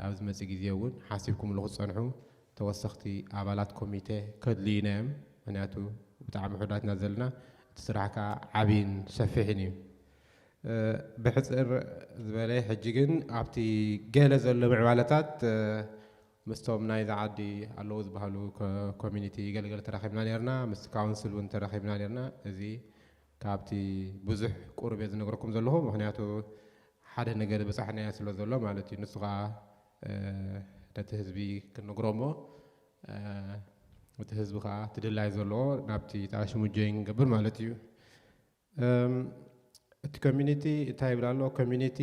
ኣብ ዝመፅእ ግዜ እውን ሓሲብኩምሉ ክትፀንሑ ተወሰኽቲ ኣባላት ኮሚቴ ከድልዩና እዮም። ምክንያቱ ብጣዕሚ ሕዳትና ዘለና እቲ ስራሕ ከዓ ዓብይን ሰፊሕን እዩ። ብሕፅር ዝበለ ሕጂ ግን ኣብቲ ገለ ዘሎ ምዕባለታት ምስቶም ናይዚ ዓዲ ኣለዉ ዝበሃሉ ኮሚኒቲ ገልገል ተራኺብና ነርና፣ ምስ ካውንስል እውን ተራኺብና ነርና። እዚ ካብቲ ብዙሕ ቁሩብ እየ ዝነግረኩም ዘለኹ፣ ምክንያቱ ሓደ ነገር በፃሕናዮ ስለ ዘሎ ማለት እዩ። ንሱ ከዓ ነቲ ህዝቢ ክንነግሮ እሞ እቲ ህዝቢ ከዓ እቲ ድላይ ዘለዎ ናብቲ ተኣሽሙ ጆይን ንገብር ማለት እዩ። እቲ ኮሚኒቲ እንታይ ይብል ኣሎ? ኮሚኒቲ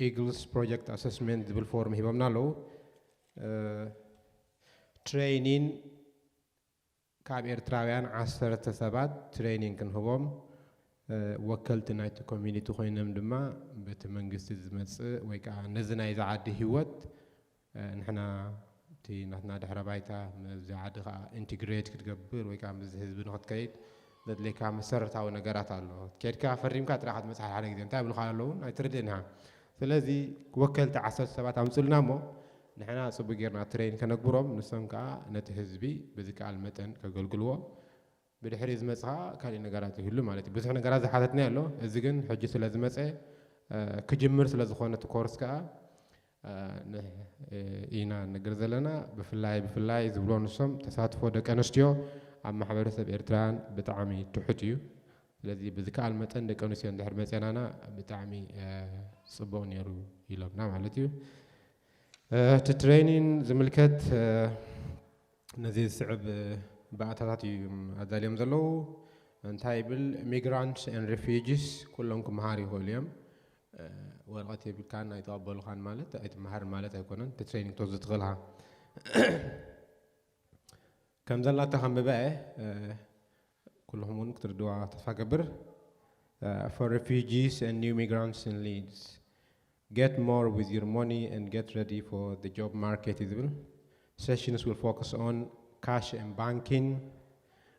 ኢግልስ ፕሮጀክት ኣሰስመንት ዝብል ፎርም ሂቦምና ኣለዉ። ትሬኒን ካብ ኤርትራውያን ዓሰርተ ሰባት ትሬኒን ክንህቦም ወከልቲ ናይቲ ኮሚኒቲ ኮይኖም ድማ በቲ መንግስቲ ዝመፅእ ወይ ከዓ ነዚ ናይዚ ዓዲ ህይወት ንሕና እቲ ናትና ድሕረ ባይታ ምስዚ ዓዲ ከዓ ኢንቲግሬት ክትገብር ወይ ከዓ ምስዚ ህዝቢ ንክትከይድ ዘድልየካ መሰረታዊ ነገራት ኣሎ። ከድካ ፈሪምካ ጥራሕ ክትመፅእ ሓደ ግዜ እንታይ ይብሉካ ኣለውን ኣይትርድእን ኢኻ። ስለዚ ወከልቲ ዓሰርተ ሰባት ኣምፅልና እሞ ንሕና ፅቡቅ ጌርና ትሬን ከነግብሮም፣ ንሶም ከዓ ነቲ ህዝቢ ብዝከኣል መጠን ከገልግልዎ። ብድሕሪ ዝመፅኻ ካሊእ ነገራት ይህሉ ማለት እዩ። ብዙሕ ነገራት ዝሓተትና ኣሎ። እዚ ግን ሕጂ ስለ ዝመፀ ክጅምር ስለ ዝኾነ እቲ ኮርስ ከዓ ኢና ንግር ዘለና። ብፍላይ ብፍላይ ዝብሎ ንሶም ተሳትፎ ደቂ ኣንስትዮ ኣብ ማሕበረሰብ ኤርትራን ብጣዕሚ ትሑት እዩ። ስለዚ ብዝከኣል መጠን ደቂ ኣንስትዮ እንድሕር መፀናና ብጣዕሚ ፅቡቅ ነይሩ ኢሎምና ማለት እዩ። እቲ ትሬኒን ዝምልከት ነዚ ዝስዕብ ባእታታት እዩ ኣዳልዮም ዘለዉ። እንታይ ይብል? Migrants and refugees ኩሎም ክመሃር ይኽእሉ እዮም። ወረቐት የብልካን ኣይተቐበሉኻን ማለት ኣይትመሃር ማለት ኣይኮነን። እቲ ትሬኒንግ ተወስዶ ትኽእልኻ ከም ዘላታ ከንብበ ኩልኹም እውን ክትርድዋ ተስፋ ገብር። For refugees and new migrants in Leeds, get more with your money and get ready for the job market እዩ ዝብል። Sessions will focus on cash and banking,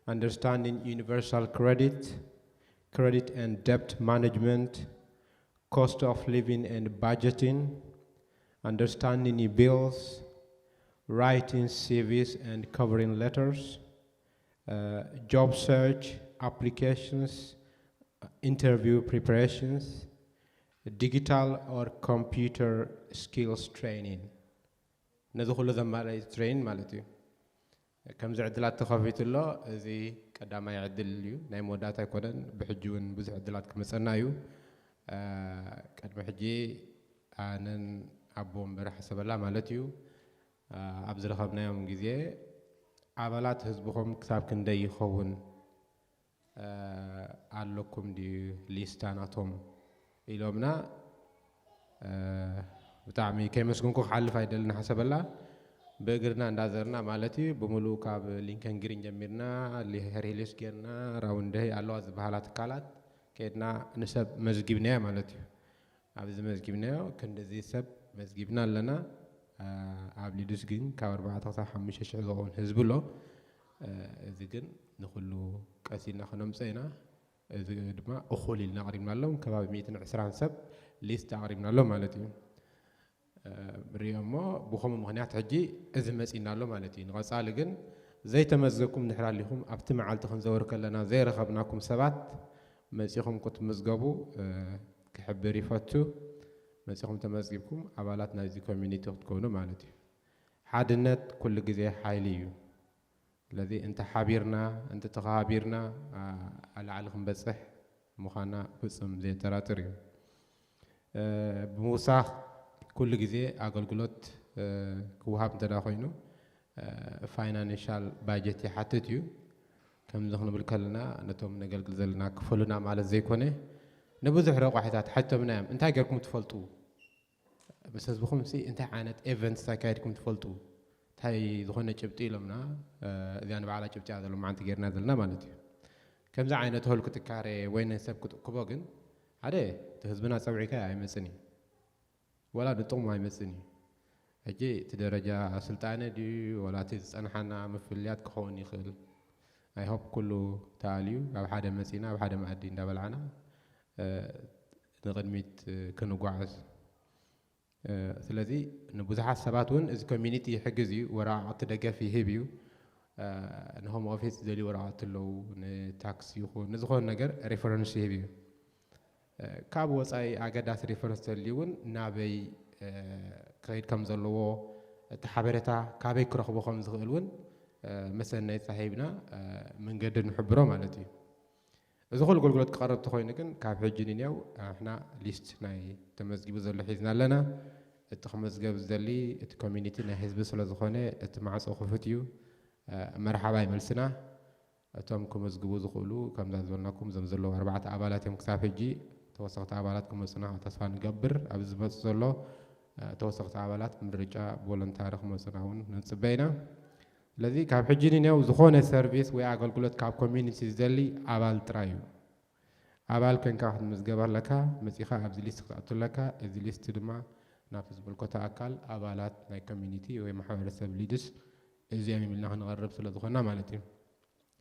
understanding universal credit, credit and debt management, cost of living and budgeting, understanding your bills, writing C Vs and covering letters, uh, job search applications, interview preparations, digital or computer skills training. ነዚ ኩሉ ዘማልእ ትሬኒን ማለት እዩ። ከምዚ ዕድላት ተኸፊቱ ኣሎ። እዚ ቀዳማይ ዕድል እዩ፣ ናይ መወዳእታ ኣይኮነን። ብሕጂ እውን ብዙሕ ዕድላት ክመፀና እዩ። ቅድሚ ሕጂ ኣነን ኣቦ ወንበር ሓሰበላ ማለት እዩ ኣብ ዝረኸብናዮም ግዜ ኣባላት ህዝብኹም ክሳብ ክንደይ ይኸውን ኣለኩም ድዩ ሊስታ ናቶም ኢሎምና። ብጣዕሚ ከይመስግንኩ ክሓልፍ ኣይደልን ሓሰበላ። ብእግርና እንዳዘርና ማለት እዩ። ብምሉእ ካብ ሊንከን ግሪን ጀሚርና ሄርሂሊስ ጌርና ራውንደይ ኣለዋ ዝበሃላ ትካላት ከድና ንሰብ መዝጊብናዮ ማለት እዩ። ኣብዚ መዝጊብናዮ ክንድዚ ሰብ መዝጊብና ኣለና። ኣብ ሊዱስ ግን ካብ ኣርባዕተ ክሳብ ሓሙሽተ ሽሕ ዝኸውን ህዝቢ ኣሎ። እዚ ግን ንኩሉ ቀሲና ክነምፀ ኢና። እዚ ድማ እኹል ኢልና ኣቕሪብናሎም። ከባቢ ሚእትን ዕስራን ሰብ ሊስት ኣቕሪብናሎም ማለት እዩ። ሪኦ እሞ ብኸምኡ ምኽንያት ሕጂ እዚ መፂና ኣሎ ማለት እዩ። ንቐፃሊ ግን ዘይተመዝገብኩም ድሕር ኣሊኹም ኣብቲ መዓልቲ ክንዘውር ከለና ዘይረኸብናኩም ሰባት መፂኹም ክትምዝገቡ ክሕብር ይፈቱ። መፂኹም ተመዝጊብኩም ኣባላት ናይዚ ኮሚኒቲ ክትኮኑ ማለት እዩ። ሓድነት ኩሉ ግዜ ሓይሊ እዩ። ስለዚ እንተ ሓቢርና እንተ ተኸባቢርና ኣላዕሊ ክንበፅሕ ምዃና ፍፁም ዘየጠራጥር እዩ። ብምውሳኽ ኩሉ ግዜ ኣገልግሎት ክወሃብ እንተ ኮይኑ ፋይናንሻል ባጀት ይሓትት እዩ። ከምዚ ክንብል ከለና ነቶም ነገልግል ዘለና ክፈሉና ማለት ዘይኮነ ንብዙሕ ረቋሒታት ሓቲቶምና እዮም። እንታይ ጌርኩም ትፈልጡ? ምስ ህዝብኹም ሲ እንታይ ዓይነት ኤቨንትስ ኣካይድኩም ትፈልጡ? እንታይ ዝኾነ ጭብጢ ኢሎምና? እዚኣ ንባዕላ ጭብጢ እያ ዘሎ መዓንቲ ጌርና ዘለና ማለት እዩ። ከምዚ ዓይነት ሆል ክትካረ ወይ ንሰብ ክትእክቦ ግን ሓደ እቲ ህዝብና ጸውዒካ ኣይመጽን እዩ። ወላ ንጥቕሙ ኣይመጽን እዩ። ሕጂ እቲ ደረጃ ስልጣነ ድዩ ወላ እቲ ዝጸንሓና ምፍልያት ክኸውን ይኽእል። ኣይ ሆፕ ኩሉ ተኣልዩ ኣብ ሓደ መጺና ኣብ ሓደ መኣዲ እንዳበላዕና ንቕድሚት ክንጓዓዝ። ስለዚ ንብዙሓት ሰባት እውን እዚ ኮሚኒቲ ይሕግዝ እዩ፣ ወረቃቕቲ ደገፍ ይህብ እዩ። ንሆም ኦፊስ ዝደልዩ ወረቃቕቲ ኣለዉ፣ ንታክስ ይኹን ንዝኾነ ነገር ሬፈረንስ ይህብ እዩ። ካብ ወፃኢ ኣገዳሲ ሪፈረንስ ተልዩ እውን ናበይ ክኸይድ ከም ዘለዎ እቲ ሓበሬታ ካበይ ክረኽቦ ከም ዝኽእል እውን መሰነይታ ሂብና መንገዲ ንሕብሮ ማለት እዩ። እዚ ኩሉ ኣገልግሎት ክቐርብ ተኾይኑ ግን ካብ ሕጂ ንንያው ንሕና ሊስት ናይ ተመዝጊቡ ዘሎ ሒዝና ኣለና። እቲ ክመዝገብ ዝደሊ እቲ ኮሚኒቲ ናይ ህዝቢ ስለ ዝኾነ እቲ ማዕፆ ክፉት እዩ። መርሓባ ይመልስና። እቶም ክምዝግቡ ዝኽእሉ ከምዛ ዝበልናኩም እዞም ዘለዉ ኣርባዕተ ኣባላት እዮም። ክሳብ ሕጂ ተወሰኽቲ ኣባላት ክመፁና ተስፋ ንገብር። ኣብዚ ዝመፁ ዘሎ ተወሰኽቲ ኣባላት ምርጫ ቮለንታሪ ክመፁና እውን ንፅበ ኢና። ስለዚ ካብ ሕጂ ንኔው ዝኾነ ሰርቪስ ወይ ኣገልግሎት ካብ ኮሚኒቲ ዝደሊ ኣባል ጥራይ እዩ። ኣባል ኮንካ ክትምዝገብ ኣለካ፣ መፂኻ ኣብዚ ሊስት ክትኣቱ ኣለካ። እዚ ሊስት ድማ ናብቲ ዝምልከቶ ኣካል ኣባላት ናይ ኮሚኒቲ ወይ ማሕበረሰብ ሊድስ እዚኦም ኢልና ክንቐርብ ስለ ዝኾንና ማለት እዩ።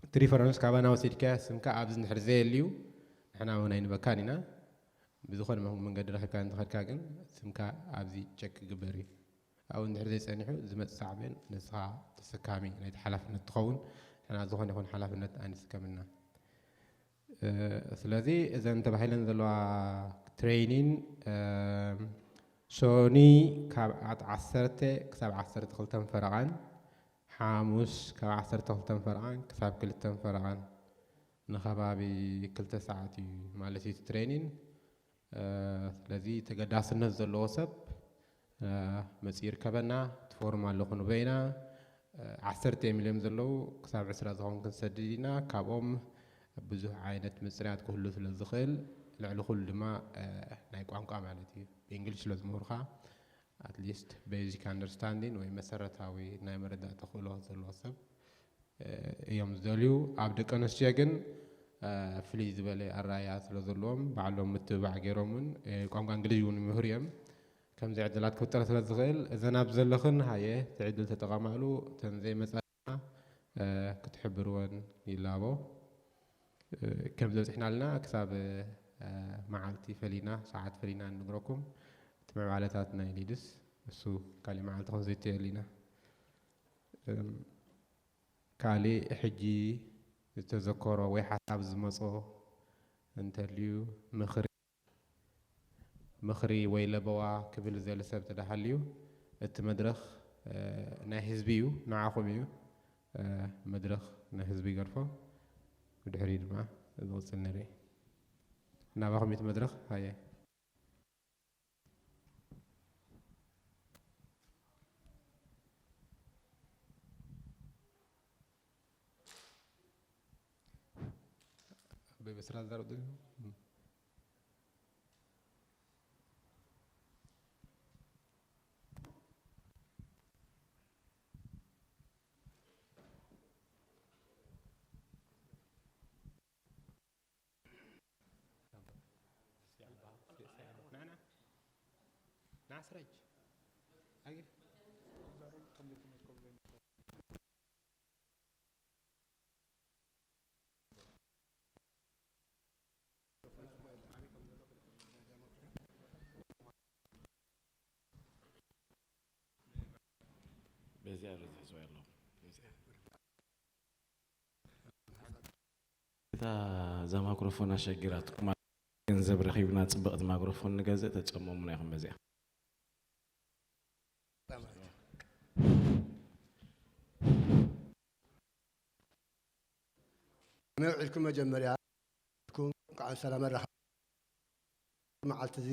እቲ ሪፈረንስ ካባና ወሲድካዮ ስምካ ኣብዚ እንድሕር ዘየልዩ ንሕና እውን ኣይንበካን ኢና። ብዝኾነ መ- መንገዲ ረኺብካ እንተኸድካ ግን ስምካ ኣብዚ ቸክ ክግበር እዩ። ኣብኡ እንድሕር ዘይጸኒሑ ዝመጽእ ሳዕቤን ንስኻ ተሰካሚ ናይቲ ሓላፍነት ትኸውን። ንሕና ዝኾነ ይኹን ሓላፍነት ኣይንስከምና። ስለዚ እዘን ተባሂለን ዘለዋ ትሬኒን ሶኒ ካብ ዓሰርተ ክሳብ ዓሰርተ ክልተን ፈረቓን፣ ሓሙስ ካብ ዓሰርተ ክልተን ፈረቓን ክሳብ ክልተን ፈረቓን ንኸባቢ ክልተ ሰዓት እዩ ማለት እዩ እቲ ትሬኒን። ስለዚ ተገዳስነት ዘለዎ ሰብ መፂኡ ይርከበና። እቲ ፎርም ኣሎ ክንበይና ዓሰርተ እዮም ኢሎም ዘለዉ፣ ክሳብ ዕስራ ዝኸውን ክንሰድድ ኢና። ካብኦም ብዙሕ ዓይነት ምፅራያት ክህሉ ስለ ዝኽእል ልዕሊ ኩሉ ድማ ናይ ቋንቋ ማለት እዩ ብእንግሊሽ ስለ ዝምህሩኻ ኣትሊስት ቤዚክ ኣንደርስታንዲንግ ወይ መሰረታዊ ናይ መረዳእ ተኽእሎ ዘለዎ ሰብ እዮም ዝደልዩ። ኣብ ደቂ ኣንስትዮ ግን ፍልይ ዝበለ ኣረኣያ ስለ ዘለዎም ባዕሎም ምትብባዕ ገይሮም እውን ቋንቋ እንግሊዝ እውን ይምህሩ እዮም። ከምዚ ዕድላት ክፍጠር ስለ ዝኽእል እዘን ኣብ ዘለኽን ሃየ እቲ ዕድል ተጠቐማሉ። እተን ዘይመፃ ክትሕብርወን ይላቦ። ከም ዘብፅሕና ኣለና ክሳብ መዓልቲ ፈሊና ሰዓት ፈሊና ንነግረኩም። እቲ ምዕባለታት ናይ ሊድስ እሱ ካሊእ መዓልቲ ክንዝትየሉ ኢና። ካሊእ ሕጂ ዝተዘከሮ ወይ ሓሳብ ዝመፆ እንተልዩ ምኽሪ ምኽሪ ወይ ለበዋ ክብል ዝደሊ ሰብ ተደሃልዩ እቲ መድረኽ ናይ ህዝቢ እዩ፣ ንዓኹም እዩ። መድረኽ ናይ ህዝቢ ይገድፎ። ብድሕሪ ድማ ዝቕፅል ንርኢ። ናባኹም እቲ መድረኽ ሃየ። በስራ ዘርብ በዚኣ ርዝሕ ሰው ያለው እታ እዛ ማይክሮፎን ኣሸጊራትኩም ገንዘብ ረኺብና ጽብቕቲ ማይክሮፎን ንገዝእ ተጸመሙና ኢኹም በዚኣ። መውዒልኩም መጀመርያ እንኳዕ ሰላም ኣራኸ መዓልቲ እዚ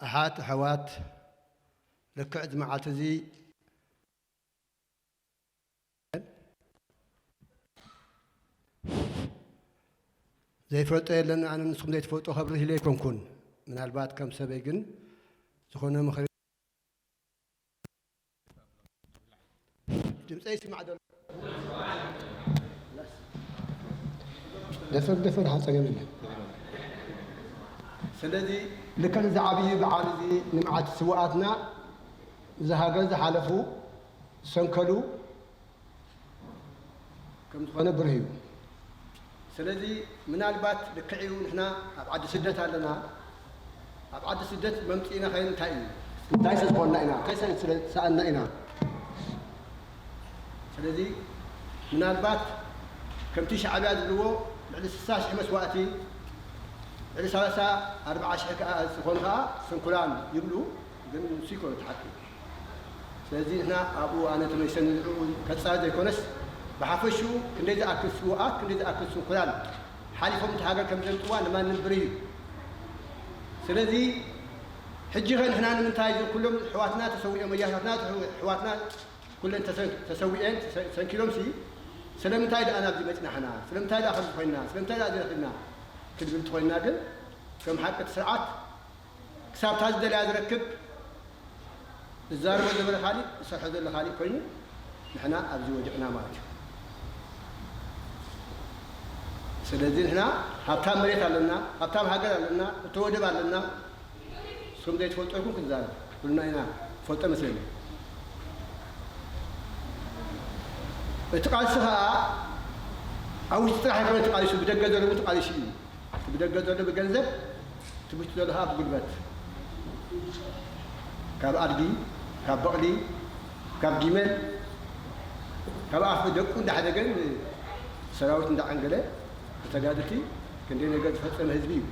ኣሓት ኣሕዋት፣ ልክዕ እዚ መዓልቲ እዚ ዘይፈልጦ የለን። ኣነ ንስኹም ዘይትፈልጦ ከብርህ ኢለ ኣይኮንኩን። ምናልባት ከም ሰበይ ግን ዝኾነ ምኽሪ ድምፀይ ይስማዕ ዶ? ደፈር ደፈር ሓፀገም የለን። ስለዚ ልክዕ እዚ ዓብዪ በዓል እዚ ንመዓልቲ ስውኣትና እዚ ሃገር ዝሓለፉ ዝሰንከሉ ከም ዝኾነ ብሩህ እዩ። ስለዚ ምናልባት ልክዕ እዩ፣ ንሕና ኣብ ዓዲ ስደት ኣለና። ኣብ ዓዲ ስደት መምፅኢና ኸይን እንታይ እዩ? እንታይ ስለ ዝኾንና ኢና? እንታይ ስለ ዝሰኣንና ኢና? ስለዚ ምናልባት ከምቲ ሻዕብያ ዝብልዎ ልዕሊ ስሳ ሽሕ መስዋእቲ፣ ልዕሊ ሰላሳ ኣርብዓ ሽሕ ከኣ ዝኾኑ ከኣ ስንኩላን ይብሉ፣ ግን ንሱ ይኮነ እቲ ሓቂ። ስለዚ ንሕና ኣብኡ ኣነ ተመሊሰ ንዕኡ ከጻሪ ዘይኮነስ፣ ብሓፈሽኡ ክንደይ ዝኣክል ስዉኣት፣ ክንደይ ዝኣክል ስንኩላን ሓሊፎም እቲ ሃገር ከም ዘምጽዋ ንማንም ብሩህ እዩ። ስለዚ ሕጂ ኸ ንሕና ንምንታይ እዞም ኩሎም ኣሕዋትና ተሰዊኦም፣ ኣያታትና ተሰዊ-፣ ኣሕዋትና ኩለን ተሰ-፣ ተሰዊኤን ተሰ-፣ ሰንኪሎምሲ፣ ስለምንታይ ደኣ ናብዚ መጽና ሕና? ስለምንታይ ደኣ ከምዚ ኮይንና? ስለምንታይ ደኣ እዚ ረኺብና? ክንብል እንተኾይንና ግን፣ ከም ሓቂ እቲ ስርዓት ክሳብ እታ ዝደልያ ዝረክብ፣ ዝዛረቦ ዝነበረ ካሊእ፣ ዝሰርሖ ዘሎ ካሊእ ኮይኑ፣ ንሕና ኣብዚ ወዲቕና ማለት እዩ። ስለዚ ንሕና ሃብታም መሬት ኣለና፣ ሃብታም ሃገር ኣለና፣ እቶ ወደብ ኣለና። ንስኹም ዘይትፈልጦ ኢኹም ክንዛረብ፣ ኩልና ኢና ንፈልጦ መስለኒ። እቲ ቃልሲ ኸኣ ኣብ ውሽጢ ጥራሕ ኣይኮነ ተቃሊሱ፣ ብደገ ዘሎ እውን ተቃሊሱ እዩ። እቲ ብደገ ዘሎ ብገንዘብ፣ እቲ ውሽጢ ዘሎ ኸኣ ብጉልበት። ካብ ኣድጊ፣ ካብ በቕሊ፣ ካብ ጊመል፣ ካብ ኣፍ ደቁ እንዳሕደገን ሰራዊት እንዳዓንገለ፣ ብተጋደልቲ ክንደይ ነገር ዝፈጸመ ህዝቢ እዩ።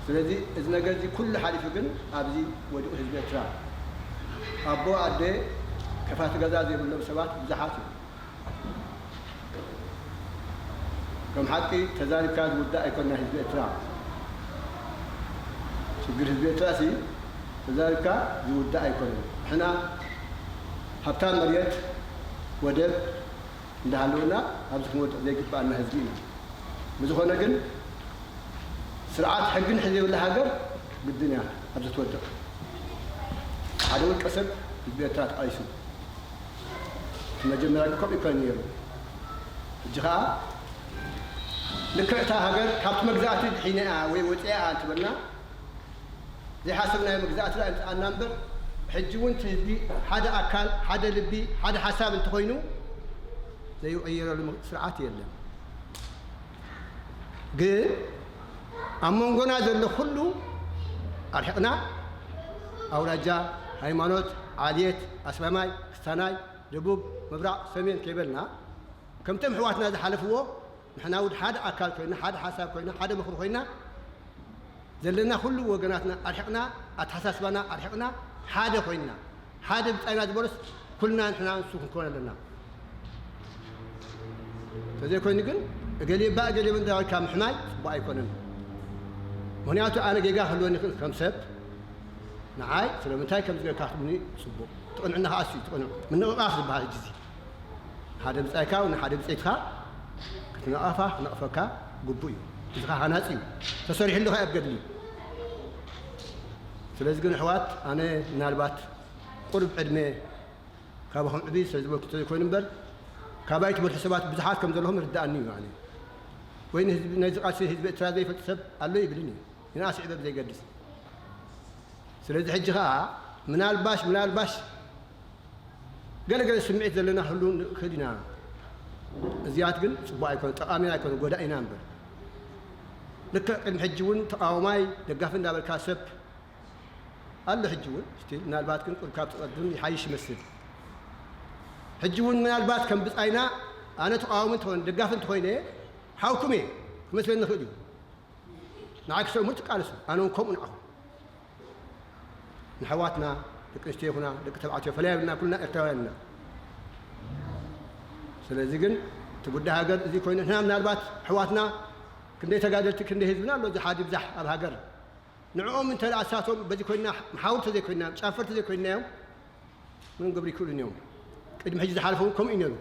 ስለዚ እዚ ነገር እዚ ኩሉ ሓሊፉ ግን ኣብዚ ወዲቑ ህዝቢ ኤርትራ። ኣቦ ኣደ ከፋቲ ገዛ ዘይብሎም ሰባት ብዙሓት እዮም። ከም ሓቂ ተዛሪብካ ዝውዳእ ኣይኮነን ህዝቢ ኤርትራ። ሽግር ህዝቢ ኤርትራ ሲ ተዛሪብካ ዝውዳእ ኣይኮነን። ንሕና ሃብታም መሬት፣ ወደብ እንዳሃለወና ኣብዚ ክንወድቕ ዘይግባኣና ህዝቢ ኢና። ብዝኾነ ግን ስርዓት ሕግን ሕዚ ዘይብላ ሃገር ግድን እያ ኣብዚ ትወድቕ። ሓደ ውልቀ ሰብ ህዝቢ ኤርትራ ተቃሊሱ። እቲ መጀመርያ ግን ከምኡ ይኮን ነይሩ። ሕጂ ኸኣ ልክዕ እታ ሃገር ካብቲ መግዛእቲ ድሒነ እያ ወይ ወፂኣ እያ እንትበልና ዘይሓሰብናዮ መግዛእቲ ደኣ ይምፅኣና እምበር፣ ሕጂ እውን እቲ ህዝቢ ሓደ ኣካል፣ ሓደ ልቢ፣ ሓደ ሓሳብ እንተኾይኑ ዘይቕየረሉ ስርዓት የለን። ግን ኣብ መንጎና ዘሎ ኩሉ ኣርሒቕና፣ ኣውራጃ፣ ሃይማኖት፣ ዓልየት፣ ኣስላማይ፣ ክስታናይ፣ ደቡብ፣ ምብራቕ፣ ሰሜን ከይበልና፣ ከምቶም ኣሕዋትና ዝሓለፍዎ፣ ንሕና እውን ሓደ ኣካል ኮይና፣ ሓደ ሓሳብ ኮይና፣ ሓደ ምኽሪ ኮይና፣ ዘለና ኩሉ ወገናትና ኣርሒቕና፣ ኣተሓሳስባና ኣርሒቕና፣ ሓደ ኮይና፣ ሓደ ብጻይና ዝበሎስ ኩልና ንሕና ንሱ ክንኮን ኣለና። ተዘይኮይኑ ግን እገሌ እባ እገሌ እባ እንዳበልካ ምሕማይ ጽቡቕ ኣይኮነን። ምኽንያቱ ኣነ ጌጋ ክህልወኒ ይኽእል ከም ሰብ፣ ንዓይ ስለምንታይ ከምዚ ጌርካ ክትብሉኒ ጽቡቕ። ትቕንዕና ከኣ እሱ እዩ፣ ትቕንዕ። ምንቕቓፍ ዝበሃል ሕጂ እዚ። ሓደ ብጻይካ ወይ ንሓደ ብጸይትኻ ክትነቐፋ፣ ክነቕፈካ ግቡእ እዩ። እዚ ኸኣ ሃናጺ እዩ። ተሰሪሕሉ ኸኣ ኣብ ገድሊ። ስለዚ ግን ኣሕዋት፣ ኣነ ምናልባት ቁሩብ ዕድመ ካባኹም ዕብይ ስለ ዝበልኩ እንተዘይኮይኑ እምበር፣ ካባይ ትበልሑ ሰባት ብዙሓት ከም ዘለኹም ይርድኣኒ እዩ ኣነ። ወይ ንህዝቢ፣ ነዚ ቃልሲ ህዝቢ ኤርትራ ዘይፈልጥ ሰብ ኣሎ ይብልን እዩ። ይንኣስ ይዕበ ብዘይገድስ። ስለዚ ሕጂ ኸኣ ምናልባሽ፣ ምናልባሽ ገለ ገለ ስምዒት ዘለና ክህሉ ንኽእል ኢና። እዚኣት ግን ጽቡቕ ኣይኮነ፣ ጠቓሚ ኣይኮነ፣ ጎዳኢና እምበር። ልክዕ ቅድሚ ሕጂ እውን ተቓዋማይ ደጋፊ እንዳበልካ ሰብ ኣሎ ሕጂ እውን፣ ስቲል ምናልባት ግን ቁሩብ ካብቲ ቀድም ይሓይሽ ይመስል። ሕጂ እውን ምናልባት ከም ብጻይና ኣነ ተቓዋሚ እንተኾይነ፣ ደጋፊ እንተኾይነ፣ ሓውኩም እየ ክመስለኒ ይኽእል እዩ። ንዓይ ክሰምዑ ትቃለሱ፣ ኣነ እውን ከምኡ ንዓኹም። ንኣሕዋትና ደቂ ኣንስትዮ ይኹና ደቂ ተባዕትዮ ፈላይ የብልና፣ ኩልና ኤርትራውያን ኢና። ስለዚ ግን ጉዳይ ሃገር እዚ ኮይኑ ንሕና ምናልባት ኣሕዋትና ክንደይ ተጋደልቲ ክንደይ ህዝብና ኣሎ ዝሓድ ይብዛሕ ኣብ ሃገር ንዕኦም እንተ ደኣ እሳቶም በዚ ኮይና መሓውር ተዘይኮይና ጨንፈር ተዘይኮይናዮም ምንም ግብሪ ይክእሉን እዮም። ቅድሚ ሕጂ ዝሓለፈ እውን ከምኡ እዩ ነይሩ።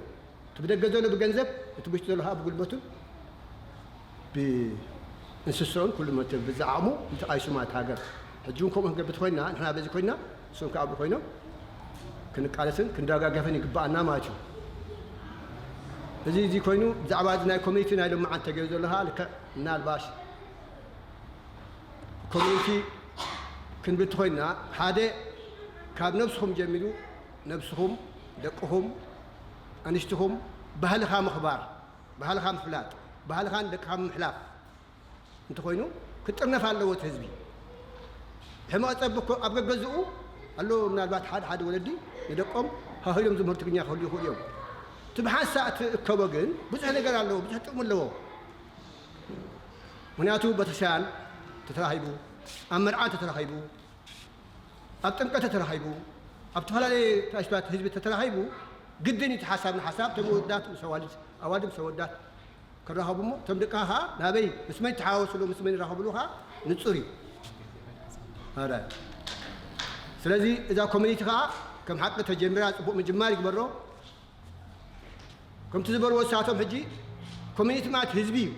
እቲ ብደገ ዘሎ ብገንዘብ እቲ ብውሽጢ ዘሎ ከዓ ብጉልበቱን ብእንስሳኡን ኩሉ መተ ብዝዓቕሙ ይተቃይሱ ማለት ሃገር ሕጂ እውን ከምኡ ክንገብር ተኮይና ንሕና በዚ ኮይና እሶም ከዓ ብኮይኖም ክንቃለስን ክንደጋገፈን ይግባኣና ማለት እዩ። እዚ እዚ ኮይኑ ብዛዕባ እዚ ናይ ኮሚኒቲ ናይ ሎማዓንቲ ተገይሩ ዘሎ ከዓ ልክዕ ምናልባሽ ኮሚኒቲ ክንብል ተኾይንና ሓደ ካብ ነብስኹም ጀሚሩ ነብስኹም ደቅኹም ኣንስትኹም ባህልኻ ምኽባር ባህልኻ ምፍላጥ ባህልኻ ንደቅኻ ምሕላፍ እንተኾይኑ ክጥርነፍ ኣለዎ እቲ ህዝቢ ሕመቐ ጸብኮ ኣብ ገገዝኡ ኣሎ ምናልባት ሓደ ሓደ ወለዲ ንደቆም ሃሂሎም ዝምህር ትግኛ ክህሉ ይኽእሉ እዮም እቲ ብሓንሳእ ትእከቦ ግን ብዙሕ ነገር ኣለዎ ብዙሕ ጥቕሚ ኣለዎ ምክንያቱ በተሻን ተተራሂቡ ኣብ መርዓ ተተራሂቡ ኣብ ጥምቀት ተተራሂቡ ኣብ ተፈላለየ ታሽታት ህዝቢ ተተራሂቡ ግድን እቲ ሓሳብ ንሓሳብ ተመወዳት ምስ ኣዋልድ ኣዋልድ ምስ ኣወዳት ክራኸቡ እሞ እቶም ደቅኻ ከዓ ናበይ ምስ መን ተሓዋወስሉ ምስ መን ይራኸብሉ ከዓ ንፁር እዩ ኣረ ስለዚ እዛ ኮሚኒቲ ከዓ ከም ሓቂ ተጀሚራ ፅቡቅ ምጅማር ይግበሮ ከምቲ ዝበልዎ እሳቶም ሕጂ ኮሚኒቲ ማለት ህዝቢ እዩ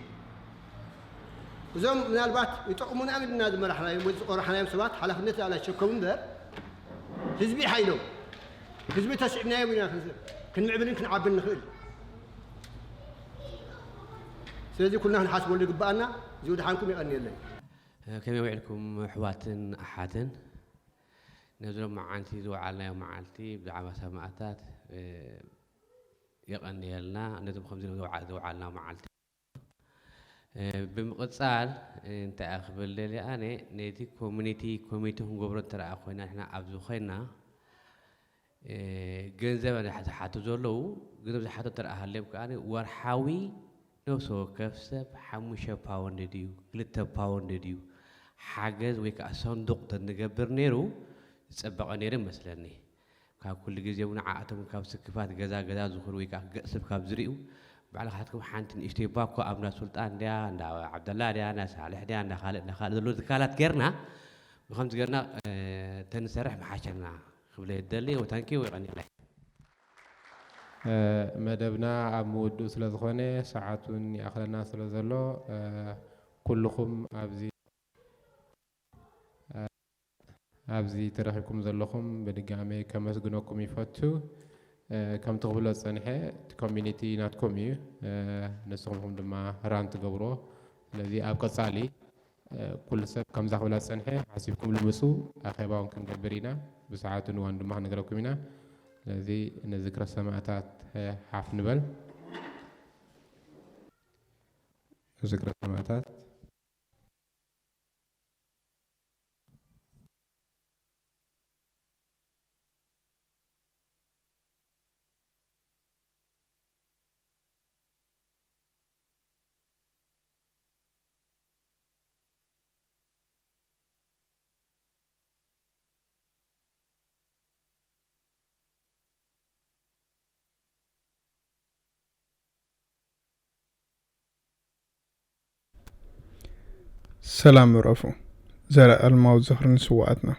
እዞም ምናልባት ይጠቕሙና እዮም ኢልና ዝመራሕናዮም ወይ ዝቆራሕናዮም ሰባት ሓላፍነት ላላ ይሸከሙ እምበር ህዝቢ ሓይሎም ህዝቢ ተስዒብናዮም ኢና ክንምዕብልን ክንዓብን ንኽእል ስለዚ ኩልና ክንሓስበሉ ይግባኣና እዚኡ ድሓንኩም የቐንየለይ ከመይ ውዒልኩም ኣሕዋትን ኣሓትን ነዚ ሎማዓንቲ ዝወዓልናዮ መዓልቲ ብዛዕባ ሰማእታት የቐንየልና ነዚ ከምዚ ዝወዓልና መዓልቲ ብምቕፃል እንታይ ክብል ደልየ ኣነ ነቲ ኮሚኒቲ ኮሚቴ ክንገብሮ እንተደኣ ኮይና ንሕና ኣብዚ ኮይና ገንዘብ ዝሓቱ ዘለዉ ገንዘብ ዝሓቱ እንተደኣ ሃልዮም ከዓ ወርሓዊ ነብሲ ወከፍ ሰብ ሓሙሽተ ፓውንድ ድዩ ክልተ ፓውንድ ድዩ ሓገዝ ወይ ከዓ ሰንዱቕ ተንገብር ነይሩ ዝፀበቐ ነይሩ ይመስለኒ ካብ ኩሉ ግዜ እውን ንዓኣቶም ካብ ስክፋት ገዛ ገዛ ዝኹሩ ወይ ከዓ ገፅስብ ካብ ዝርእዩ ባዕልኻትኩም ሓንቲ ንእሽተይ ባኮ ኣብ እንዳ ሱልጣን ድያ እንዳ ዓብደላ ድያ እንዳ ሳልሕ ድያ እንዳ ካልእ እንዳ ካልእ ዘሎ ትካላት ጌርና ብከምዚ ጌርና ተንሰርሕ ምሓሸና ክብለ ይደሊ ወታንኪ ወይ ቀኒለ መደብና ኣብ ምውድኡ ስለ ዝኾነ ሰዓት እውን ይኣኽለና ስለ ዘሎ ኩልኹም ኣብዚ ኣብዚ ተረኺብኩም ዘለኹም ብድጋሜ ከመስግነኩም ይፈቱ። ከምቲ ክብሎ ዝጸንሐ እቲ ኮሚኒቲ ናትኩም እዩ። ንስኹም ኢኹም ድማ ራን ትገብርዎ። ስለዚ ኣብ ቀጻሊ ኩሉ ሰብ ከምዛ ክብላ ዝጸንሐ ሓሲብኩምሉ ምጹ፣ ኣኼባ እውን ክንገብር ኢና። ብሰዓቱን እዋኑን ድማ ክንነግረኩም ኢና። ስለዚ ንዝክረ ሰማእታት ሓፍ ንበል። ዝክረ ሰማእታት። ሰላም እረፉ። ዘለኣለማዊ ዝኽሪ ንስውኣትና።